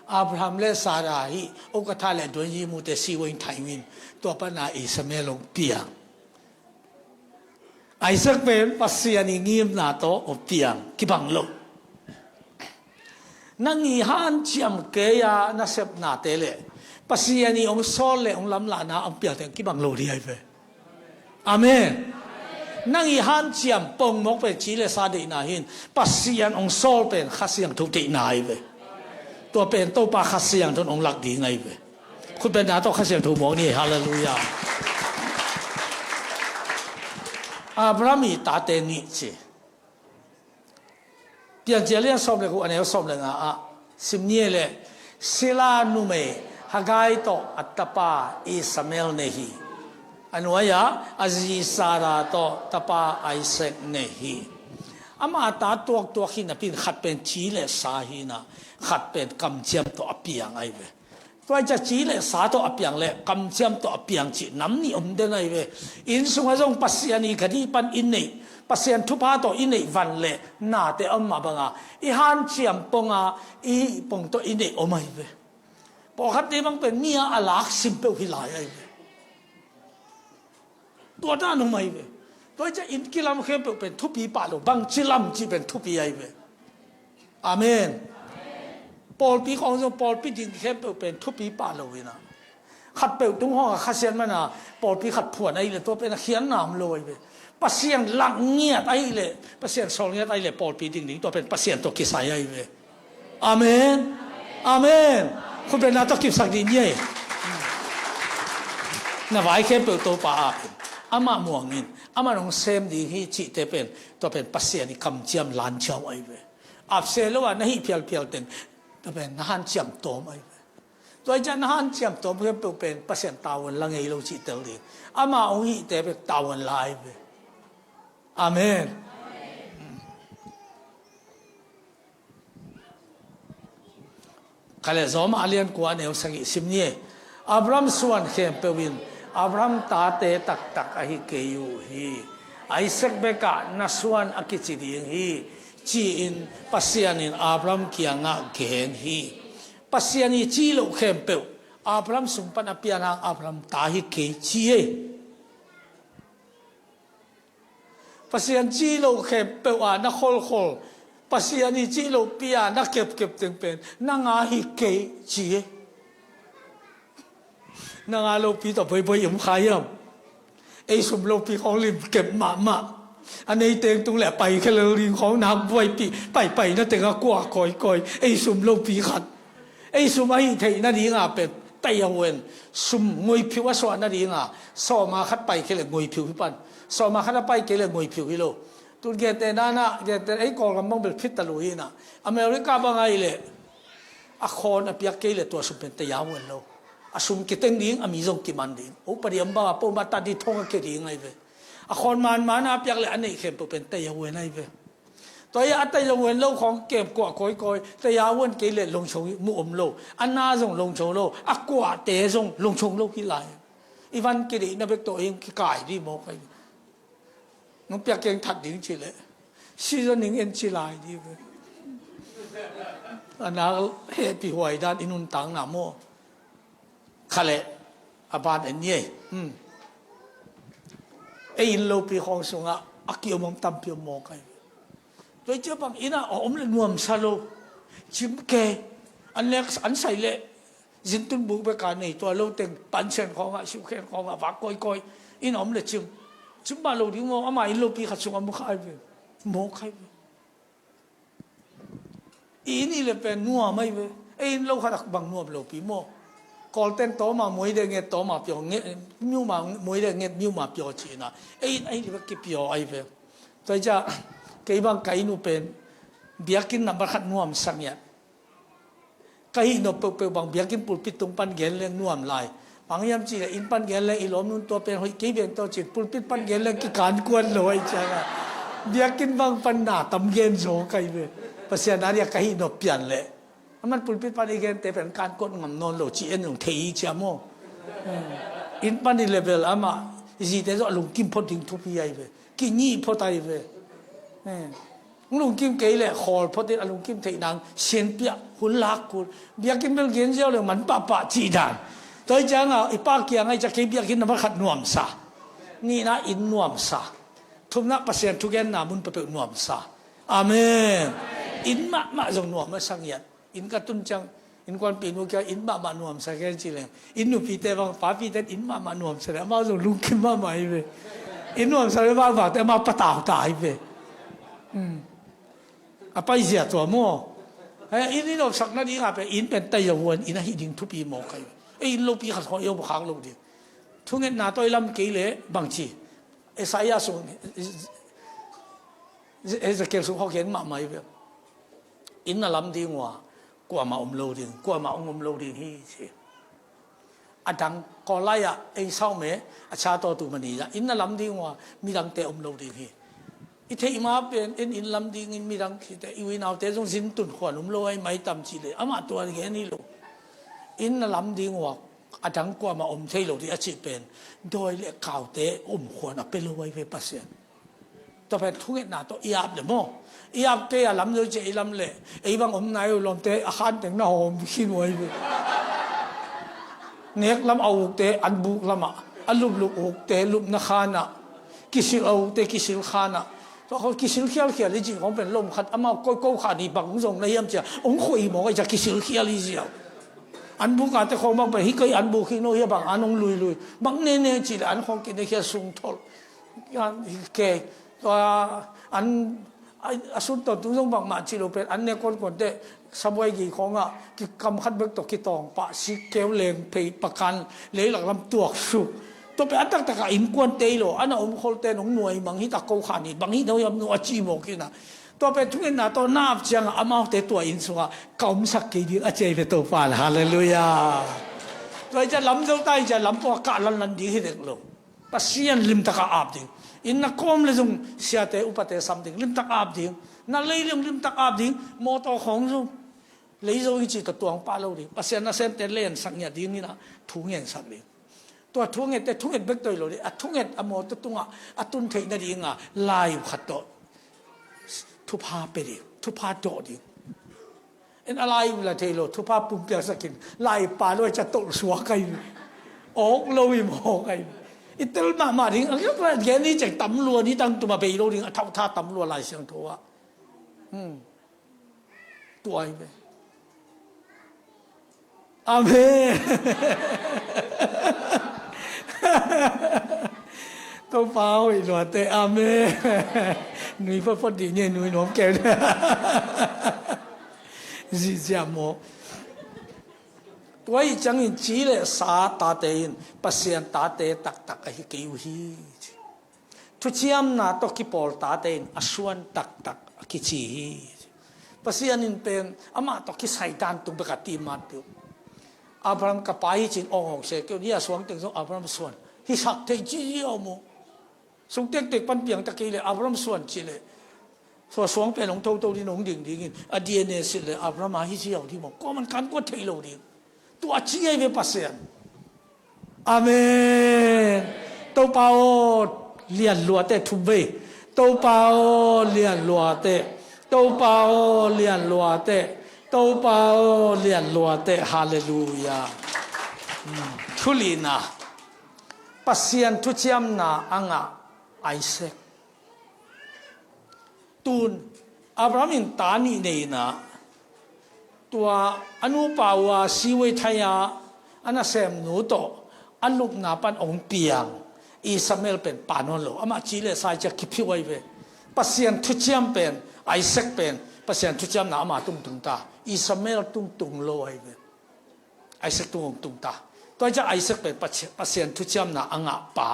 Abraham le Sarah hih okatha le duanyi mute siwei thai in tua pana Ismael hong piang. Isaac pen Pasian i ngimna tawh hong piang. Kibang lo. Nang i hanciam kei a nasepnate le Pasian i hong sawl le hong lamlahna hong piangte kibang lo ding ahi ve. Amen. Nang i hanciam pongmawk pen ci le sa deihna hin Pasian hong sawl pen Kha Siangtho deihna ahi ve. Tua pen Topa Kha Siangtho in hong lak ding ahi ve. Khutbetna tawh Kha Siangtho mawk ni. Halleluiah. Abraham i tate nih ci. Piancil a lian sawm le guk a neu sawm le nga ah sim ni e le. Sila numei Hagar tawh a tapa Ismael nei hi. A nuai-ah a zi Sarah tawh tapa Isaac nei hi. Ama ta tuaktuak hi napi-in khat pen ci le sa hi a, khat pen kamciam tawh a piang ahi ve. Tua hi ciah ci le sa tawh a piang le kamciam tawh a piang cih nam nih om den ahi ve. Inn sungah zong Pasian i gadi pan i neih, Pasian thupha tawh i neih van le nate a om mah banga i hanciam ponga i hih pong tawh i neih om ahi ve. Pawlkhatte bang pen mi a a lak sim peuh hi lai ahi ve. Tua dan om ahi ve. Tua hi ciah inn kilam khempeuh pen thupi pah lo, bangci lam cih pen thupi ahi ve. Amen. Pawlpi khawng zong pawlpi ding khempeuh pen thupi pah lo hi a, khatpeuh tung hawng a khasiat mana pawlpi khat phuan ahih leh tua pen a khiatna om lo ahi ve. Pasian lak ngiat ahih leh, Pasian sawl ngiat ahih leh pawlpi ding ding tua pen Pasian tawh kisai ahi ve. Amen. Amen. Khutbetna tawh kipsak dih ni ei. Na vai khempeuh Topa a pen amah muangin amah hong sem ding hi cihte pen tua pen Pasian i kamciam lanciau ahi ve. Apse lo a na hih phialphial teng tua pen na hanciam tawm ahi ve. Tua hi ciah na hanciam tawm khempeuh pen Pasian tavuan la ngei lo cih tel ding. Ama hong hihte pen tavuan la ahi ve. Amen. Kha le Rom a lian kua a neu sagih sim ni e. Abraham suan khempeuh in Abraham tate taktak ahi kei uh hi. Isaac bekah na suan a kici ding hi, ci-in Pasian in Abraham kiangah gen hi. Pasian i cih loh khempeuh Abraham sung pan a pian hang Abraham ta hi kei ci ei. Pasian cih loh khempeuh a na kholkhol, Pasian i cih loh pi a na kepkep teng pen nang a hi kei ci ei. Nang a lopi tawh boiboi om kha hiam? Ei sum lopi khawng lim kep mahmah. A nei teng tung le a paikhia lel ding khawng nak buaipih, paipai na teng a kua kawikawi. Ei sum lopi khat. Ei sum a hih theih nading a pen taiawen sum ngoiphiu a suah nading a sawma khat paikhia le ngoiphiu hi pan. Sawma khat a paikei le ngoiphiu hi lo. Tun gente nana, gente ei Kawlgam bang bel phit ta lu hi na. America bang a hi le a khawn a piak kei le tua sum pen taiawen lo. A sum kiteng ding, a mi zong kiman ding. Upa diam bang a poma ta di thong a ke ding ai ve. A khawn manman a piak le a neih khempeuh pen taiawen ai ve. Tua hi a taiawen lo khawng kem kuah kawikawi, taiawen kei le longchong mu om lo. A na zong longchong lo, a kuahte zong longchong lo hi lai. I van kideihna bek tawh eng kikai di mawk ai ve. Nong piak keng that ding ci le seasoning en ci lai di ve. A nak hehpih huai dan i nuntakna maw? Kha le a ban en ni ei. Hmm. Ei inn lopi khawng sungah a kiomom tampi om mawk ai ve. Tua i cia bang inn ah a om le nuamsa lo. Cim ke an lek an sai le zintun buk beka nei tua lo teng pansen khawngah siukhen khawngah vak kawikawi in a om le cim. Cim mah lo ding maw, ama inn lopi khat sung a mu kha ai ve. Mawk kha ai ve. I inn i le pen nuam ai ve. Ei inn lo khat a bang nuam lopi maw? Kawlten tawma muaide nget tawma piaw nget miuma muaide nget miuma piaw cihna. Ei inn ai le bek kipiaw ai ve. Tua i cia kei bang ka inn uh pen biakinn nambat khat nuamsa ngiat. Ka hih nop peuhpeuh bang biakinn pulpit tung pan gen leng nuam lai. Bang hiam cih leh inn pan gen leng i lawm nun tua pen hoih kei beng tawh cin pulpit pan gen leng kikan kuan lo ai cianga. Biakinn bang pan na tam gen zaw kai ve. Pasian a dia ka hih nop pian leh. Aman pulpit pan i gente pen kan kuat ngam nawn lo ci en zong thei i cia maw? Inn pan i level amah i zite zawh lungkim phot ding thupi ai ve. Kingih phot ai ve. Lungkim kei le khawl photin a lungkim theih nang sianpiah hun lak kul. Biakinn bel gen ziau le man pahpah cih dan. Tua hi cianga i pa kiangah i ca kei biakinn nambat khat nuamsa. Nihna inn nuamsa. Thumna Pasian thugenna mun peuhpeuh nuamsa. Amen. Inn mahmah zong nuam a sangiat. Inn ka tun ciang innkuanpih nu kia inn mahmah nuamsa kia ci leng inn nupite bang papite inn mahmah nuamsa le amau zong lungkim mahmah hi ve. Inn nuamsa le bang bangte amau patau ta hi ve. A paizia tua maw? Inn i nopsak nading a pe inn pen taiahuan inn ahi ding thupi maw kai? Ei inn lopi khat khawng i om khak lo ding. Thungetna tawh i lam kei le bangci Isaiah sung Ezekiel sung khawng gen mahmah hi ve. Inn na lam ding uh a kuamah om lo ding, kuamah hong om lo ding hi ci. A dang Kawllai ah ei sau me a cha tawtu mani ah inn na lam ding uh a midangte om lo ding hi. I theih ma pen en inn lam dingin midang khite i uinaute zong zin tun khuan um lo ai mai tam ci le amah tuan gen hi lo. Inn na lam ding uh a a dang kuamah om thei lo ding a cih pen dawi le kaute om khuan a pe lo ai ve Pasian. Tua pen thungetna tawh i ap le maw? I ap kei a lam zo cia i lam le ei bang om nai uh lawmte a khan teng na hawm khin uh ai ve. Nek lam a ukte an buk lamah a luplup ukte lupna khanah kisil a ukte kisil khanah tua khawng kisil khialkhial i cih khawng pen lom khat amau koi ko khan i bang zong na hiam cia hong khuai mawk a i cia kisil khial i ziau. An buk ate khawng bang pen hi kei an buk hi no hi a bang an hong luilui bang nene cih le an khawng kine khial sungtholh. Ke tua an a sun tawntung zong bangmah cih lo pen an ne kuankuante sabuai gei khawngah kikam khat bek tawh kitawng pah sik keu leng phei pakan leilak lam tuaksuk. Tua pen a taktakah innkuan tei lo an a om kholte nong nuai mang hita ko khan hi bang hi no hiam no a ci mawk hina. Tua pen thungetna tawh na ap ciangah amaute tua inn sungah ka omsak kei ding a ciai ve Topa le halleluiah. Tua hi ciah lam zo ta hi ciah lam pawh a kah lanlan ding hi dek lo. Pasian limtaka ap ding. Inn na kawm le zong siate upate sam ding limtak ap ding. Na lei le zong limtak ap ding. Mawtaw khawng zong lei zo hi ci tawh tuang pah lo ding. Pasian nasemte lensak ngiat ding inah thu ngensak ding. Tua thunget te, thunget bek tawh hi lo ding, a thunget a mawtaw tungah a tun theih nadinga lai uh khat tawh thupha pe ding, thupha dawh ding. En a lai uh la thei lo, thupha pumpiaksak in, lai pa lo a ca tolh suak ai. Awk lo i mawk ai. I tel mahmah ding, a gen ni cek tam lua ni tang tuma bei lo ding, a thauh tha tam lua Lai Siangtho ah. Hmm. Tua hi ve. Amen. Topa hoih luate. Amen. Nui photphot dih ni, nui nuam keu. Zihziah maw. Tua hi ciangin ci le sa tate in Pasian tate taktak ahi kei uh hi. Thuciamna tawh kipawl tate in a suan taktak a kici hi. Pasian in pen amah tawh kisai dan tung bek a ti mat peuh. Abraham ka pa hi cin awng awng se keu ni a suang teng zong Abraham suan. Hi sak thei ci hi a om uh. Sung tektek pan piang ta kei le Abraham suan ci le. Sua suang pen hong toto din hong ding dingin a D N A sit le Abraham a hi ci a uh ding maw. Kua man kan kua thei lo ding. Tua ci ahi ve Pasian. Amen. Topa aw lian luate thum vei. Topa aw lian luate. Topa aw lian luate. Topa aw lian luate. Halleluia. Hmm. Thulina. Pasian thuciamna a ngah Isaac. Tun Abraham in ta nih nei inah tua a nupa uh a siwei thai-a a nasemnu tawh a lupna pan hong piang Ishmael pen pa nawn lo. Amah ci le sai cia kiphiu ahi ve. Pasian thuciam pen, Isaac pen Pasian thuciamna ama tungtung ta, Ishmael tungtung lo ahi ve. Isaac tung hong tung ta. Tua hi ciah Isaac pen Pasian, Pasian thuciamna a ngah pa.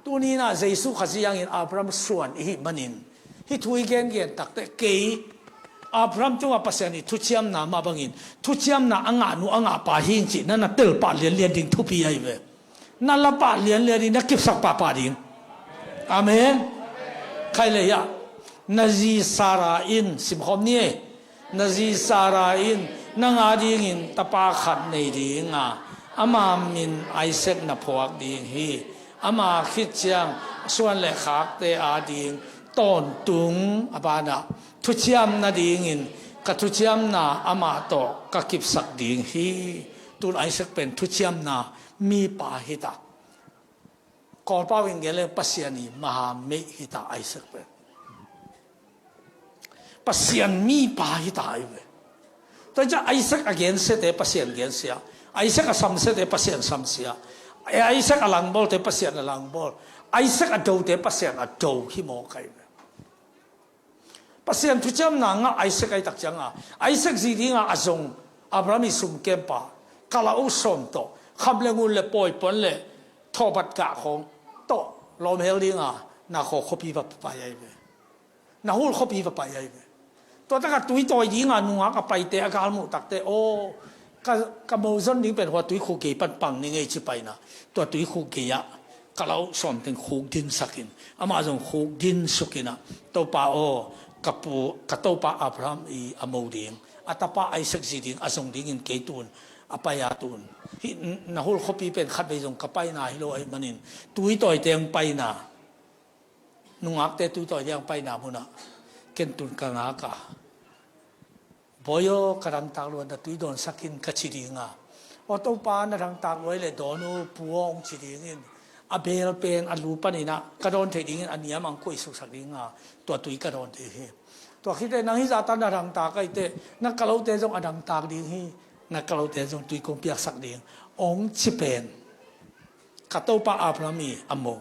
Tuni inah Jesu Khazih hangin Abraham suan i hih manin hih thu i gengen takte kei Abraham tungah Pasian i thuciamna mah bangin thuciamna a ngah nu a ngah pa hing cih na na tel pah lianlian ding thupi ahi ve. Na la pah lianlian ding, na kipsak pahpah ding. Amen. Khai le hiah na zi Sarah in simkhawm ni e. Na zi Sarah in nang adingin tapa khat nei dinga ama min Isaac na phuak ding hi. Ama khit ciang suan le khakte ading tawntung a banah thuciam nadingin ka thuciamna amah tawh ka kipsak ding hi. Tun Isaac pen thuciamna mipa hi ta. Kawlpau in gen le Pasian i mahamei hi ta Isaac pen. Pasian mipa hi ta ahi ve. Tua hi ciah Isaac a gensiate Pasian gensia. Isaac a samsiate Pasian samsia. Isaac a langbawlte Pasian a langbawl. Isaac a dote Pasian a do hi mawk ahi ve. Pasian thuciamna ngah Isaac ahi tak cianga Isaac zi dinga a zong Abraham i sumkempa, kalau sawm tawh, kham le ngun le pawipuan le thawhbat gah khawng tawh lawmhel dinga na khaw khuapi va pai ahi ve. Na hul khuapi va pai ahi ve. Tua taka tui tawi dinga nungak a paite a galmuh takte aw, ka, ka mozon ding pen hua tuikhuk gei pan pang ni ngei ci paina. Tua tuikhuk gei ah kalau sawm teng khuk dinsakin amah zong khuk dinsukinah Topa aw, ka pu, ka topa Abraham i a mo ding, a tapa Isaac zi ding a zong dingin kei tun a pai a tun hih na hul khuapi pen khatvei zong ka paina hi lo ahi manin tui tawi teng paina. Nungakte tui tawi liang paina munah ken tun ka ngak a, Bawi aw, ka dangtak lua na tui dawnsak in ka ci dinga, aw Topa na dangtak lua le dawn uh pu aw hong ci dingin a beel pen a lu paninah ka dawn theih dingin a niam ang kuai suksak dinga tua tui ka dawn thei hi. Tua khite nang hizahtan na dangtak ahi teh na kalote zong a dangtak ding hi. Na kalote zong tui kong piaksak ding hong ci pen ka topa Abraham i a mo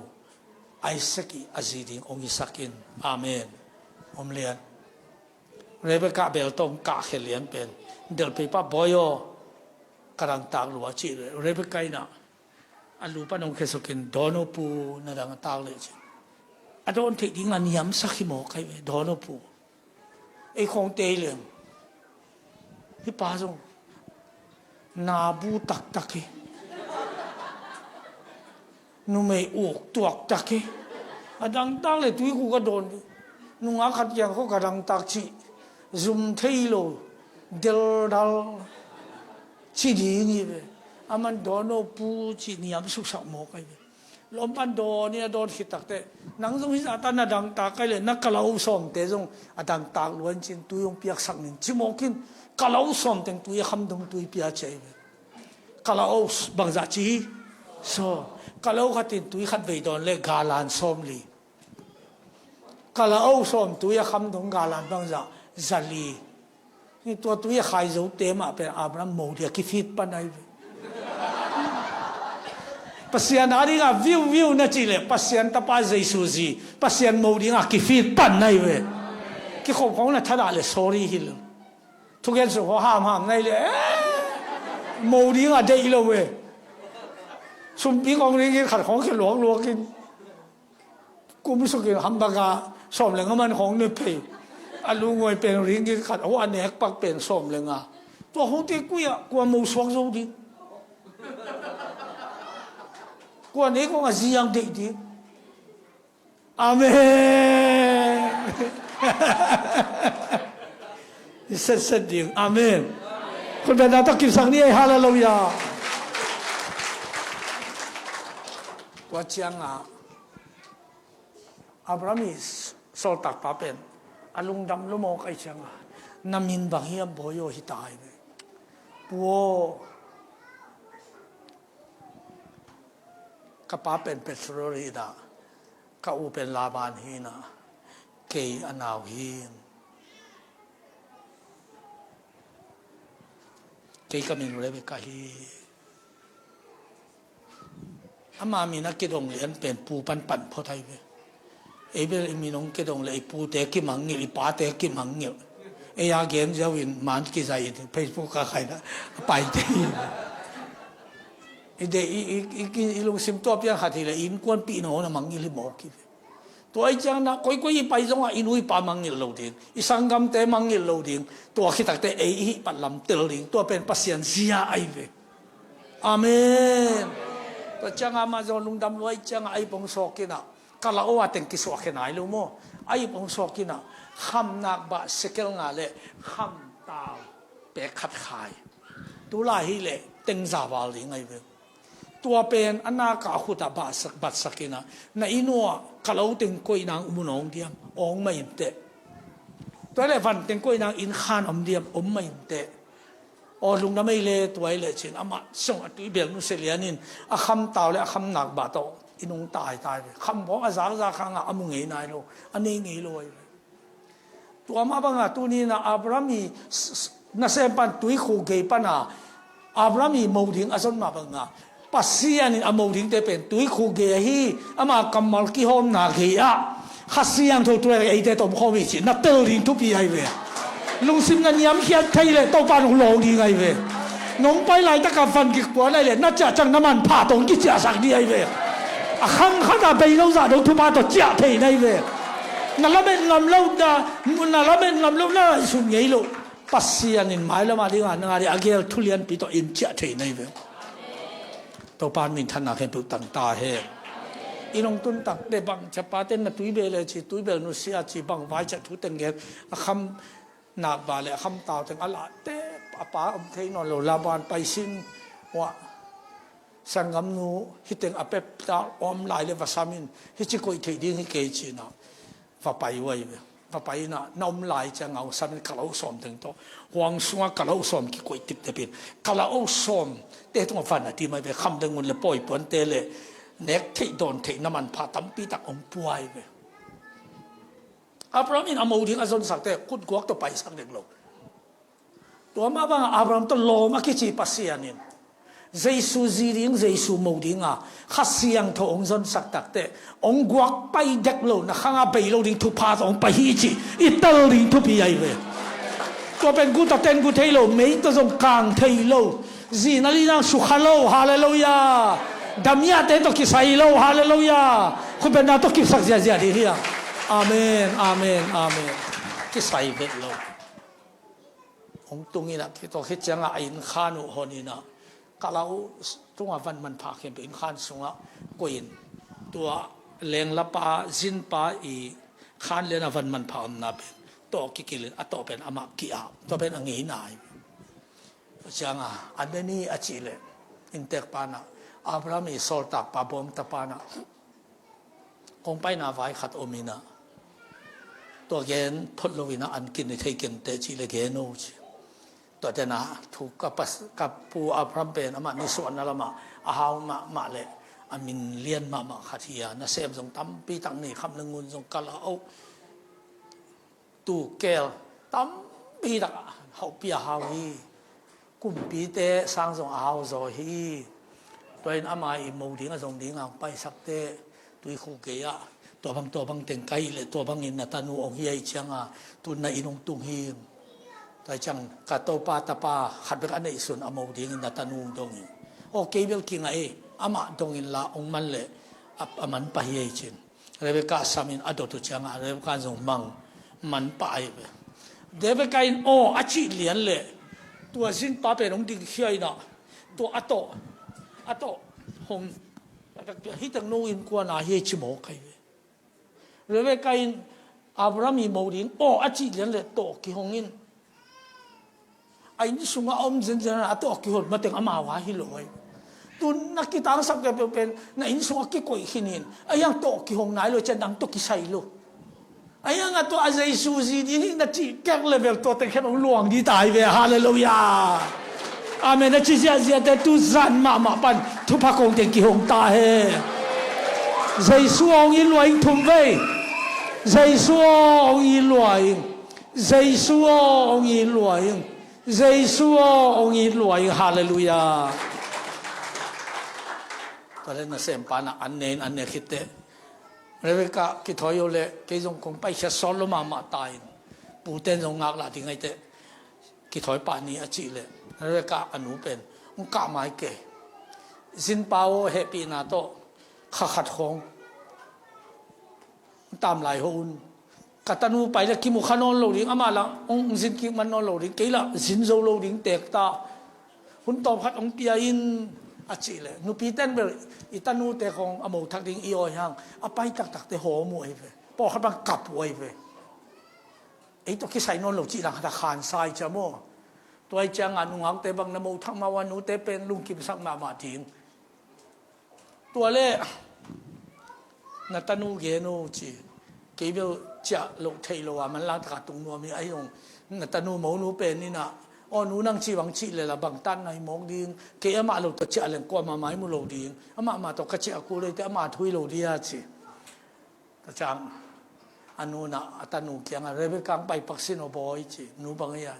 Isaac i a zi ding hong hisak in. Amen. Om lian. Rebekah beltong kah khel lian pen delpei pa Bawi aw, ka dangtak lua cih le Rebekah inah a lu pan hong khesukin dawn aw pu na dangtak le cih a dawn theih ding a niamsak hi mawk ahi ve. Dawn aw pu. Ei khawngte hi leng hih pa zong nabu taktak hi. Numei uk tuaktak hi. A dangtak le tuikhuk a dawn ding. Nungak khat kiang khawk a dangtak cih zum thei lo deldal ci ding hi ve. Aman dawn o pu ci niam suksak mawk ai ve. Lawmpan dawn in a dawn khit takteh, nang zong hizah ta na dangtak ai leh, na kala o sawmte zong a dangtak luan cin tui hong piaksak ning ci mawk in, kala o sawm teng tui a kham dong tui pia ci ai ve. Kala o bangzah ci hi? Sawm. Kala o khat in tui khat vei dawn leh galan sawmli. Kala o sawm tui a kham dong galan bangzah? Zali. Ni tua tui a khai zote mah pen Abraham mo dia kifit pan ai ve. Pasian a dinga viu viu na cih leh Pasian tapa Jesu zi, Pasian mo dinga kifit pan ai ve. Kikhop khong na thadah leh sorry hi lo. Thugen suk khong hamham nai leh, eh, mo dinga deih lo ve. Sumpi khong ringgit khat khong khe luakluak in. Kum sukin hambaka sawm le nga man khong ne phei. A lunguai pen ringgit khat, a nek pak pen sawm le nga. Tua khong te kua, kua mo suak zo ding. Kua nei khong a ziang deih ding. Amen. Setset ding. Amen. Khut beng na tawh kipsak ni ei, halleluiah. Tua ciangah Abraham i sawltakpa pen a lungdam lo mawk ai cianga, na min bang hiam bawi aw, hi ta ai ve. Pu aw, ka pa pen Petro hi dah, ka u pen Laban hi na, kei a nau hi. Kei ka min Rebekah hi. Ama min a kidong lian pen pu pan pan phot ai ve. Ei bel i min hong kidong le i pute kimangngilh, i pate kimangngilh. Ei a gen ziau in man kizai in Facebook a khai na a paite hi. I de i, i, i, i lungsim tua piang khat hi le innkuanpih na hong na mangngilh hi mawk hi ve. Tua i ciang na koikoi i pai zongah i nu i pa mangngilh lo ding, i sanggamte mangngilh lo ding. Tua khitakte ei i hih pat lam tel ding. Tua pen Pasian zia ai ve. Amen. Tua cianga amah zong lungdam lua i cianga a ip hong sawk inah, kala o a teng kisuah khe nai lo maw. A ip hong sawk inah, kham nakbah sekel nga le kham tau pek khat khai. Tulai hi le teng za val ding ai ve. Tua pen a naka a khut ah batsak, batsak inah, na inn uah kala o teng koih nang um un awng diam, awng mah inteh. Tua le van teng koih nang inn khan om diam, om mah inteh. Aw lungdam ei le, tua ei le cin amah song a tui bel nusia lian in a kham tau le a kham nakbah tawh i nungta ai tai ve. Kham bawng a zakzak hangah a mu ngei nai lo, a nei ngei lo ai ve. Tua mah banga tuni na Abraham i s-, s-, nasem pan tuikhuk gei pana Abraham i mo ding a zon mah banga Pasian in a mo dingte pen tuikhuk gei ahi, ama kammal kihawmna gei ah Kha Siangtho tu lai eite tomkhawm hi ci na tel ding thupi ai ve. Lungsim na niamkhiat thei le Topa nong lawng ding ai ve. Nong pai laitaka van kikuan ai le na ciahciang na manpha tawh hong kiciahsak ding ai ve. A khang khat a bei lo zah dong thupha tawh ciah thei nai ve. Na lamet ngam lo na, na lamet ngam lo na sun ngei lo. Pasian in mailam a dinga na ngah ding a gel thulianpi tawh in ciah thei nai ve. Topa minthanna khempeuh tang ta hen. I nong tun takte bang ciapate na tui bel le ci, tui bel nusia ci, bang vai ciah thu teng gen, a kham nakbah le a kham tau teng a lahte a pa om thei nawn lo, Laban paisin uah sanggamnu hiteng a pepta om lai le va sam in, hici koih theih ding hi kei cina va pai uh ai ve. Va pai inah na om lai cianga hong sam in kala o sawm teng tawh huang sunga kala o sawm kikoih tiptep in, kala o sawm te tungah van a tim ai ve. Kham le ngun le pawi puante le nek theih dawn theih na manpha tampi tak hong pua ai ve. Abraham in a mo ding a zonsakte khutguak tawh paisak dek lo. Tua mah banga Abraham tawh lawm a kici Pasian in Jesu zi ding, Jesu mo dinga Kha Siangtho hong zonsak takteh hong guak pai dek lo, na khanga bei lo ding thupha tawh hong pai hi ci i tel ding thupi ai ve. Tua pen guta ten gu thei lo, mei tawh zong kang thei lo, zi na li nang sukha lo, halleluiah. Damiahte tawh kisai lo, halleluiah. Khutbetna tawh kipsak ziahziah ding hi a. Amen, amen, amen. Kisai vet lo. Hong tung inah, tua khit ciangah a inn khan uh hon inah, kala o tungah van manpha khempeuh inn khan sungah koih in, tua lenglapa zinpa i khan lianah van manpha omna pen tawh kikilh in, a tawh pen amah ki-ap, tua pen a ngeina hi. Ciangah a ne ni a cih leh Inntek panah Abraham i sawltak pa bawm tapa inah kong paina vai khat om inah, tua gen phot lo inah an kin i thei keng teh cih le gen o ci. Tua tenah thu ka, ka pu Abraham pen amah nisuahna lamah a hau mahmah le a min lian mahmah khat hi a, nasem zong tampi tak nei, kham le ngun zong kal a, oh, tukel tampi tak hauhpi a hau hi. Kumpite sang zong a hau zaw hi. Tua in ama i mo ding a zong ding a hong paisak teh tuikhuk gei ah tua bang tua bang teng ka hih leh tua bangin na tanu hong hi ahih cianga tun na inn hong tung hi. Tua hi ciang ka topa tapa khat bek a neihsun a mo dingin na tanu hong dong hi. Aw, kei bel kingah ei, amah dong inla hong man leh a, a man pah hi ei cin. Rebekah samin a dot uh ciangah Rebekah zong mang man pah ahi ve. Rebekah in aw a cih lian leh tua zinpa pen hong dingkhia inah tua a tawh, a tawh hong, hih teng no innkuan a hi ei ci mawk ahi ve. Rebekah in Abraham i mo ding aw a cih lian leh tawh kihong in. A inn sungah a om zenzen a tawh a kihon mateng amau a hi lo ahi. Tun na kitangsap kei peuh pen na inn sungah kikoih khin in, a hiang tawh kihong nai lo cian dang tawh kisai lo. A hiang a tua a Jesu zi ding hi na cih kek level tua teng khen hong luang dih ta hi ve. Halleluiah. Amen. A ci ziahziahte tu zan mahmah pan thupha kong teng kihong ta he. Jesu hong i luai ing thum vei. Jesu hong i luai ing. Jesu aw hong it lua ing. Jesu aw hong it lua ing. Halleluiah. Tua leh nasem pa na an ne in an ne khit teh Rebekah kithawi uh leh kei zong kong paikhiat sawt lo mahmah ta in, puten zong ngaklah ding ahi teh kithawi pah ni a cih leh Rebekah a nu pen hong kah mai kei. Zinpa aw hehpihna tawh kha khat khawng tam lai ho un. Ka tanu pai leh kimu kha nawn lo ding, amah lah hong zin kik man nawn lo ding, kei lah zin zo lo ding tek ta. Hun tawm khat hong pia in a cih leh nupi ten bel i tanute khawng a mo thak ding i awi hang a pai taktakte hawm uh ahi ve. Pawlkhat bang kap uh ahi ve. Ei tawh kisai nawn lo cih dang khat a khansa i ciam aw. Tua i ciangah nungakte bang na mo thak mah uh a, nute pen lungkimsak mahmah ding. Tua leh na tanu gen uh ci. Kei bel ciah loh theih lo a manlang taka tung nuam hi. Ahi zong na tanu monu pen inah, aw nu nang cih bang cih leh lah bang tan na hi mawk ding. Kei amah lo tawh ciah leng kuamah mai mu lo ding. Amah mah tawh ka ciah kul leh teh amah thui lo ding a ci. Tua ciang a nu inah a tanu kiangah Rebekah hong pai pak sin aw bawi ci. Nu bang ei a,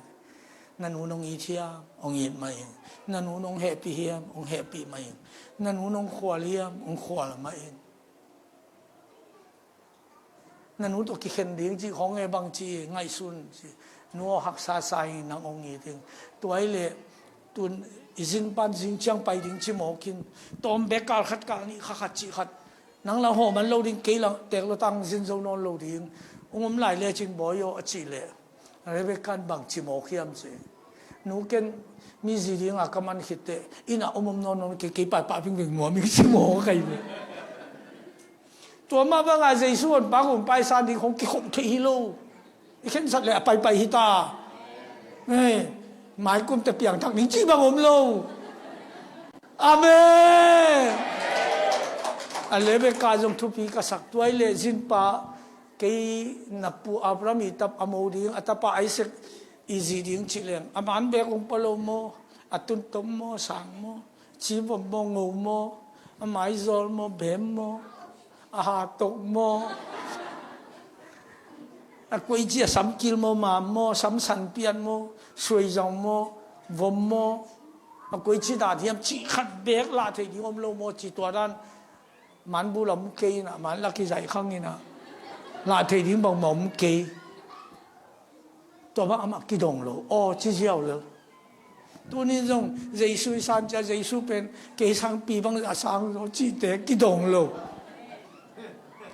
na nu nong it hiam? Hong it mah ing. Na nu nong hehpih hiam? Hong hehpih mah ing. Na nu nong khual hiam? Hong khual mah ing. Na nu tawh kikhen ding cih khawng e bang ci ngaihsun ci. Nu aw haksa sa ing, nang hong it ing. Tua hi leh tun i zin pan zing ciang pai ding ci mawk in. Tawm bek kal khat kal nih kha khat cih khat. Nang lah hawm man lo ding, kei lah tek lo tang zin zo nawn lo ding. Hong om lai lecin bawi aw a cih leh Rebekah in bang ci mawk hiam ci. Nu ken mi zi dinga ka man khit teh inah om om nawn nawn kei, kei paipah vingving nuam ing ci mawk ahi ve. Tua mah bangah Jesu honpa kum paisan ding khong kikhop thei hi lo. I khensat leh a paipai hi ta. Maikumte piangthak ding cih bang om lo. Amen. A Rebekah zong thupi ka sak. Tua hi leh zinpa, kei na pu Abraham i tapa a mo ding, a tapa Isaac i zi ding cih leng a man bek hong pua lo maw? A tuntom maw? Sang maw? Civom maw? Ngo maw? A maizawl maw? Bem maw? A hatok maw? A koici a samkil maw? Mam maw? Samsan pian maw? Suaizong maw? Vom maw? A koici dan hiam cih khat bek lah thei ding om lo maw? Ci tua dan manbul a om kei inah, man lah kizaih khang inah, lah thei ding bangmah om kei. Tua bang amah kidong lo aw ci ziau lel. Tunin zong Jesu i san cia Jesu pen kei sangpi bang a sang zaw cihte kidong lo.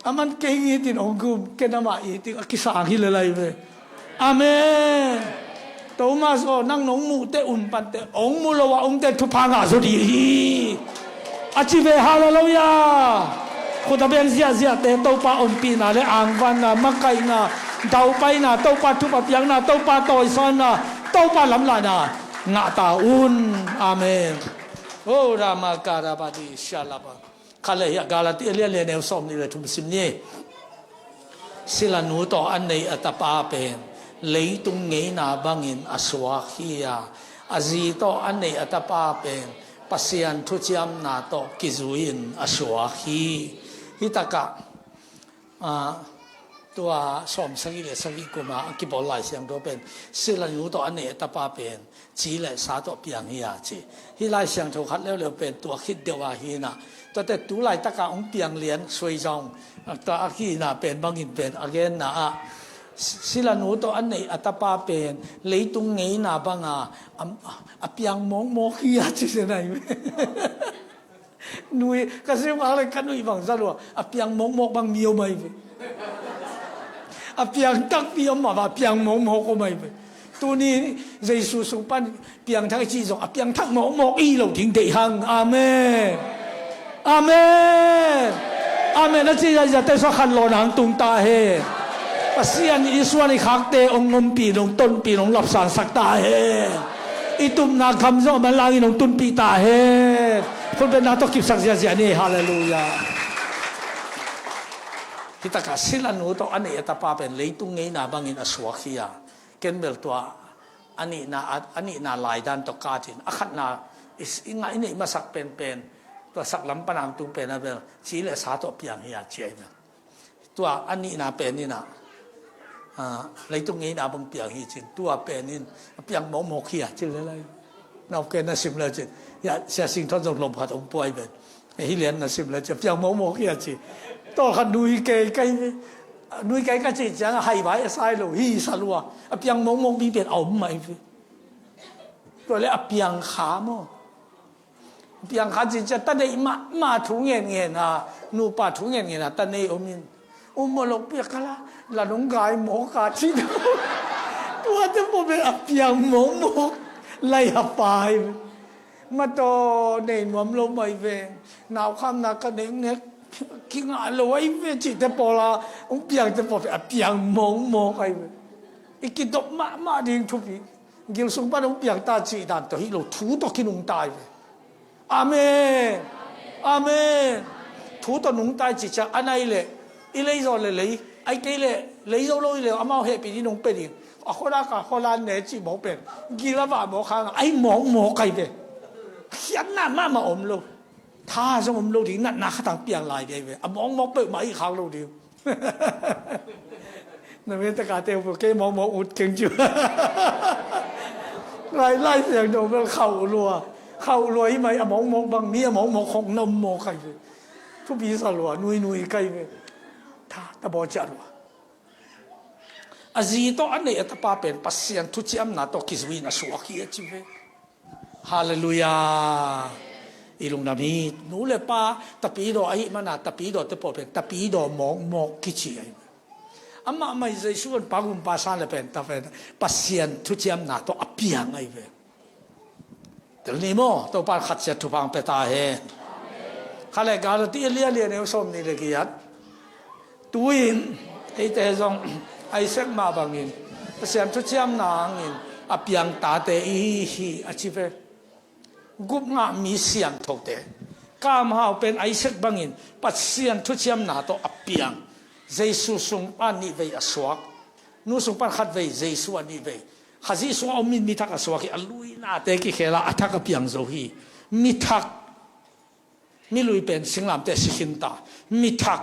A man kei ngitin hong gum, ken amah itin a kisang hi lel ahi ve. Amen. Thomas aw, nang nong muhte un pante hong mu lo a omte thupha ngah zaw dih hi. A ci ve. Halleluiah. Khut a beng ziahziahte Topa ompihna le angvanna, makaihna, daupaina, Topa thupha piakna, Topa tawisawnna, Topa lamlahna ngah ta un. Amen. Oh, Rama Karabadi Shalaba. Khat le hiah Galati a lian lian neu sawm nih le thum sim ni. Silanu tawh a neih a tapa pen leitung ngeina bangin a suak hi a, a zi tawh a neih a tapa pen Pasian thuciamna tawh kizui-in a suak hi. Hi takah, ah, tua sawm sagih le sagih kuma a kibawl Lai Siangtho pen silanu tawh a neih a tapa pen ci le sa tawh piang hi a ci. Hih Lai Siangtho khat leuleu pen tua khit deuh a hi na. Tuate tu laitaka hong piang lian suai zong, ah, tua a ki na pen bangin pen a genna ah, silanu tawh a neih a tapa pen leitung ngeina banga a, a piang mawkmawk hi a ci se nai. Nui, ka sim hang le ka nuih bang za lua. A piang mawkmawk bang mi om ai ve. A piang takpi om mah va, a piang mawkmawk om ai ve. Tuni Jesu sung pan piangthak i cih zong a piangthak mawkmawk i lo ding deih hang. Amen. Amen. Amen. A ci zahzah te sua khan law nang tung ta hen. Pasian i suan i khakte hong ngompi, hong tonpi, hong lapsansak ta hen. I tupna kham zong a manlangin hong tunpih ta hen. Khutbetna tawh kipsak ziahziah ni. Halleluiah. Hi takah silanu tawh a neih a tapa pen leitung ngeina bangin a suak hi a. Ken bel tua a nihna, a, a nihna laidan tawh katin a khatna i, i ngah i neih masak penpen tua saklam panang tung pen a bel ci le sa tawh piang hi a ci ai bel. Tua a nihna pen in ah, ah, leitung ngeina bang piang hi cin, tua pen in a piang mawkmawk hi a cin le lai. Nau ken na sim le cin, ya, Sia Sing Thon zong lom khat hong puai pen. Hi lian na sim le cin, a piang mawkmawk hi a ci. Tawlkhat nui kei kai ve. Nui kei ka cih ciang a hai vai a sai lo, hi sa lua. A piang mawkmawk mi pen a om mai ve. Tua le a piang kha maw. Piang kha cin ciang ta neih mahmah thu ngen ngen a, nupa thu ngen ngen a ta neih om in. Um maw lo piak kha la, la nong gai mawk a cin. Tuate pawh pen a piang mawkmawk lai a pai. Mataw nei nuam lo mai ve. Naukhamna ka nek nek kingah lo ai ve cihte pawl a, hong piangte pawl pen a piang mawkmawk ai ve. I kidop mahmah ding thupi. Gil sung pan hong piang ta cih dan tawh hi lo, thu tawh kinungta ai ve. Amen. Amen. Thu tawh nungta i cih ciang a nai leh i lei zaw le lei, ai kei leh lei zo lo i leh amau hehpih ding nong pia ding. A khuadak a khualan ne cih mawk pen gil a vah mawk hang a, ai mawkmawk ai ve. Khiatna mahmah om lo. Tha zong om lo ding, natna khatang piang lai ve ai ve. A mawkmawk peuhmah i khak lo ding. Na me taka te uh kei mawkmawk ut keng ciu. Lai, Lai Siangtho bel khauh lua. Khauh lua hi mai a mawkmawk bang, mi a mawkmawk khong na om mawk ai ve. Thupi sa lua, nui nui kai ve. Tha, ta baw ciah lua. A zi tawh a neih a tapa pen Pasian thuciamna tawh kizui-in a suak hi a ci ve. Halleluiah. I lungdam hi. Nu le pa tapidaw ahih mana tapidaw te pawl pen tapidaw mawkmawk kici ahi. Amah mai Jesu an pa gumpa sa le pen ta pen Pasian thuciamna tawh a piang ahi ve. Tel ni maw, Topa in khat ciat thupha hong pia ta hen. Kha le Galati a lian lian neu sawm nih le giat. Tu-in eite zong Isaac mah bangin Pasian thuciamna hangin a piang tate i hi hi a ci ve. Gupngah mi siangthote. Kamhau pen Isaac bangin Pasian thuciamna tawh a piang. Jesu sung pan nih vei a suak. Nu sung pan khat vei, Jesu a nih vei. Khazih sungah om in mi thak a suak hi, a luinate kikhel a, a thak a piang zo hi. Mi thak. Mi lui pen singlamteh si khin ta. Mi thak.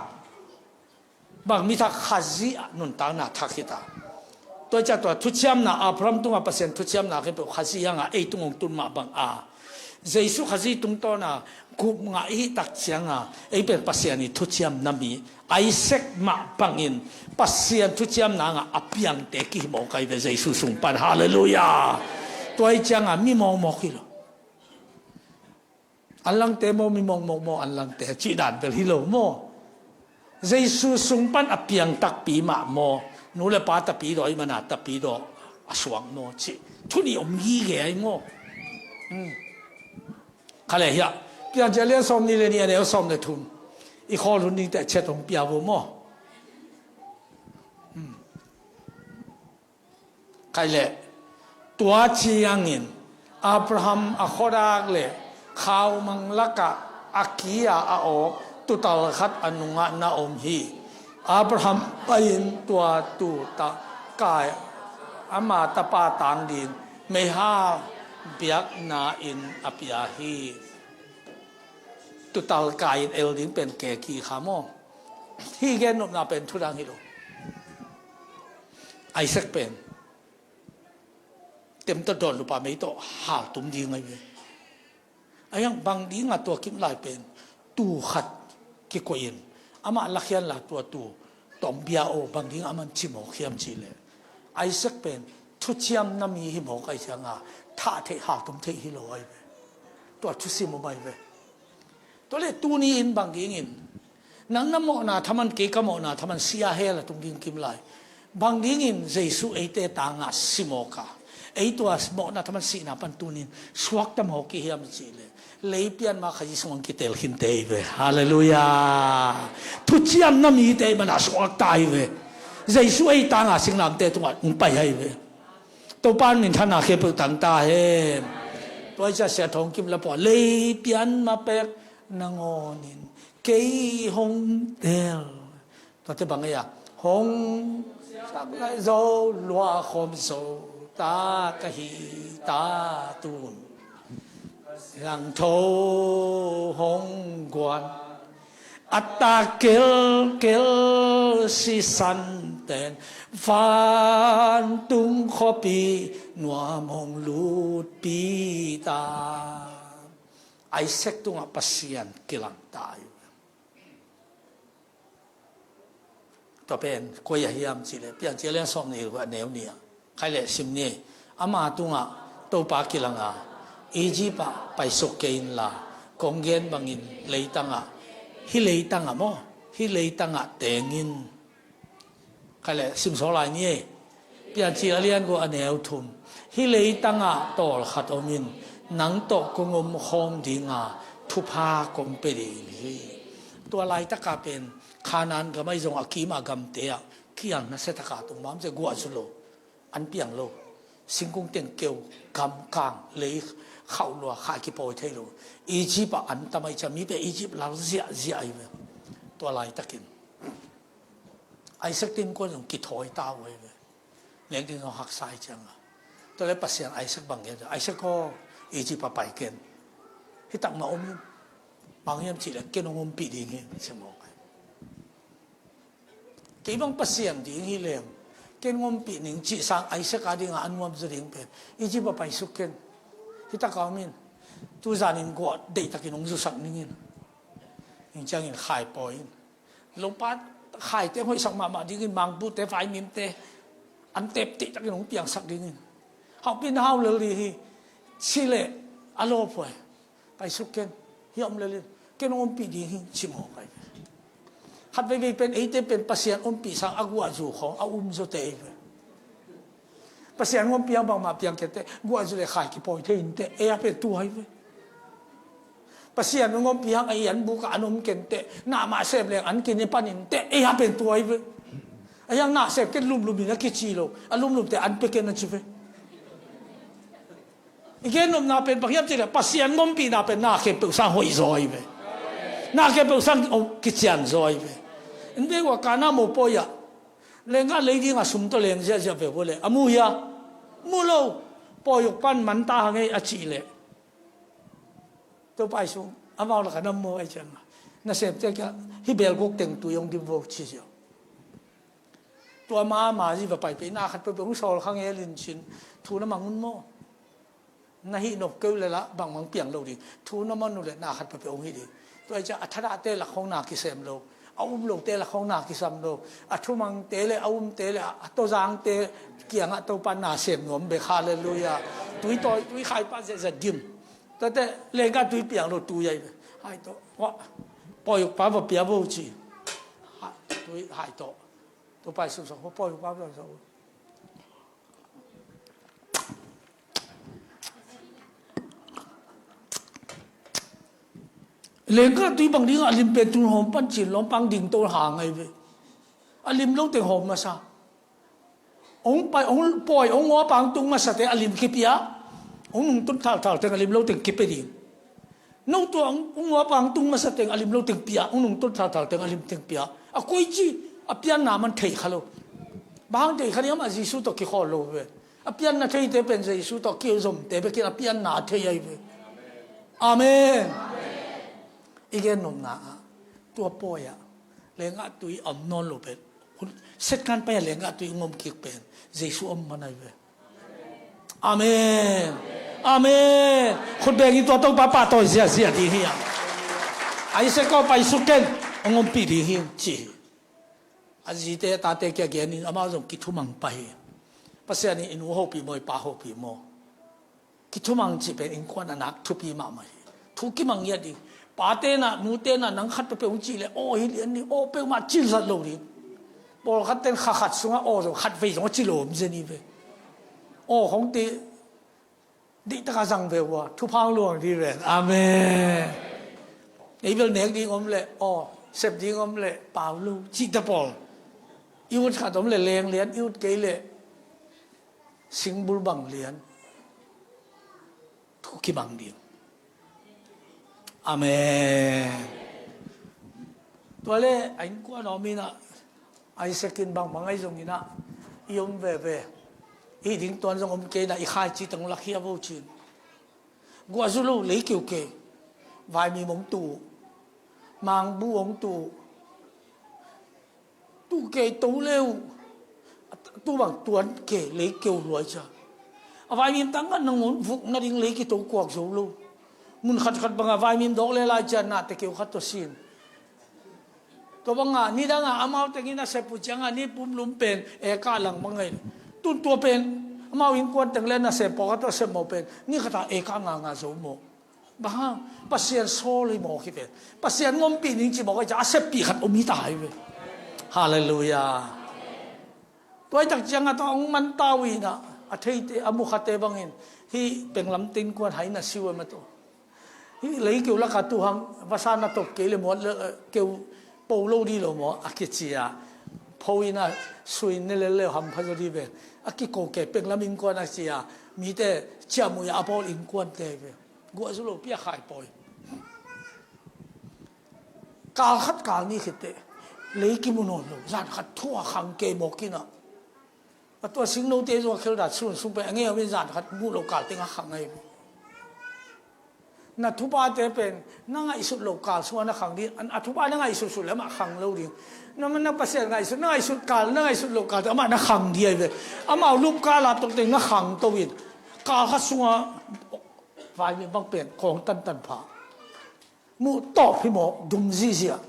Bang mi thak? Khazih ah nuntakna thak hi ta. Tua ciah tua thuciamna, Abraham tungah Pasian thuciamna khempeuh Khazih hangah ei tung hong tun mah bang a. Jesu Khazih tungtawna gupngah i hih tak cianga ei pen Pasian i thuciamna mi Isaac mah bangin Pasian thuciamna hangah a piangte kihi mawk ahi ve Jesu sung pan. Halleluiah. Tua ih cianga mi mawkmawk hi lo. Anlangte maw, mi mawkmawk maw, anlangte cih dan bel hi lo maw? Jesu sung pan a piang takpi mah maw? Nu le pa tapidaw i mana tapidaw a suak maw cih thu nih om gige ahi maw? Hmm. Kha le hiah Piancil a lian sawm nih le nih a neu sawm le thum. I khawl hun dingte ciat hong pia vo maw? Hmm. Khai leh tua ciangin Abraham a khuadak le Khaumang lakah a ki-a a awk tuutal khat a nungah na om hi. Abraham pai-in tua tuutal kai ama tapa tang ding meihal biakna-in a pia hi. Tuutal kai-in el ding pen keki kha maw? Hih gen nopna pen thudang hi lo. Isaac pen temtawh dawn lupa mei tawh haltum ding ahi ve. A hiang bang dingah tua kim lai pen tuu khat kikoih in amah lakhian la tua tuu tawmbia aw bang dingah aman cimawk hiam cihleh, Isaac pen thuciamna mi hi mawk ahi cianga thah theih haltum theih hi lo ahi ve. Tua thusim om ahi ve. Tua le tuni in bang dingin nang na mawhna thaman kei ka mawhna thaman sia hel a tung ding kim lai. Bang dingin Jesu eite tangah si mawk a, ei tua mawhna thaman sihna pan tunin suakta mawk i hiam cihleh, leipian ma kha Jesu hong kitel khinte hi ve. Halleluiah. Thuciamna mite i manah suakta hi ve. Jesu ei tangah singlamte tungah hong pai hi ve. Topa minthanna khempeuh tangta hen. Tua i cia sia thawng kim la pua leipian ma pek nangawnin kei hong tel. Tuate bang ei a hong sak lai zo lua khawm zo ta ka hi ta tun. Langtho hong guan a ta kelkel sisan ten vantung khuapi nuam hong lutpi ta. Isaac tungah Pasian kilang ta hi. Tua pen koi a hiam cihleh Piancil lian sawm nih a neu nih ah khai leh sim ni. Ama tungah Topa kilanga Egypt ah paisuk kei inla kong gen bangin leitangah, hih leitangah maw, hih leitangah tengin. Khai leh sim saw lai ni. Piancil a lian gua a neu thum. Hih leitangah tawlkhat omin nang tawh kong om khawm dinga thupha kong pia ding hi. Tua laitaka pen Khanaan gam ahi zong a kima gamte ah kiang nasia taka tung mam cia guah zu lo. An piang lo. Singkung teng keu, gam kang, lei khauh lua, khai kipawi thei lo. Egypt ah an tam ahi cia mi pe Egypt lal ziahziah ahi ve. Tua laitakin Isaac tin kuan zong kithawi ta uh ahi ve. Leng tin zong haksa ahi cianga. Tua le Pasian Isaac bang gen, Isaac aw, Egypt ah pai ken. Hitak mah om in. Bang hiam cihleh ken hong ompih ding hi, sia mawk ahi. Kei bang Pasian ding hi leng ken hong ompih ning cih sang Isaac a dinga a nuam zaw ding pen Egypt ah paisuk ken. Hitak a om in. Tuzanin guah deihtakin hong zusak ning in. Ning ciangin khai pawi in. Lopa khaite hoihsak mahmah dingin mangpute vaimimte an tep teihtakin hong piangsak dingin. Haupi na hau lel ding hi. Cileh a lawphuai. Paisuk ken. Hi a om lel in. Ken hong ompih ding hi. Ci mawk ahi. Khat veivei pen eite pen Pasian ompih sang a guahzu khawng a um zawte ei ve. Pasian hong ompih ang bangmah piang kente guahzu le khai kipawi thei inte ei a pen tua hi ve. Pasian hong ompih ang a i an bukah an om kente na mah sem leng an kine pan inte ei a pen tua hi ve. A hiang na sem ken lumlum in a kici lo a lumlumte an pe ken a ci ve. I gen nopna pen bang hiam cih leh Pasian hong ompihna pen na khempeuh sang hoih zaw hi ve. Na khempeuh sang kician zaw hi ve. In ve ua kana mopawi ah Lengka lei dingah sum tawh leng ziahziah ve uh le a mu hia? Mu lo. Pawi uk pan man ta hang ei a cih leh Topa i sung amau lakah na mu ahi cianga nasemte kia hih belguk teng tui hong dim vo ci ziau. Tua ma ma zi va pai pei na khat peuhpeuh hong sawl kha ngel in cin thu na mang un maw? Na hih nop keu le lah bangbang piang lo ding. Thu na man uh le na khat peuhpeuh hong hih ding. Tua hi ciah a thadahte lak hong na kisem lo. A um lote lak hong na kisam lo. A thumangte le a umte le a tawzangte kiangah Topa na sem nuam bek. Halleluiah. Tui tawi tui khai pah ziahziah dim. Tuate lengka tui piang lo tui ahi ve. Hai tawh. Pawi ukpa va pia vo ci. Tui hai tawh. Topa i sumsang pawi ukpa va pia vo. Lengka tui bang dingah a lim pen tun hawm pan cin lawmpang ding to hang ahi ve. A lim lo teng hawm masa. Ong pai ong pawi ong ngawpang tung masate a lim kipia. Ong nungtun thalthal teng a lim lo teng kipe ding. No tua hong, hong uapa hong tung masa teng a lim lo teng pia, hong nungton thalthal teng a lim teng pia. A koici a pianna man thei kha lo. Bang hang thei kha ni amah Jesu tawh kikhawl lo ve. A pianna theite pen Jesu tawh kizomte bekin a pianna a thei ahi ve. Amen. I gen nopna ah tua pawi ah lenggah tui a om nawn lo pen, setkan pai a lenggah tui hong om kik pen Jesu om man ahi ve. Amen. Amen. Khut bengin tua Topa pahtawi ziahziah ding hi a. Isaac aw, pai suk ken, hong ompih ding hi, ci hi. A zite a tate kia genin amau zong kithumang pah hi. Pasian in i nu hopih maw, i pa hopih maw? Kithumang cih pen innkuan a nak thupi mahmah hi. Thu kimang ngiat ding. Pate na, nute na, nang khat peuhpeuh hong cih leh aw hi lian ni, aw peuhmah cil zat lo ding. Pawlkhat ten kha khat sungah aw zong khat vei zong a ci lo om zen hi ve. Aw hong ti dih taka zang ve uh a, thupha hong luang dih ven. Amen. Ei bel nek ding om leh aw, sep ding om leh pau lo cihte pawl. I ut khat om leh leng lian, i ut kei leh singbul bang lian. Thu kimang ding. Amen. Tua le a innkuan a om inah, Isaac in bangmah ngaih zong inah i om veve. I ding tuan zong om kei inah, i khaici teng lakhia vo cin. Guahzu lo lei keukeu. Vaimim hong tu uh. Mangbu hong tu uh. Tu kei to le uh. Tu bang tuan kei lei keu luai cia. A vaimim tangah nangawn vuk nading lei kito kuak zo lo. Mun khatkhat bangah vaimim dawk le lai cia nahte keu khat tawh sin. Tua bangah nidangah amau tengin a sep uh ciangah ni pumlum pen eka lang bang ahi. Tun tua pen amau innkuan teng le na sep pawlkhat tawh a sep mawh pen ni khatah eka nganga zo mawh. Bang hang? Pasian sawl hi mawk hi ve. Pasian ngompih ning ci mawk ahi ciah a seppih khat om hi ta hi ve. Halleluiah. Tuaitak ciangah tawh hong manta uh inah a theite a mukhate bangin hih penglam te innkuan hai na siu em a tawh. Hih lei keu lakah tu hang vasa na top kei le muat le keu po lo dih lo maw a kici a. Pho inah sui ne lel le hampha zaw dih ve. A kiko kei penglam innkuan a ci a. Mite ciahmuh a a pawl innkuante hi ve. Guahzu lo piakhai pawi. Kal khat kal nih khitteh lei kimu nawn lo, zan khat thua khang kei mawk inah. A tua singnote zong a kheldat sun sung pen a ngei om in zan khat muh lo kal tengah khang ahi. Na thupate pen na ngaihsut lo kal sungah na khang ding, a thupa na ngaihsutsut le amah khang lo ding. Na, na Pasian ngaihsut, na ngaihsut kal, na ngaihsut lo kal teng amah na khang ding ahi ve. Amau lupkal a tawk teng na khang to in kal khat sungah vaimim bang pen kawng tantan pha. Muh tawp hi mawk, dum zihziah.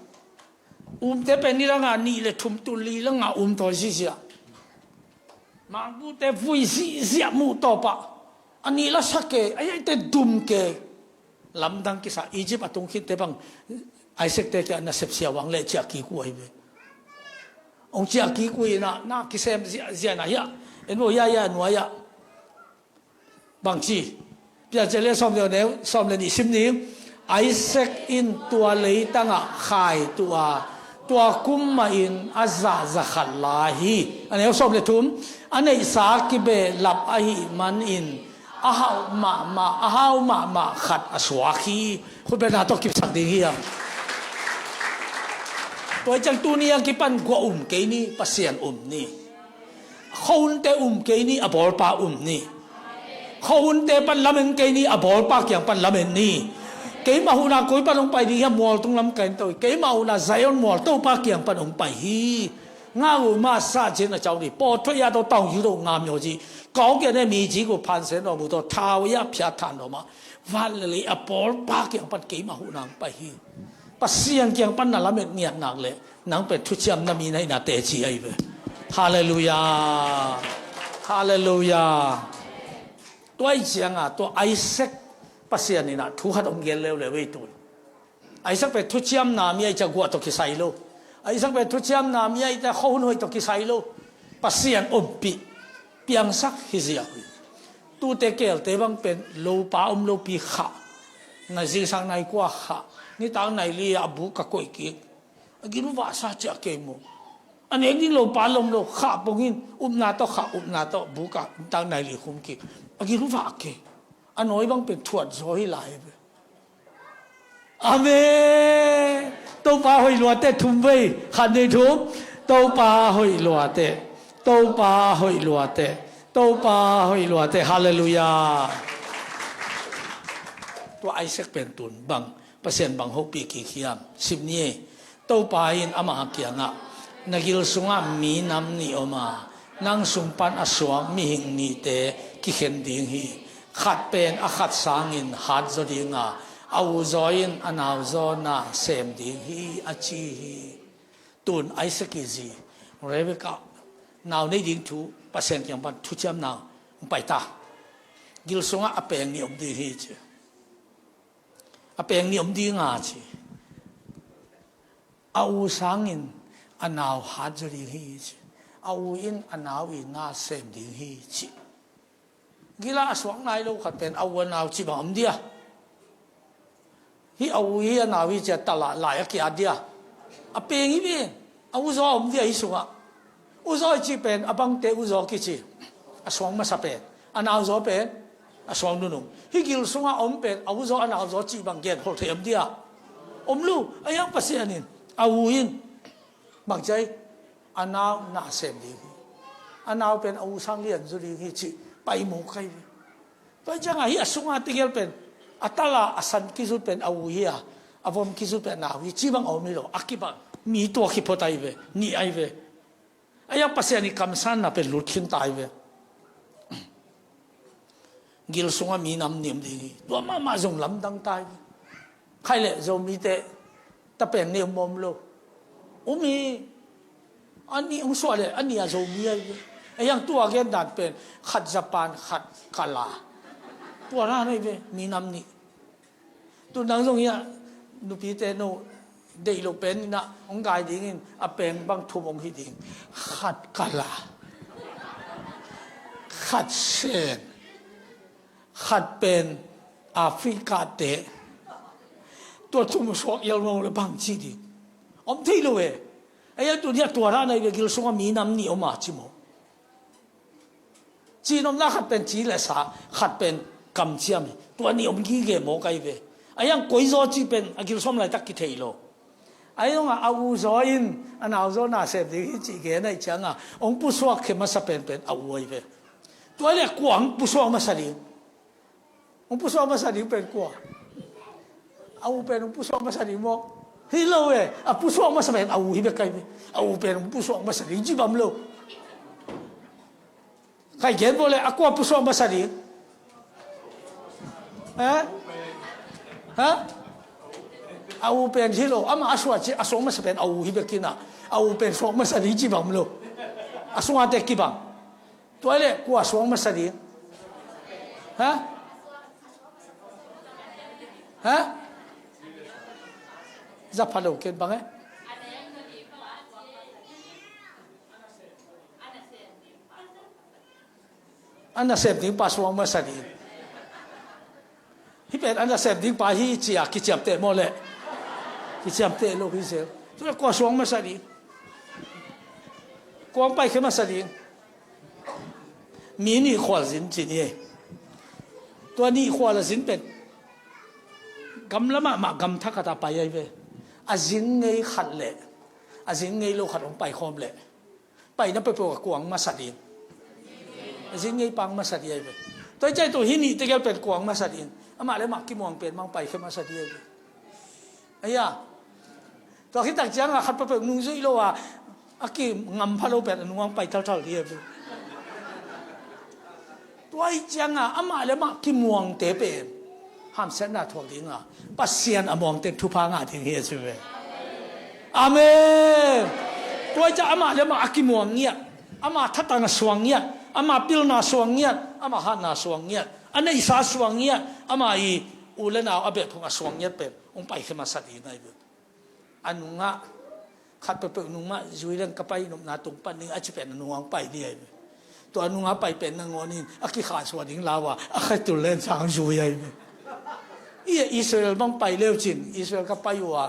Umte pen ni langah nih le thum tun li langah um tawi zihziah. Mangpute vui zihziah muh tawpah a nih la sa kei, a eite dum kei. Lamdang kisa Egypt a tung khinte bang Isaac te kia na sepsia wang le ciah kik uh ahi ve. Hong ciah kik uh inah na kisem ziahziah na hiah en maw hiah hiah nuai ah. Bangci Piancil le sawm le neu sawm le nih sim ni. Isaac in tua leitangah khai tuh a, tua kum mahin a zah za khat la hi. A neu sawm le thum, a neihsa kibehlap ahih manin a hauh mahmah, a hau mahmah khat a suak hi. Khutbetna tawh kipsak ding hi a. Tua hi ciang tuni a kipan guah um kei ni, Pasian um ni. Khuahunte um kei ni, a bawlpa um ni. Khuahunte pan lamen kei ni, a bawlpa kiang pan lamen ni. Keimah huhna koi pan hong pai ding hiam, mualtung lam ka en to hi. Keimah huhna Zion mual Topa kiang pan hong pai hi. Ngah uh masa cin a cau ni. Pawt thuai a to taung hi lo ngam yaw ci. Kau kia ne mi ci ku phan sen lo mu to thau ya phia than lo ma. Van le lei a bawlpa kiang pan keimah huhna hong pai hi. Pasian kiang pan na lamet ngiat nak le nang pen thuciamna mi na hi na teci ahi ve. Halleluiah. Halleluiah. Tua i cianga tua Isaac Pasian inah thu khat hong gen leuleu ei tun. Isaac pen thuciamna mi ahi cia guah tawh kisai lo. Isaac pen thuciamna mi ahi cia khuahun hoih tawh kisai lo. Pasian ompih piangsak hi ziah uh hi. Tute kelte bang pen lopa om lopi khah. Na zingsang nai kua khah. Nitak nai li a bu ka koih kik. A gilvahsa ciah kei maw? A nek ding lopa lom lo khah pongin upna tawh khah upna tawh bu ka nitak nai li khum kik. A gilvah kei. A nawi bang pen thuat zaw hi lai ve. Amen. Topa hoih luate thum vei, khat, nih, thum. Topa hoih luate. Topa hoih luate. Topa hoih luate. Halleluiah. Tua Isaac pen tun bang, Pasian bang hopih kik hiam? Sim ni. Topa in ama kiangah, na gil sungah minam nih om a, nang sung pan a suak mihing nihte kikhen ding hi. Khat pen a khat sangin hat zaw ding a, a u zaw in a nau zaw na sem ding hi, a ci hi. Tun Isaac i zi Rebekah nau nei ding thu Pasian kiang pan thuciam nau pai ta. Gil sungah a peng nih om ding hi ci. A peng nih om ding a ci. A u sangin a nau hat zaw ding hi ci. A u in a nau i na sem ding hi ci. Gila a suak nai lo khat pen a u a nau ci bang om dia. Hi a u hi a nau hi ci a tala lai a kia dia. A peng hi pen a u zaw om dia hi sungah. U zaw i ci pen a bangte u zaw kici. A suang masa pen a nau zaw pen a suang nunung. Hi gil sungah om pen a u zaw a nau zaw ci bang gen khol thei om dia. Om lu a yang Pasian in a u in. Makjai, a nau na sem ding hi. A nau pen a u sang lian zu ding hi ci pai mu kai ve. Tua ciangah hi a sunga tegel pen a tala a san kizut pen a u hi a, a vom kizut pen a nau hi ci bang a om hi lo, a kibang mi tua kipho tai ve, nih ai ve. A yang Pasian i kamsanna pen lut khin tai ve. Gil sungah minam nih om ding hi. Tua mahmah zong lamdang tai. Khai le Zomite tapeng nih om om lo. Um hi. A nih hong suah le a nih a Zomi ahi ve. A yang tua gen dan pen khat Japan, khat Kala. Tua na nei ve minam nih. Tu nang zong hiah nupite no deih lo pen inah hong gai dingin a peng bang thum hong hi ding. Khat Kala, khat Sen, khat pen Africa te. Tua thum suak ial mong le bang ci ding. Om thei lo e. Ei a tu niah tua rah nai ve gil sungah minam nih om a ci maw? Cinomna khat pen ci le sa, khat pen kamciam hi. Tua nih om gige maw kai ve. A yang koizaw ci pen a gil sawm laitak kithei lo. A yongah a u zaw in a nau zaw na sem ding hi ci gen ahi cianga hong pusuak khe masa penpen a u ahi ve. Tua le kua hong pusuak masa ding? Hong pusuak masa ding pen kua? A u pen hong pusuak masa ding maw? Hi lo e. A pusuak masa pen a u hi bek kai ve. A u pen hong pusuak masa ding ci bam lo. Kai gen bo le a kua pusuak masa ding? Ha? Ha? A u pen hi lo. Ama a suak ci a suak masa pen a u hi bek kina. A u pen suak masa ding ci bam lo. A sungate kibang. Tua le kua suak masa ding? Ha? Ha? Za pha lo ken bang e? A nasem ding pa suak masa ding. Hi pen a nasem ding pa hi cia kiciamteh maw le? Kiciamteh lo hi sel. Tua kua suak masa ding? Kua hong paikhia masa ding? Mi nih khual zin ci ni e. Tua nih khual a zin pen gamla mahmah gamthak khat a pai ahi ve. A zin ngei khat le a zin ngei lo khat hong paikhawm le paina peuhpeuh a kuang masa ding. A zin ngei pang masa ding ahi ve. Tua hi ciai tua hi nih tegel pen kuang masa ding. Amah le mah kimuang pen mang paikhia masa ding ahi ve. Ahi a. Tua khit tak ciangah khat peuhpeuh nungzuih lo a a kingam pha lo pen a nungang pai thalthal ding ahi ve. Tua hi ciangah amah le mah kimuangte pen hamsiatna thuak dinga Pasian a muangte thupha ngah ding hi a ci ve. Amen. Tua hi ciah amah le amah a kimuang ngiat, ama thatang a suang ngiat, ama pilna suang ngiat, ama hatna suang ngiat, a neihsa suang ngiat, ama i u le nau a behphung a suang ngiat pen hong paikhia masa ding ahi ve. A nungah khat peuhpeuh nungmah zui leng ka pai nopna tung pan ding a ci pen a nungah hong pai ding ahi ve. Tua a nungah pai pen nangawn in a kikhaisuah ding lau a a khatul len sang zui ahi ve. I Israel bang pai leu cin Israel ka pai uh a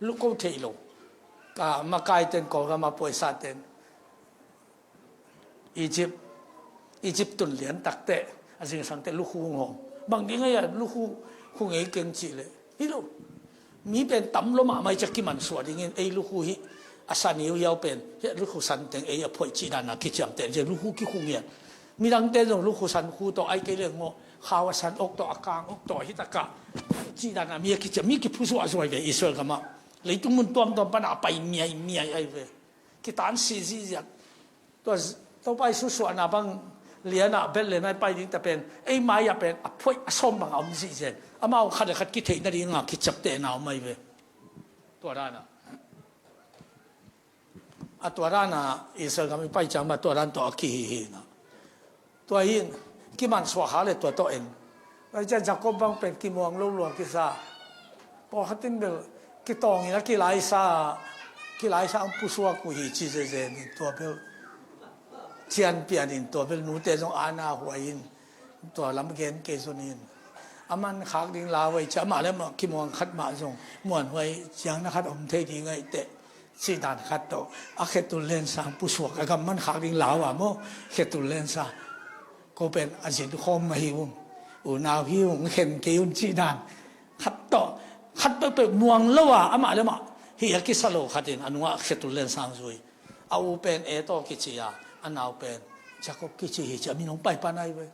luko thei lo. Ka makaiten Kawlgam a puaisaten Egypt, Egypt tun lian takteh a zingsangteh lukhu hong hawm. Bang ding ahi a lukhu khu ngei keng cih leh Hi lo. Mi pen tam lo mahmah i ciah kimansuah dingin ei lukhu hi a san hiuhiau pen hi lukhu san teng ei a phoih cih dana kiciamteh ciah lukhu kikhung hian. Midangte zong lukhu san khu tawh ai kei leng maw khau a san ok tawh a kang ok tawh hi takah cih dana mi a kiciam mi kiphusuah zuai ve Israel gamah. Leitung mun tuamtuam pana a pai miai miai ai ve. Kitan si ziziat. Tua Topa i susuahna bang lianah Bethlehem ai pai ding ta pen ei mai-ah pen a phoih a sawm bang a om zihzen amau khat le khat kitheih nadinga kiciaptehna om ai ve. Tua dana a tua dana Israel gam i pai ciang mah tua dan tawh a kihihi na. Tua hin kimansuah kha le tua tawh en. Tua hi ciah Jacob bang pen kimuang lo lua kisa. Pawlkhat in bel kitawngin a kilaisa kilaisa ang pusuak uh hi ci zezen in tua bel cianpian in tua bel nute zong ana huai in tua lam gen kei zun in a man khak ding lau ei ciah amah le amah kimuang khat mah zong muanhuai ciang na khat om thei ding aih teh. Cih dan khat tawh a khetul lensa pusuak a gam man khak ding lau a maw khetul lensa. Ko pen a zin khawm mah hi ung unau hi ung khen kei un cih dan khat tawh khat peuhpeuh muang lo a amah le amah hi a kisa lo khatin a nungah khetul lensang zui. A u pen e tawh kici a a nau pen Jacob kici hi ci a min hong paipan ai ve.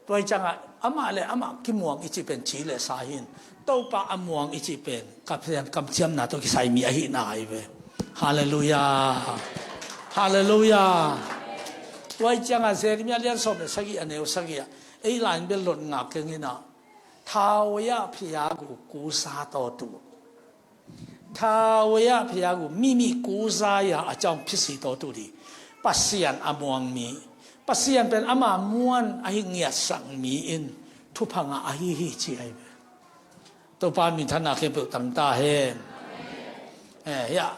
Tua hi ciangah amah le amah kimuang i cih pen ci le sa hin Topa a muang i cih pen ka pian kamciamna tawh kisai mi ahihna ahi ve. Halleluiah. Halleluiah. Tua hi ciangah Jeremiah lian sawm le sagih a neu sagih ah ei lain bel lot ngak keng inah thau ya phiagu kusa tawtu ထာဝရဘုရားကိုမိမိကိုးစားရာအကြောင်းဖြစ်စေသောသူသည် Pasian a muang mi, Pasian pen ama muan ahi ngiatsak mi in thupha ngah ahi hi ci ahi ve. Topa min thanna khempeuh tang ta hen. Eh, ya,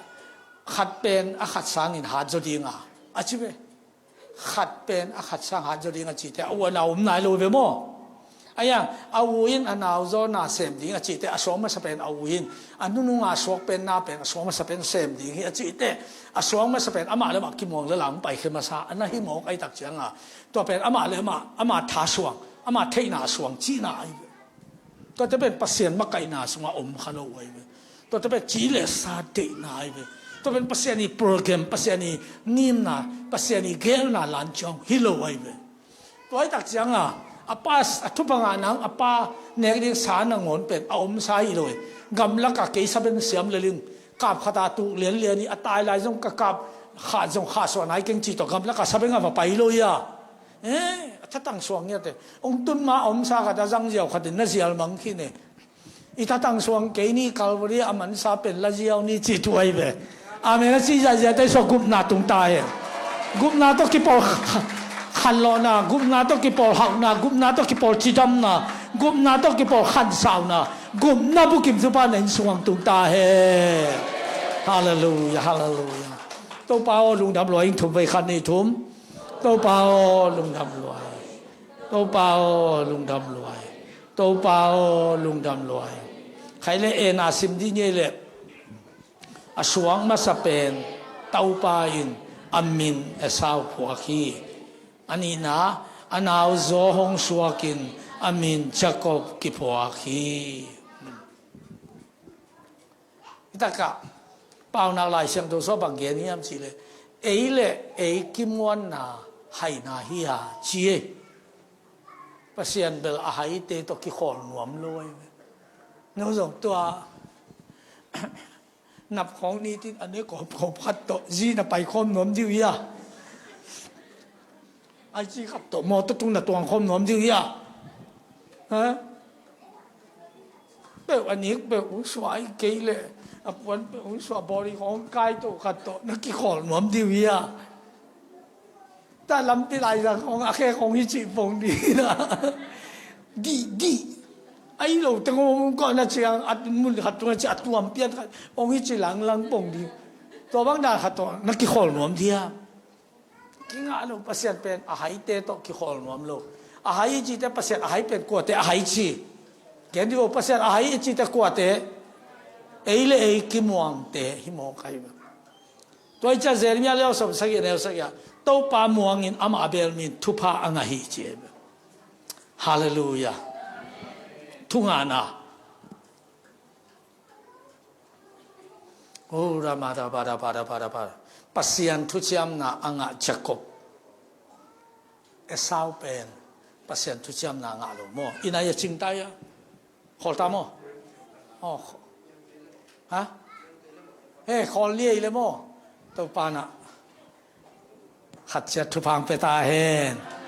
khat pen a khat sangin hat zaw dinga a ci ve. Khat pen a khat sang hat zaw ding a cihte a u a nau om nai lo ve maw? A yang a u in a nau zaw na sem ding a cihte a suak masa pen a u in a nununga suak pen na pen a suak masa pen sem ding hi a cihte a suak masa pen amah le amah kimuang le lang pai khe masa a na hi mawk ahi tak cianga tua pen amah le amah ama tha suang ama theihna suang cihna ahi ve. Tuate pen Pasian makaihna sungah om kha lo ahi ve. Tuate pen ci le sa deihna ahi ve. Tua pen Pasian i program, Pasian i ngimna, Pasian i gelna lan ciang hi lo ahi ve. Tua hi tak cianga a pa a thupha ngah nang a pa nek ding sa nangawn pen a omsa hi lo hi. Gamlaka kei saben siam leling kap khata tuk lianlian hi a tai lai zong ka kap khat zong khah suah nai keng ci tawh gamlaka saben a va pai lo hi a. Eh, a thatang suang ngiate ong tun ma a omsa khat a zang ziau khatin na zial mang khin e. I thatang suang kei ni Calvary a mansa pen la ziau ni ci thu ahi ve. Amen a ci zahziah te suak gupna tung ta hen. Gupna tawh kipawl khanlawhna, gupna tawh kipawl hauhna, gupna tawh kipawl cidamna, gupna tawh kipawl khansauna, gupna bukim zupa na inn sungah tung ta hen. Halleluiah, halleluiah. Topa aw lungdam luai ing thum vei khat ni thum. Topa aw lungdam luai. Topa aw lungdam luai. Topa aw lungdam luai. Khai le en a sim dih ngei le a suak masa pen Topa in a min Esau phuak hi. A nihna a nauzaw hong suakin a min Jacob kiphuak hi. Hitakah paunak Lai Siangtho sua bang gen hiam cihleh ei le ei kimuanna haina hi a ci ei. Pasian bel a haite tawh kikhawl nuam lo ahi ve. No zong tua nap khawng nitin a ne kawmkawm khat tawh zi na pai khawm nuam diu hi a. Ai ci khat tawh mawtaw tung na tuang khawm nuam diu hi a. Ha? Peuh a nik peuh hong suah ahi kei leh a puan peuh hong suah bawli khawng kai tawh khat tawh na kikhawl nuam diu hi a. Ta lampi laizang khawng a khe khawng hi cih pong dih na. Dih dih. Ahi lo teng hong kawh na ciang a mun khat tungah ci a tuam pian khat hong hi cih langlang pong dih. Tua bang dan khat tawh na kikhawl nuam dih a. Kingah lo Pasian pen a haite tawh kikhawl nuam lo. A hai i cite Pasian a hai pen kuate a hai ci. Gen dih o Pasian a hai i cite kuate ei le ei kimuangte hi mawk ahi ve. Tua i cia Jeremiah leo som sagih neu sagih ah Topa muangin amah a bel min thupha a ngah hi ci ahi ve. Halleluiah. Thungahna. Kura mada bada bada bada bada. Pasian thuciamna a ngah Jacob. Esau pen Pasian thuciamna a ngah lo maw? Ina ya cingta ya. Khawl ta maw? Oh. Ha? Eh, khawl liai le maw? Topa na khat ciat thupha pia ta hen.